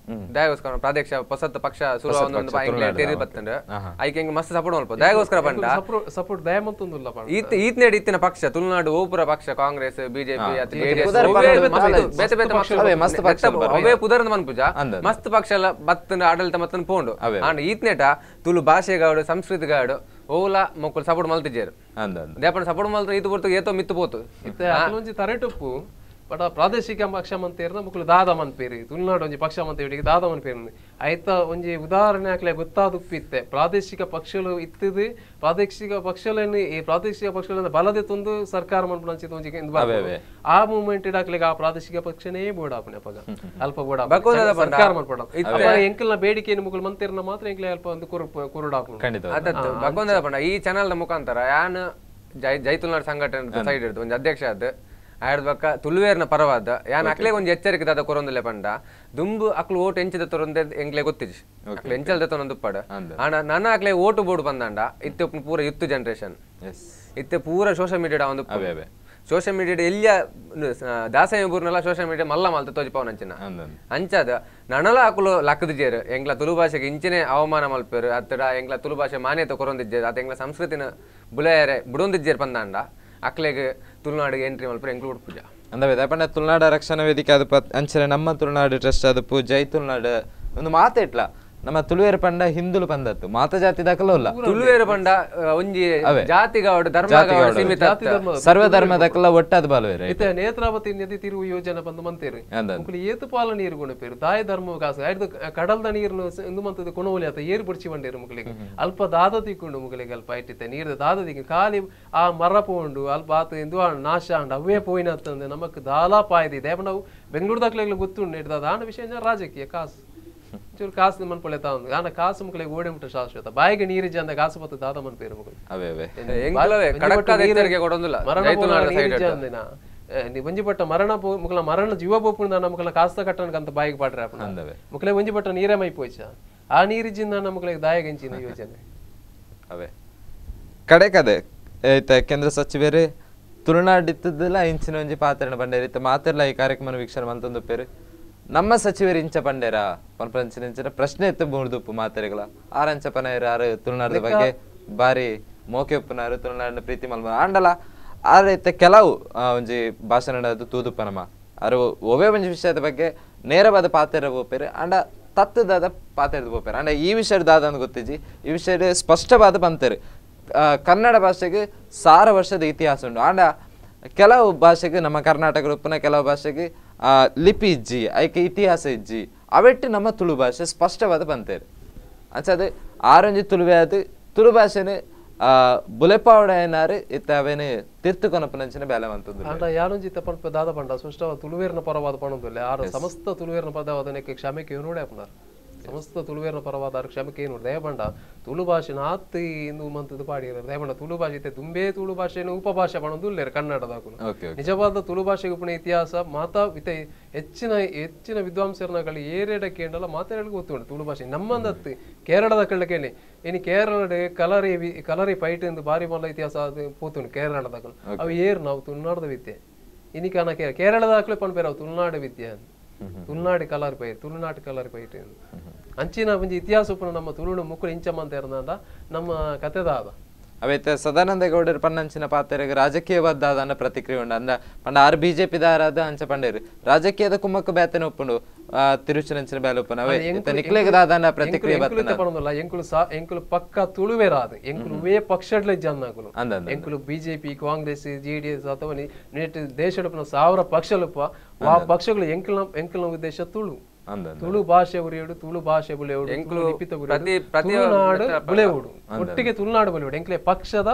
ದಯಗೋಸ್ಕರ ಪ್ರಾದೇಶ ಹೊಸತ್ ಪಕ್ಷ ಶುರು ತೆರಿ ಬತ್ತಂಡ್ ಐಕೆ ಎಂಕ್ ಮಸ್ತ್ ಸಪೋರ್ಟ್ ಮಲ್ಪ ದಯಗೋಸ್ಕರ ಪಂಡ ಸಪೋರ್ಟ್ ದಯ ಮಲ್ತೊಂದುಲ್ಲ ಈತ್ ಈತ್ನೇಡ್ ಇತ್ತಿನ ಪಕ್ಷ ತುಳುನಾಡು ಓಪುರ ಪಕ್ಷ ಕಾಂಗ್ರೆಸ್ ಬಿಜೆಪಿ ಬೇತೆ ಬೇತೆ ಪಕ್ಷ ಅವೇ ಪುದರ್ನ ಮನ್ಪುಜ ಮಸ್ತ್ ಪಕ್ಷ ಎಲ್ಲ ಬತ್ತಂಡ್ ಆಡಳಿತ ಮತ್ತನ್ ಪೋಂಡು ಆಂಡ ಈತ್ನೇಟ ತುಳು ಭಾಷೆಗಾಡು ಸಂಸ್ಕೃತಿಗಾಡು ಓಲ ಮೊಕ್ಕಲು ಸಪೋರ್ಟ್ ಮಲ್ತಿಜೇರು ದೇಪನ ಸಪೋರ್ಟ್ ಮಲ್ತ ಈತು ಪೊರ್ತು ಏತೋ ಮಿತ್ತು ಪೋತು ಒಂಜಿ ತರೆಟುಪ್ಪು ಬಟ್ ಪ್ರಾದೇಶಿಕ ಪಕ್ಷ ಮಂತೇರ್ನ ಮುಕ್ಕುಲು ದಾದ ಮನ್ಪೇರಿ ತುಳುನಾಡು ಒಂಜಿ ಪಕ್ಷ ಮಂತೇವಿಗೆ ದಾದ ಮನ್ಪೇರಿ ಐತ ಒಂಜಿ ಉದಾಹರಣೆ ಆಕ್ಲೆ ಗೊತ್ತಾದುಪ್ಪಿತ್ತೆ ಪ್ರಾದೇಶಿಕ ಪಕ್ಷಗಳು ಇತ್ತಿದ್ದು ಪ್ರಾದೇಶಿಕ ಪಕ್ಷಗಳನ್ನು ಈ ಪ್ರಾದೇಶಿಕ ಪಕ್ಷಗಳನ್ನು ಬಲದೆ ತಂದು ಸರ್ಕಾರ ಮನ್ಪುನಂಚಿತ ಒಂಜಿ ಆ ಮೂವ್ಮೆಂಟ್ ಇಡಾಕ್ಲೆಗ್ ಆ ಪ್ರಾದೇಶಿಕ ಪಕ್ಷನೇ ಬೋಡಾಪುನೆ ಅಪಗ ಅಲ್ಪ ಬೋಡಾಪ ಸರ್ಕಾರ ಮನ್ಪಡ ಎಂಕಲ್ನ ಬೇಡಿಕೆಯನ್ನು ಮುಕ್ಕುಲು ಮಂತೇರ್ನ ಮಾತ್ರ ಎಂಕ್ಲೆ ಅಲ್ಪ ಒಂದು ಕುರುಡಾಪುನು ಭಗವಂತ ಈ ಚಾನೆಲ್ ದ ಮುಖಾಂತರ ಯಾನ್ ಜೈ ಜೈ ತುಳುನಾಡು ಸಂಘಟನೆ ಸೈಡ್ ಇಡ್ದು ಒಂಜಿ ಅಧ್ಯಕ್ಷ ಆದ್ ಆಯ್ದ ಬಕ್ಕ ತುಳುವೇರ್ನ ಪರವಾದ ಯಾನ್ ಅಕ್ಲೆ ಒಂಜಿ ಎಚ್ಚರಿಕೆ ದಾದ ಕೊರೊಂದುಲ್ಲೆ ಪಂಡ ದುಂಬು ಅಕ್ಲು ಓಟು ಎಂಚಿದ ತೊರಂದೆ ಎಂಕ್ಲೆ ಗೊತ್ತಿಜಿ ಅಕ್ಲು ಎಂಚಲ್ದ ತೊನೊಂದುಪ್ಪಡು ಆಂಡ ನನ ಅಕ್ಲೆ ಓಟು ಬೋರ್ಡ್ ಬಂದಾಂಡ ಇತ್ತೆ ಪೂರ ಯುತ್ತು ಜನರೇಷನ್ ಇತ್ತೆ ಪೂರ ಸೋಷಿಯಲ್ ಮೀಡಿಯಾ ಒಂದು ಸೋಷಿಯಲ್ ಮೀಡಿಯಾ ಎಲ್ಲಿಯ ದಾಸಯ ಬೂರ್ನೆಲ್ಲ ಸೋಷಿಯಲ್ ಮೀಡಿಯಾ ಮಲ್ಲ ಮಲ್ತ ತೋಜಿಪಾವನಂಚಿನ ಅಂಚಾದ ನನಲ ಅಕುಲು ಲಕ್ಕದಿಜೇರು ಎಂಕ್ಲ ತುಳು ಭಾಷೆಗೆ ಇಂಚಿನೇ ಅವಮಾನ ಮಲ್ಪೇರು ಅತ್ತಡ ಎಂಕ್ಲ ತುಳು ಭಾಷೆ ಮಾನ್ಯತೆ ಕೊರೊಂದಿಜ್ಜೇರು ಅತ್ತ ಎಂಕ್ಲ ಸಂಸ್ಕೃತಿನ ಬುಲೆಯರೆ ಬುಡೊಂದಿಜ್ಜೇರು ಪಂದಾಂಡ ಅಕ್ಲೆಗ್ ತುಳುನಾಡಿಗೆ ಎಂಟ್ರಿ ಮಲ್ಪರೆ ಎಂಕ್ಲು ಉಡ್ಪುಜ ಅಂದವೆ ಪಂಡ ತುಳುನಾಡ ರಕ್ಷಣಾ ವೇದಿಕೆ ಅದು ಅಂಚನೆ ನಮ್ಮ ತುಳುನಾಡು ಟ್ರಸ್ಟ್ ಅದು ಜೈ ತುಳುನಾಡು ಒಂದು ಮಾತೆ ಇಟ್ಲ ನಮ್ಮ ತುಳುವೇರು ಪಂಡ ಹಿಂದುಲು ಪಂದತ್ತು ಮಾತ ಜಾತಿ ದಾಖಲು ಇಲ್ಲ ತುಳುವೇರು ಪಂಡ ಒಂಜಿ ಜಾತಿಗಾಡು ಧರ್ಮ ಸೀಮಿತ ಸರ್ವಧರ್ಮ ದಾಖಲ ಒಟ್ಟಾದ ಬಾಲವೇರು ಇತ್ತೆ ನೇತ್ರಾವತಿ ನದಿ ತಿರುವು ಯೋಜನೆ ಬಂದು ಮಂತೇರು ಮುಕ್ಲು ಏತು ಪಾಲ ನೀರು ಗುಣಪೇರು ದಾಯ ಧರ್ಮ ಕಾಸು ಆಯ್ತು ಕಡಲ್ದ ನೀರುನು ಇಂದು ಮಂತದ ಕುಣವಲಿ ಆತ ಏರು ಬುಡ್ಚಿ ಬಂಡೇರು ಮುಕ್ಲಿಗೆ ಅಲ್ಪ ದಾದ ತಿಕ್ಕೊಂಡು ಮುಕ್ಲಿಗೆ ಅಲ್ಪ ಇಟ್ಟಿತ್ತೆ ನೀರು ದಾದ ತಿಕ್ಕು ಖಾಲಿ ಆ ಮರ ಪೋಂಡು ಅಲ್ಪ ಆತ ಇಂದು ನಾಶ ಅಂಡ್ ಅವೇ ಪೋಯಿನ ಅಂತಂದೆ ನಮಕ್ ದಾಲಾ ಪಾಯ್ದಿದೆ ನಾವು ಬೆಂಗಳೂರು ದಾಖಲೆಗಳು ಗೊತ್ತುಂಡು ಇಡ್ದ ದಾನ ವಿಷಯ ರಾಜಕೀಯ ಕಾಸು ಚೂರು ಕಾಸು ಮನ್ಪೊಳೆ ತಾವು ಆನ ಕಾಸು ಮುಕ್ಲೆಗ್ ಓಡಿ ಮುಟ್ಟ ಶಾಶ್ವತ ಬಾಯಿಗೆ ನೀರು ಜಂದ ಕಾಸು ಪತ್ತು ದಾದ ಮನ್ಪೇರು ಮುಕ್ಲು ಒಂಜಿ ಪಟ್ಟ ಮರಣ ಮುಕ್ಲ ಮರಣ ಜೀವ ಬೋಪುಂಡ ನಮಕ್ಲ ಕಾಸ್ತ ಕಟ್ಟಣಕಂತ ಅಂತ ಬಾಯಿಗೆ ಪಾಡ್ರೆ ಅಪ್ಪನ ಮುಕ್ಲೆ ಒಂಜಿ ಪಟ್ಟ ನೀರೇ ಮೈ ಪೋಯ್ಚ ಆ ನೀರಿಜಿಂದ ನಮಕ್ಲೆ ದಾಯಗಂಚಿನ ಯೋಜನೆ ಅವೇ ಕಡೆ ಕದೆ ಕೇಂದ್ರ ಸಚಿವರು ತುಳುನಾಡು ಇತ್ತದಲ್ಲ ಇಂಚಿನ ಒಂಜಿ ಪಾತ್ರನ ಬಂಡೇರಿ ಇತ್ತ ಮಾತೆರ್ಲ ಈ ಕಾರ್ಯಕ್ರಮ ವೀಕ್ಷಣೆ ಮಲ್ತೊಂದು ಪೇರು ನಮ್ಮ ಸಚಿವರು ಇಂಚ ಪಂಡೇರ ಪನ್ಪಂಚಿನ ಇಂಚಿನ ಪ್ರಶ್ನೆ ಇತ್ತು ಮೂರ್ದುಪ್ಪು ಮಾತೆರೆಗಳ ಆರಂಚ ಪನೈರು ಆರು ತುಳುನಾಡದ ಬಗ್ಗೆ ಬಾರಿ ಮೋಕೆ ಉಪ್ಪುನಾರು ತುಳುನಾಡಿನ ಪ್ರೀತಿ ಮಲ್ಮ ಆಂಡಲ ಆರ ಇತ್ತ ಕೆಲವು ಒಂಜಿ ಭಾಷಣ ತೂದುಪ್ಪ ನಮ್ಮ ಆರು ಒವೇ ಒಂಜಿ ವಿಷಯದ ಬಗ್ಗೆ ನೇರವಾದ ಪಾತೆರ ಬೋಪೇರು ಆಂಡ ತತ್ತದಾದ ಪಾತೆರದ ಬೋಪೇರು ಆಂಡ ಈ ವಿಷಯದ ದಾದ ಅಂತ ಗೊತ್ತಿಜ್ಜಿ ಈ ವಿಷಯದ ಸ್ಪಷ್ಟವಾದ ಬಂತೇರು ಕನ್ನಡ ಭಾಷೆಗೆ 1000 ವರ್ಷದ ಇತಿಹಾಸ ಉಂಟು ಆಂಡ ಕೆಲವು ಭಾಷೆಗೆ ನಮ್ಮ ಕರ್ನಾಟಕ ಉಪ್ಪುನ ಕೆಲವು ಭಾಷೆಗೆ ಲಿಪಿ ಇಜ್ಜಿ ಐಕೆ ಇತಿಹಾಸ ಇಜ್ಜಿ ಅವೆಟ್ಟು ನಮ್ಮ ತುಳು ಭಾಷೆ ಸ್ಪಷ್ಟವಾದ ಬಂತೇರು ಅಂಚ ಆರೊಂಜಿ ತುಳುವೆ ಅದು ತುಳು ಭಾಷೆನೆ ಬುಲೆಪಾವಡ ಏನಾರು ಇತ್ತ ಅವೇನು ತಿರ್ತು ಕೊನಪನಂಚಿನ ಬೇಲೆ ಅಂತಂದು ಆಂಡ ಯಾರೊಂಜಿ ತಪ್ಪನ್ ದಾದ ಪಂಡ ಸ್ಪಷ್ಟವಾದ ತುಳುವೇರ್ನ ಪರವಾದ ಪಣೊಂದುಲ್ಲೆ ಆರು ಸಮಸ್ತ ತುಳುವೇರ್ನ ಪದವಾದ ನೆಕ್ಕೆ ಕ್ಷಮೆಗೆ ನೋಡೆ ಅಪ್ಪನಾರ್ ಸಮಸ್ತ ತುಳುವೇರ್ನ ಪರವಾದ ಆರು ಕ್ಷಮೆಗೆ ಏನು ದಯಪಂಡ ತುಳು ಭಾಷೆನ ಆತ್ ಇಂದು ಮಂತದ್ದು ಪಾಡಿರ ದಯಪಂಡ ತುಳು ಭಾಷೆ ಇತ್ತೆ ತುಂಬೇ ತುಳು ಭಾಷೆನ ಉಪಭಾಷೆ ಪಣೊಂದುಲ್ಲೇರು ಕನ್ನಡದಾಕುಲು ನಿಜವಾದ ತುಳು ಭಾಷೆಗೆ ಉಪ್ಪುನ ಇತಿಹಾಸ ಮಾತಾ ಇತ್ತೆ ಹೆಚ್ಚಿನ ಹೆಚ್ಚಿನ ವಿದ್ವಾಂಸರನಗಳು ಏರೇಡ ಕೇಂಡಲ ಮಾತಾಡಲು ಗೊತ್ತುಂಟು ತುಳು ಭಾಷೆ ನಮ್ಮಂದತ್ತು ಕೇರಳದ ಕಳ್ಳ ಕೇಳಿ ಇನ್ನು ಕೇರಳದ ಕಲರಿ ಕಲರಿ ಫೈಟ್ ಎಂದು ಬಾರಿ ಮಲ್ಲ ಇತಿಹಾಸ ಅದು ಪೋತುಂಡು ಕೇರಳದಾಕಲು ಅವು ಏರು ನಾವು ತುಳುನಾಡದ ವಿದ್ಯೆ ಇನ್ನಿಕಾನ ಕೇರಳದಾಕಲೇ ಪನ್ಪೇರು ಅವು ತುಳುನಾಡು ವಿದ್ಯೆ ತುಳುನಾಡು ಕಲರ್ ಪೈ ತುಳುನಾಡು ಕಲರ್ ಪೈಟ್ ಅಂಚಿನ ಒಂಜಿ ಇತಿಹಾಸ ಉಪ್ಪುನ ನಮ್ಮ ತುಳುನು ಮುಕ್ಕುಲು ಇಂಚ ಮಂತ ಇರ್ನಾಂಡ ನಮ್ಮ ಕತೆದಾದ ಅವೈತೆ ಸದಾನಂದ ಗೌಡರು ಪನ್ನಂಚಿನ ಪಾತ್ರೆಗೆ ರಾಜಕೀಯವಾದ ಪ್ರತಿಕ್ರಿಯೆ ಉಂಡು ಅಂದ ಪಂಡ ಆರ್ ಬಿಜೆಪಿ ದಾರಾದ ಅಂಚ ಪಂಡೇರು ರಾಜಕೀಯದ ಕುಮ್ಮಕ್ಕ ಬೇತನೆ ಒಪ್ಪುಂಡು ತಿರುಚಿನಂಚಿನ ಬೇಲೆ ಒಪ್ಪುಂಡು ಅವೇ ನಿಕ್ಲೆಗ್ ದಾದಾನ ಪ್ರತಿಕ್ರಿಯೆ ಪನೊಂದುಲ್ಲ ಎಂಕುಲು ಎಂಕುಲು ಪಕ್ಕ ತುಳುವೆರಾದ ಎಂಕುಲು ವೇ ಪಕ್ಷಡ್ಲೆ ಜನ್ನಾಕುಲು ಎಂಕುಲು ಬಿಜೆಪಿ ಕಾಂಗ್ರೆಸ್ ಜೆಡಿಎಸ್ ಅಥವಾ ನೆಟ್ ದೇಶದ ಸಾವಿರ ಪಕ್ಷಲುಪ್ಪ ಆ ಪಕ್ಷಗಳು ಎಂಕುಲ ಎಂಕುಲ ಉದ್ದೇಶ ತುಳು ತುಳು ಭಾಷೆ ಉರಿಯೋಡು ತುಳು ಭಾಷೆ ಬುಳೆಯೋಡು ತುಳುನಾಡು ಬುಳೆಯೋಡು ಒಟ್ಟಿಗೆ ತುಳುನಾಡು ಬುಳೆಯೋಡು ಎಂಕ್ಲೆ ಪಕ್ಷದ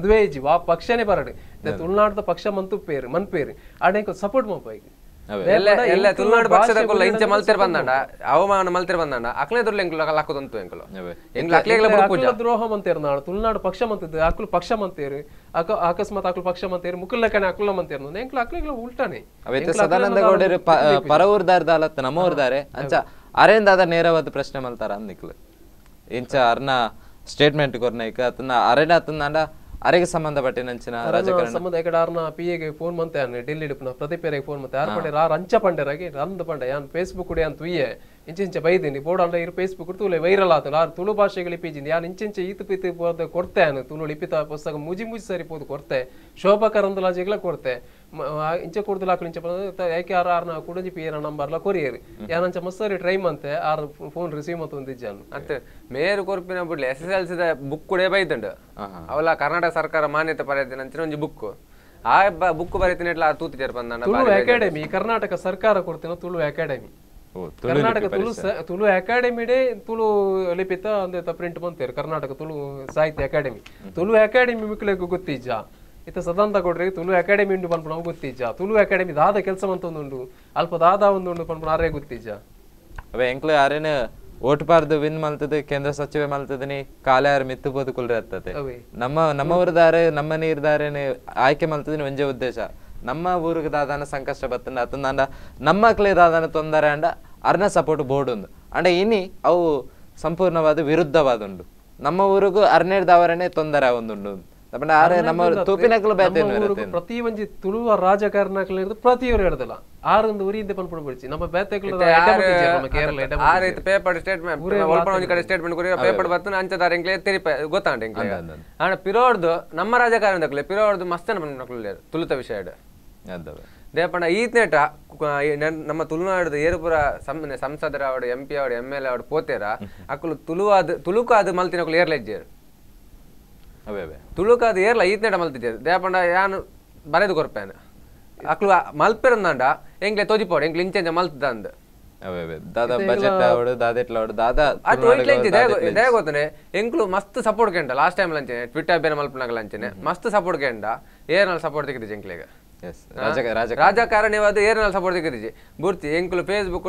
ದ್ವೇಜಿ ಆ ಪಕ್ಷನೇ ಬರಡು ತುಳುನಾಡದ ಪಕ್ಷ ಮಂತು ಪೇರು ಮನ್ಪೇರು ಆಡ ಸಪೋರ್ಟ್ ಮಲ್ಪ ತುಳುನಾಡು ಪಕ್ಷದ ಇಂಚ ಮಲ್ತೆರ್ ಬಂದಾಂಡ ಅವಮಾನ ಮಲ್ತೆರ್ ಬಂದಾಂಡ ಅಕ್ಲೆ ದೊರ್ಲೆ ಎಂಕುಲು ಲಕ್ಕುದಂತು ಎಂಕುಲು ಎಂಕುಲು ದ್ರೋಹ ಮಂತೇರು ನಾಡು ತುಳುನಾಡು ಪಕ್ಷ ಮಂತಿದ್ದು ಅಕ್ಲು ಪಕ್ಷ ಮಂತೇರು ಅಕಸ್ಮಾತ್ ಅಕ್ಲು ಪಕ್ಷ ಮಂತೇರು ಮುಕುಲ್ಲಕನೆ ಅಕ್ಲ ಮಂತೇರು ಎಂಕುಲು ಅಕ್ಲೆಗ್ಲ ಉಲ್ಟಾನೆ. ಅವೈತೆ ಸದಾನಂದ ಗೌಡರು ಪರ ಊರ್ದಾರ್ ದಾಲತ್ ನಮ್ಮ ಊರ್ದಾರೆ ಅಂಚ ಅರೇಂದಾದ ನೇರವಾದ ಪ್ರಶ್ನೆ ಮಲ್ತಾರ ಅಂದಿಕ್ಲು ಇಂಚ ಅರ್ನ ಸ್ಟೇಟ್ಮೆಂಟ್ ಕೊರ್ನೈಕ ಅತನ ಅರೇನ ಅತನಾಂಡ ಅರೆಗೆ ಸಂಬಂಧಪಟ್ಟಿನಂಚಿನ ರಾಜಕಾರಣ ಸಂಬಂಧ ಎಕಡೆ ಆರ್ನ ಪಿ ಎಗೆ ಫೋನ್ ಮಂತೆ ಅನ್ನ ಡೆಲ್ಲಿ ಡಿಪ್ನ ಪ್ರತಿಪೇರೆಗೆ ಫೋನ್ ಮಂತೆ ಆರ್ ಪಂಡೆ ಆರ್ ಅಂಚ ಪಂಡೆರಾಗಿ ರಂದ್ ಪಂಡೆ ಯಾನ್ ಫೇಸ್ಬುಕ್ ಯಾನ್ ತುಯ್ಯೆ ಇಂಚಿಂಚ ಬೈದಿನಿ ಬೋರ್ಡ್ ಅಂಡ ಇರು ಫೇಸ್ಬುಕ್ ತುಲೆ ವೈರಲ್ ಆತನ ಆರ್ ತುಳು ಭಾಷೆಗೆ ಲಿಪಿಜಿನಿ ಯಾನ್ ಇಂಚಿಂಚ ಈತು ಪೀತು ಪೋದ ಕೊರ್ತೆ ಅನು ತುಳು ಲಿಪಿತ ಪುಸ್ತಕ ಮುಜಿ ಮುಜಿ ಸರಿ ಪೋದು ಕೊರ್ತೆ ಶೋಭಾ ಕರಂದಲಾಜೆಗ್ಲ ಕೊರ್ತೆ ಇಂಚ ಕೊಡ್ದಲ ಆಕಳು ಇಂಚ ಯಾಕೆ ಆರ್ ಆರ್ನ ಕುಡಂಜಿ ಪಿ ಎನ ನಂಬರ್ಲ ಕೊರಿಯರ್ ಯಾನಂಚ ಮಸ್ಸರಿ ಟ್ರೈ ಮಂತೆ R phone receive ಮಂತ ಒಂದಿಜ್ಜಾನು ಅತ್ತೆ ಮೇರು ಕೊರ್ಪಿನ ಬುಡ್ಲೆ S S L C the book ಕೂಡ ಬೈದುಂಡು ಅವಲ ಕರ್ನಾಟಕ ಸರ್ಕಾರ ಮಾನ್ಯತೆ ಪಡೆದ ನಂಚಿನ ಒಂಜಿ ಬುಕ್ ಆ ಬುಕ್ ಬರೀತಿನ ಇಟ್ಲ ತೂತಿಜರ್ ಬಂದ ತುಳು ಅಕಾಡೆಮಿ ಕರ್ನಾಟಕ ಸರ್ಕಾರ ಕೊಡ್ತಿನ ತುಳು ಅಕಾಡೆಮಿ ಕರ್ನಾಟಕ ತುಳು ತುಳು ಅಕಾಡೆಮಿಡೇ ತುಳು ಲಿಪಿತ ಅಂದೆ ಪ್ರಿಂಟ್ ಬಂತೇರು ಕರ್ನಾಟಕ ತುಳು ಸಾಹಿತ್ಯ ಅಕಾಡೆಮಿ ತುಳು ಅಕಾಡೆಮಿ ಮಿಕ್ಲೆಗ್ ಗೊತ್ತಿಜ್ಜ ಇತ್ತ ಸದಾನಂದ ಗೌಡ್ರಿಗೆ ತುಳು ಅಕಾಡೆಮಿ ಉಂಡು ಪನ್ಪುನ ಅವು ಗೊತ್ತಿಜ್ಜ ತುಳು ಅಕಾಡೆಮಿ ದಾದ ಕೆಲಸ ಮಂತೊಂದುಂಡು ಅಲ್ಪ ದಾದ ಒಂದುಂಡು ಪನ್ಪುನ ಆರೇ ಗೊತ್ತಿಜ್ಜ. ಅವೇ ಎಂಕ್ಲೆ ಆರೇನ ಓಟ್ ಪಾರ್ದು ವಿನ್ ಮಲ್ತದೆ ಕೇಂದ್ರ ಸಚಿವೆ ಮಲ್ತದನಿ ಕಾಲೆ ಯಾರು ಮಿತ್ತು ಪೋದು ಕುಲ್ರೆ ಅತ್ತದೆ ನಮ್ಮ ನಮ್ಮ ಊರದಾರೆ ನಮ್ಮ ನೀರ್ದಾರೇನೆ ಆಯ್ಕೆ ಮಲ್ತದಿನಿ ಒಂಜೇ ಉದ್ದೇಶ ನಮ್ಮ ಊರಿಗೆ ದಾದಾನ ಸಂಕಷ್ಟ ಬತ್ತಂಡ ಅತಂದಾಂಡ ನಮ್ಮ ದಾದಾನ ತೊಂದರೆ ಅಂಡ ಅರ್ನ ಸಪೋರ್ಟ್ ಬೋರ್ಡ್ ಉಂದು ಅಂಡ ಇನಿ ಅವು ಸಂಪೂರ್ಣವಾದ ವಿರುದ್ಧವಾದುಂಡು ನಮ್ಮ ಊರಿಗೂ ಅರ್ನೇರ್ದವರನೇ ತೊಂದರೆ ಒಂದುಂಡು ಪ್ರತಿ ಒಂಜಿ ತುಳುವ ರಾಜಕಾರಣ ಪ್ರತಿಯವರು ಹೇಳ್ದಲ್ಲ ಆರೊಂದು ಊರಿಂದ ಪನ್ಪುಣ ಬಿಡ್ಚಿ ನಮ್ಮ ಆ ರೀತಿ ಪೇಪರ್ ಸ್ಟೇಟ್ಮೆಂಟ್ ಒಂಜಿ ಕಡೆ ಸ್ಟೇಟ್ಮೆಂಟ್ ಕೊರಿ ಪೇಪರ್ ಬತ್ತನ ಅಂಚದಾರ ಎಂಕ್ಲೆ ತೆರಿಪ ಗೊತ್ತಾಂಡ ಎಂಕ್ಲೆ ಆಂಡ ಪಿರೋಡ್ದು ನಮ್ಮ ರಾಜಕಾರಣದಕ್ಲೆ ಪಿರೋಡ್ದು ಮಸ್ತನ ಪನ್ಪುನಕ್ಲು ತುಳುತ ವಿಷಯ ದೇಪಂಡ ಈತ್ನೇಟ ನಮ್ಮ ತುಳುನಾಡು ಏರುಪುರ ಸಂಸದರ ಅವಡು ಎಂ ಪಿ ಅವಡು M L A ಅವಡು ಪೋತೇರ ಅಕ್ಕಲು ತುಳುವಾದ ತುಳುಕಾದ ಮಲ್ತಿನಕ್ಲು ಏರ್ಲೆಜ್ಜೇರು ತುಳುಕಾದ ಏರ್ಲ ಈತ್ನೇಟ ಮಲ್ತಿದ್ದೇರು ದೇಪಂಡ ಯಾನು ಬರೆದು ಕೊರ್ಪೇನು ಅಕ್ಲು ಮಲ್ಪೆರಂದಾಂಡ ಎಂಕ್ಲೆ ತೋಜಿಪೋಡು ಎಂಕ್ಲೆ ಇಂಚೆಂಚ ಮಲ್ತದಂದು ಗೊತ್ತನೆ ಎಂಕ್ಲು ಮಸ್ತ್ ಸಪೋರ್ಟ್ ಕೇಂಡ ಲಾಸ್ಟ್ ಟೈಮ್ ಲಂಚನೆ ಟ್ವಿಟ್ಟರ್ ಬೇರೆ ಮಲ್ಪನಾಗಲ ಅಂಚನೆ ಮಸ್ತ್ ಸಪೋರ್ಟ್ ಕೇಂಡ ಏರ್ನಲ್ಲಿ ಸಪೋರ್ಟ್ ತೆಗೆದಿಜ್ಜಿ ಎಂಕ್ಲೆಗ್ ರಾಜಕಾರಣಿವಾದ ಏರ್ನಲ್ಲಿ ಸಪೋರ್ಟ್ ತೆಗೆದಿಜ್ಜಿ ಬುರ್ತಿ ಎಂಕ್ಲು ಫೇಸ್ಬುಕ್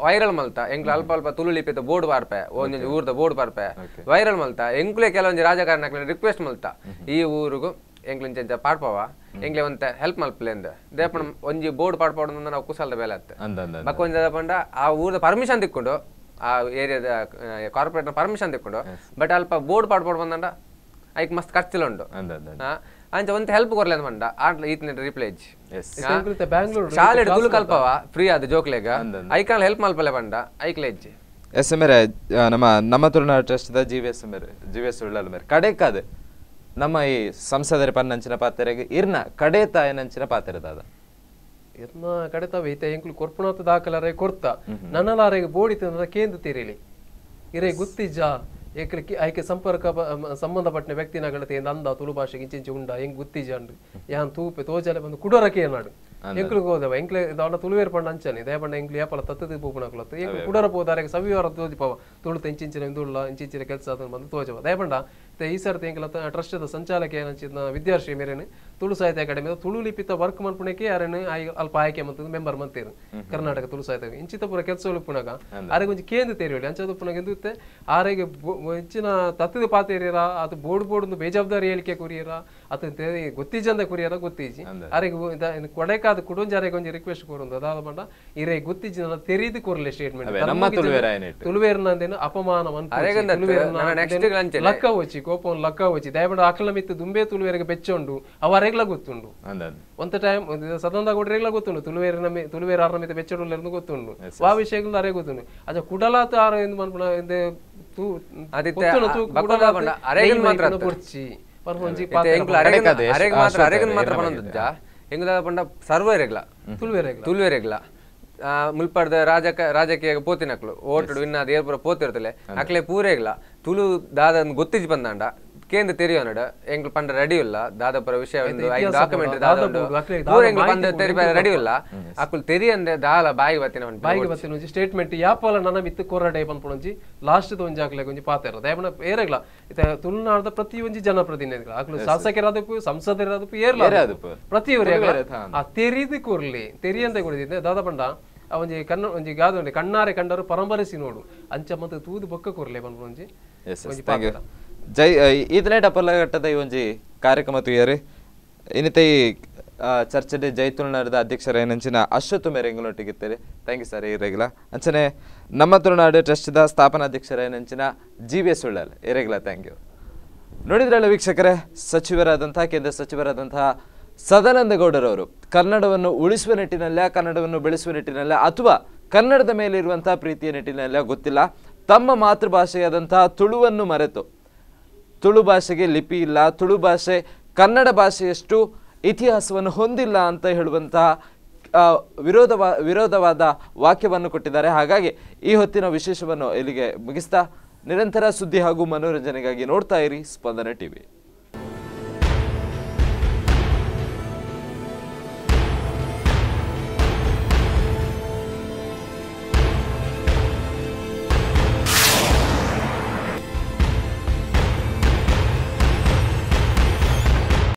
ವೈರಲ್ ಮಲ್ತ ಎಂಕ್ಲು ಅಲ್ಪ ಅಲ್ಪ ತುಳು ಲಿಪಿತ ಬೋರ್ಡ್ ಪಾರ್ಪೆ ಒಂಜೊಂಜಿ ಊರ್ದ ಬೋರ್ಡ್ ಪಾರ್ಪೆ ವೈರಲ್ ಮಲ್ತ ಎಂಕ್ಲೆ ಕೆಲವೊಂಜಿ ರಾಜಕಾರಣ ರಿಕ್ವೆಸ್ಟ್ ಮಲ್ತ ಈ ಊರುಗು ಎಂಕ್ಲು ಇಂಚ ಪಾಡ್ಪವ ಎಂಕ್ಲೆ ಒಂತ ಹೆಲ್ಪ್ ಮಲ್ಪಲೆ ಅಂದ ದೇಪಣ ಒಂಜಿ ಬೋರ್ಡ್ ಪಾಡ್ಪೋಡು ನಾವು ಕುಸಲ್ದ ಬೇಲೆ ಆತ್ತೆ ಬೊಕ್ಕ ಒಂಜಿ ಪಂಡ ಆ ಊರ್ದ ಪರ್ಮಿಷನ್ ತಿಕ್ಕೊಂಡು ಆ ಏರಿಯಾದ ಕಾರ್ಪೊರೇಟ್ ಪರ್ಮಿಷನ್ ತಿಕ್ಕೊಂಡು ಬಟ್ ಅಲ್ಪ ಬೋರ್ಡ್ ಪಾಡ್ಪೋಡು ಬಂದಂಡ ಐಕ್ ಮಸ್ತ್ ಖರ್ಚಿಲ ಉಂಡು ಅಂಚ ಒಂತ ಹೆಲ್ಪ್ ಕೊರ್ಲೆ ಅಂದ ಪಂಡ ಆಟ್ಲ ಈತನ ರಿಪ್ಲೈ ಶಾಲೆ ತುಳು ಕಲ್ಪವ ಫ್ರೀ ಆದ ಜೋಕ್ಲೆಗ ಐಕಾನ್ ಹೆಲ್ಪ್ ಮಲ್ಪಲೆ ಪಂಡ ಐಕ್ಲೆ ಇಜ್ಜಿ ಎಸ್ ಮೇರೆ ನಮ್ಮ ನಮ್ಮ Tulunadu trust the G V S ಮೇರೆ G V S Ullal ಮೇರೆ ಕಡೆಕಾದ ನಮ್ಮ ಈ ಸಂಸದರ ಪನ್ನಂಚಿನ ಪಾತ್ರೆಗೆ ಇರ್ನ ಕಡೆ ತಾಯನಂಚಿನ ಪಾತ್ರೆ ದಾದ ಇರ್ನ ಕಡೆ ತಾವ ಐತೆ ಎಂಕುಲು ಕೊರ್ಪುಣಾತ ದಾಖಲಾರೆ ಕೊರ್ತ ನನ್ನಲಾರೆಗೆ ಬೋಡಿತ ಕೇಂದ್ರ ತೀರಿಲಿ ಇರೇ ಗುತ್ತಿಜ್ಜ ಏಕಕ್ಕೆ ಆಯ್ಕೆ ಸಂಪರ್ಕ ಸಂಬಂಧಪಟ್ಟ ವ್ಯಕ್ತಿನಗಳತೆ ಅಂದ ತುಳು ಭಾಷೆಗೆ ಇಂಚಿಂಚಿ ಉಂಡ ಹೆಂಗ್ ಗುತ್ತಿಜ ಅಂಡು ಯಾನ್ ತೂಪೆ ತೋಜಲೆ ಬಂದು ಕುಡೋರಕ್ಕೆ ಏನಾಡು ಎಂಕ್ಲು ಹೋದವ ಎಂಕ್ಲೆ ದಾಡ ತುಳುವೇರ್ ಪಂಡ ಅಂಚನೆ ದಯಪಂಡ ಎಂಕ್ಲು ಏಪಲ ತತ್ತದ ಪೂಪುನಕುಲತ್ತು ಎಂಕ್ಲು ಕುಡರ ಪೋದಾರೆಗೆ ಸವಿವಾರ ತೋಜಿಪವ ತುಳುತ ಇಂಚಿಂಚಿನ ಇಂದುಳ್ಳ ಇಂಚಿಂಚಿನ ಕೆಲಸ ಅದನ್ನು ಬಂದು ತೋಜವ ದಯಪಂಡ ಈ ಸರ್ತಿ ಎಂಕ್ಲ ಟ್ರಸ್ಟದ ಸಂಚಾಲಕ ಏನಂಚಿನ ವಿದ್ಯಾಶ್ರೀ ಮೇರೇನು ತುಳು ಸಾಹಿತ್ಯ ಅಕಾಡೆಮಿ ತುಳು ಲಿಪಿತ ವರ್ಕ್ ಮನ್ಪುಣಕ್ಕೆ ಯಾರೇನು ಅಲ್ಪ ಆಯ್ಕೆ ಮಂತದ್ದು ಮೆಂಬರ್ ಮಂತೇರು ಕರ್ನಾಟಕ ತುಳು ಸಾಹಿತ್ಯ ಇಂಚಿತ ಪೂರ ಕೆಲಸ ಉಪ್ಪುನಾಗ ಆರೆಗೆ ಒಂಜಿ ಕೇಂದ್ರ ತೇರಿ ಅಂಚದ ಉಪ್ಪುನಾಗ ಎಂದುತ್ತೆ ಆರೆಗೆ ಹೆಚ್ಚಿನ ತತ್ತದ ಪಾತೇರಿಯರ ಅದು ಬೋರ್ಡ್ ಬೋರ್ಡ್ ಬೇಜವಾಬ್ದಾರಿ ಹೇಳಿಕೆ ಕುರಿಯರ ಅದು ಗೊತ್ತಿಜಂದ ಕುರಿಯರ ಗೊತ್ತಿಜಿ ಆರೆಗೆ ಕೊಡೆಕಾದ ಕುಡೊಂಜಿ ಆರೆಗೆ ಒಂಜಿ ರಿಕ್ವೆಸ್ಟ್ ಕೊರೊಂದು ಅದಾದ ಪಂಡ ಇರೆ ಗೊತ್ತಿಜಿ ತೆರೀದು ಕೊರಲೆ ಸ್ಟೇಟ್ಮೆಂಟ್ ತುಳುವೇರ್ನಂದೇನು ಅಪಮಾನ ಲಕ್ಕ ಹೋಚಿ ಕೋಪವನ್ನು ಲಕ್ಕ ಹೋಚಿ ದಯಪಂಡ ಅಕ್ಲ ಮಿತ್ತು ದುಂಬೆ ತುಳುವೇರಿಗೆ ಬೆಚ್ಚುಂಡು ಅವ ಅರೆಗ್ಲ ಗೊತ್ತುಂಡು ಒಂತ ಟೈಮ್ ಸದಾನಂದ ಗೌಡ್ರೆಗ್ಲ ಗೊತ್ತುಂಡು ತುಳುವೇರಿನ ತುಳುವೇರ ಆರ್ನ ಮಿತ್ತ ಬೆಚ್ಚುಂಡು ಗೊತ್ತುಂಡು ಆ ವಿಷಯಗಳು ಅರೆ ಗೊತ್ತುಂಡು ಅದ ಕುಡಲಾತ ಆರ ಎಂದು ಮನ್ಪುನ ಅರೆಗ್ ಮಾತ್ರ ಪನೊಂದುಜ್ಜ ಎಂಕುಲ ಪಂಡ ಸರ್ವರೆಗ್ಲ ತುಳುವೆರೆಗ್ಲ ಮುಲ್ಪಡ್ದ ರಾಜಕೀಯ ಪೋತಿನಕ್ಲು ಓಟು ವಿನ್ ಆದ್ ಏರ್ಪುರ ಪೋತಿರ್ತಲೆ ಅಕ್ಲೆ ಪೂರೆಗ್ಲ ತುಳು ದಾದ ಗೊತ್ತಿಜಿ ಪಂದಾಂಡ ಕೇಂದ್ರ ತೆರಿಯೋನಡ ಎಂಕ್ಲು ಪಂಡ ರೆಡಿ ಇಲ್ಲ ದಾದಪುರ ವಿಷಯ ಡಾಕ್ಯುಮೆಂಟ್ ಪೂರ ಎಂಕ್ಲು ಪಂಡ ತೆರಿಪಾಯ ರೆಡಿ ಇಲ್ಲ ಅಕುಲು ತೆರಿಯಂದೆ ದಾಲ ಬಾಯಿಗೆ ಬತ್ತಿನ ಬಾಯಿಗೆ ಬತ್ತಿನ ಒಂಜಿ ಸ್ಟೇಟ್ಮೆಂಟ್ ಯಾಪಲ ನನ ಮಿತ್ತು ಕೊರಡೆ ಪನ್ಪುನೊಂಜಿ ಲಾಸ್ಟ್ ಒಂಜಿ ಅಕ್ಲೆಗ್ ಒಂಜಿ ಪಾತೆರ ದಯಪಂಡ ಏರೆಗ್ಲ ಇತ್ತೆ ತುಳುನಾಡ್ದ ಪ್ರತಿ ಒಂಜಿ ಜನಪ್ರತಿನಿಧಿಗಳು ಅಕ್ಲು ಶಾಸಕರಾದಪ್ಪು ಸಂಸದರಾದಪ್ಪು ಏರ್ಲ ಪ್ರತಿಯೊರಿಯಗ್ಲ ಆ ತೆರಿದು ಕೊರ್ಲಿ ತೆರಿಯಂದೆ ಕೊಡಿದ್ದೆ ದಾದ ಪಂಡ ಆ ಒಂಜಿ ಕಣ್ಣು ಒಂಜಿ ಗಾದೆ ಉಂಡು ಕಣ್ಣಾರೆ ಕಂಡರು ಪರಂಪರೆಸಿ ನೋಡು ಅಂಚ ಮತ್ತೆ ತೂದು ಬೊಕ್ಕ ಕೊರ್ಲೆ ಪನ್ಪುನೊಂಜಿ ಒಂಜಿ ಜೈ ಈತನೇ ಟಪಲಘಟ್ಟದ ಈ ಒಂಜಿ ಕಾರ್ಯಕ್ರಮ ತುಯರಿ ಇನ್ನಿತ ಈ ಚರ್ಚೆ ಜೈ ತುಳುನಾಡದ ಅಧ್ಯಕ್ಷರೇನಂಚಿನ ಅಶ್ವತ್ಥ ಮೇರೆಂಗುಲೊಟ್ಟಿಗಿತ್ತಾರೆ. Thank you sir ಇರೆಗ್ಲ. ಅಂಚನೆ ನಮ್ಮ ತುಳುನಾಡು ಟ್ರಸ್ಟ್ದ ಸ್ಥಾಪನಾಧ್ಯಕ್ಷರೇನಂಚಿನ ಜಿ ವಿ ಎಸ್ ಉಳ್ಳಾಲ್ ಇರೆಗ್ಲ thank you. ನೋಡಿದ್ರಲ್ಲ ವೀಕ್ಷಕರೇ, ಸಚಿವರಾದಂತಹ ಕೇಂದ್ರ ಸಚಿವರಾದಂತಹ ಸದಾನಂದ ಗೌಡರವರು ಕನ್ನಡವನ್ನು ಉಳಿಸುವ ನಿಟ್ಟಿನಲ್ಲ, ಕನ್ನಡವನ್ನು ಬೆಳೆಸುವ ನಿಟ್ಟಿನಲ್ಲ, ಅಥವಾ ಕನ್ನಡದ ಮೇಲಿರುವಂತಹ ಪ್ರೀತಿಯ ನಿಟ್ಟಿನಲ್ಲ ಗೊತ್ತಿಲ್ಲ, ತಮ್ಮ ಮಾತೃಭಾಷೆಯಾದಂತಹ ತುಳುವನ್ನು ಮರೆತು ತುಳು ಭಾಷೆಗೆ ಲಿಪಿ ಇಲ್ಲ, ತುಳು ಭಾಷೆ ಕನ್ನಡ ಭಾಷೆಯಷ್ಟು ಇತಿಹಾಸವನ್ನು ಹೊಂದಿಲ್ಲ ಅಂತ ಹೇಳುವಂತಹ ವಿರೋಧವಾದ ವಾಕ್ಯವನ್ನು ಕೊಟ್ಟಿದ್ದಾರೆ. ಹಾಗಾಗಿ ಈ ಹೊತ್ತಿನ ವಿಶೇಷವನ್ನು ಇಲ್ಲಿಗೆ ಮುಗಿಸ್ತಾ ನಿರಂತರ ಸುದ್ದಿ ಹಾಗೂ ಮನೋರಂಜನೆಗಾಗಿ ನೋಡ್ತಾ ಇರಿ ಸ್ಪಂದನ ಟಿವಿ.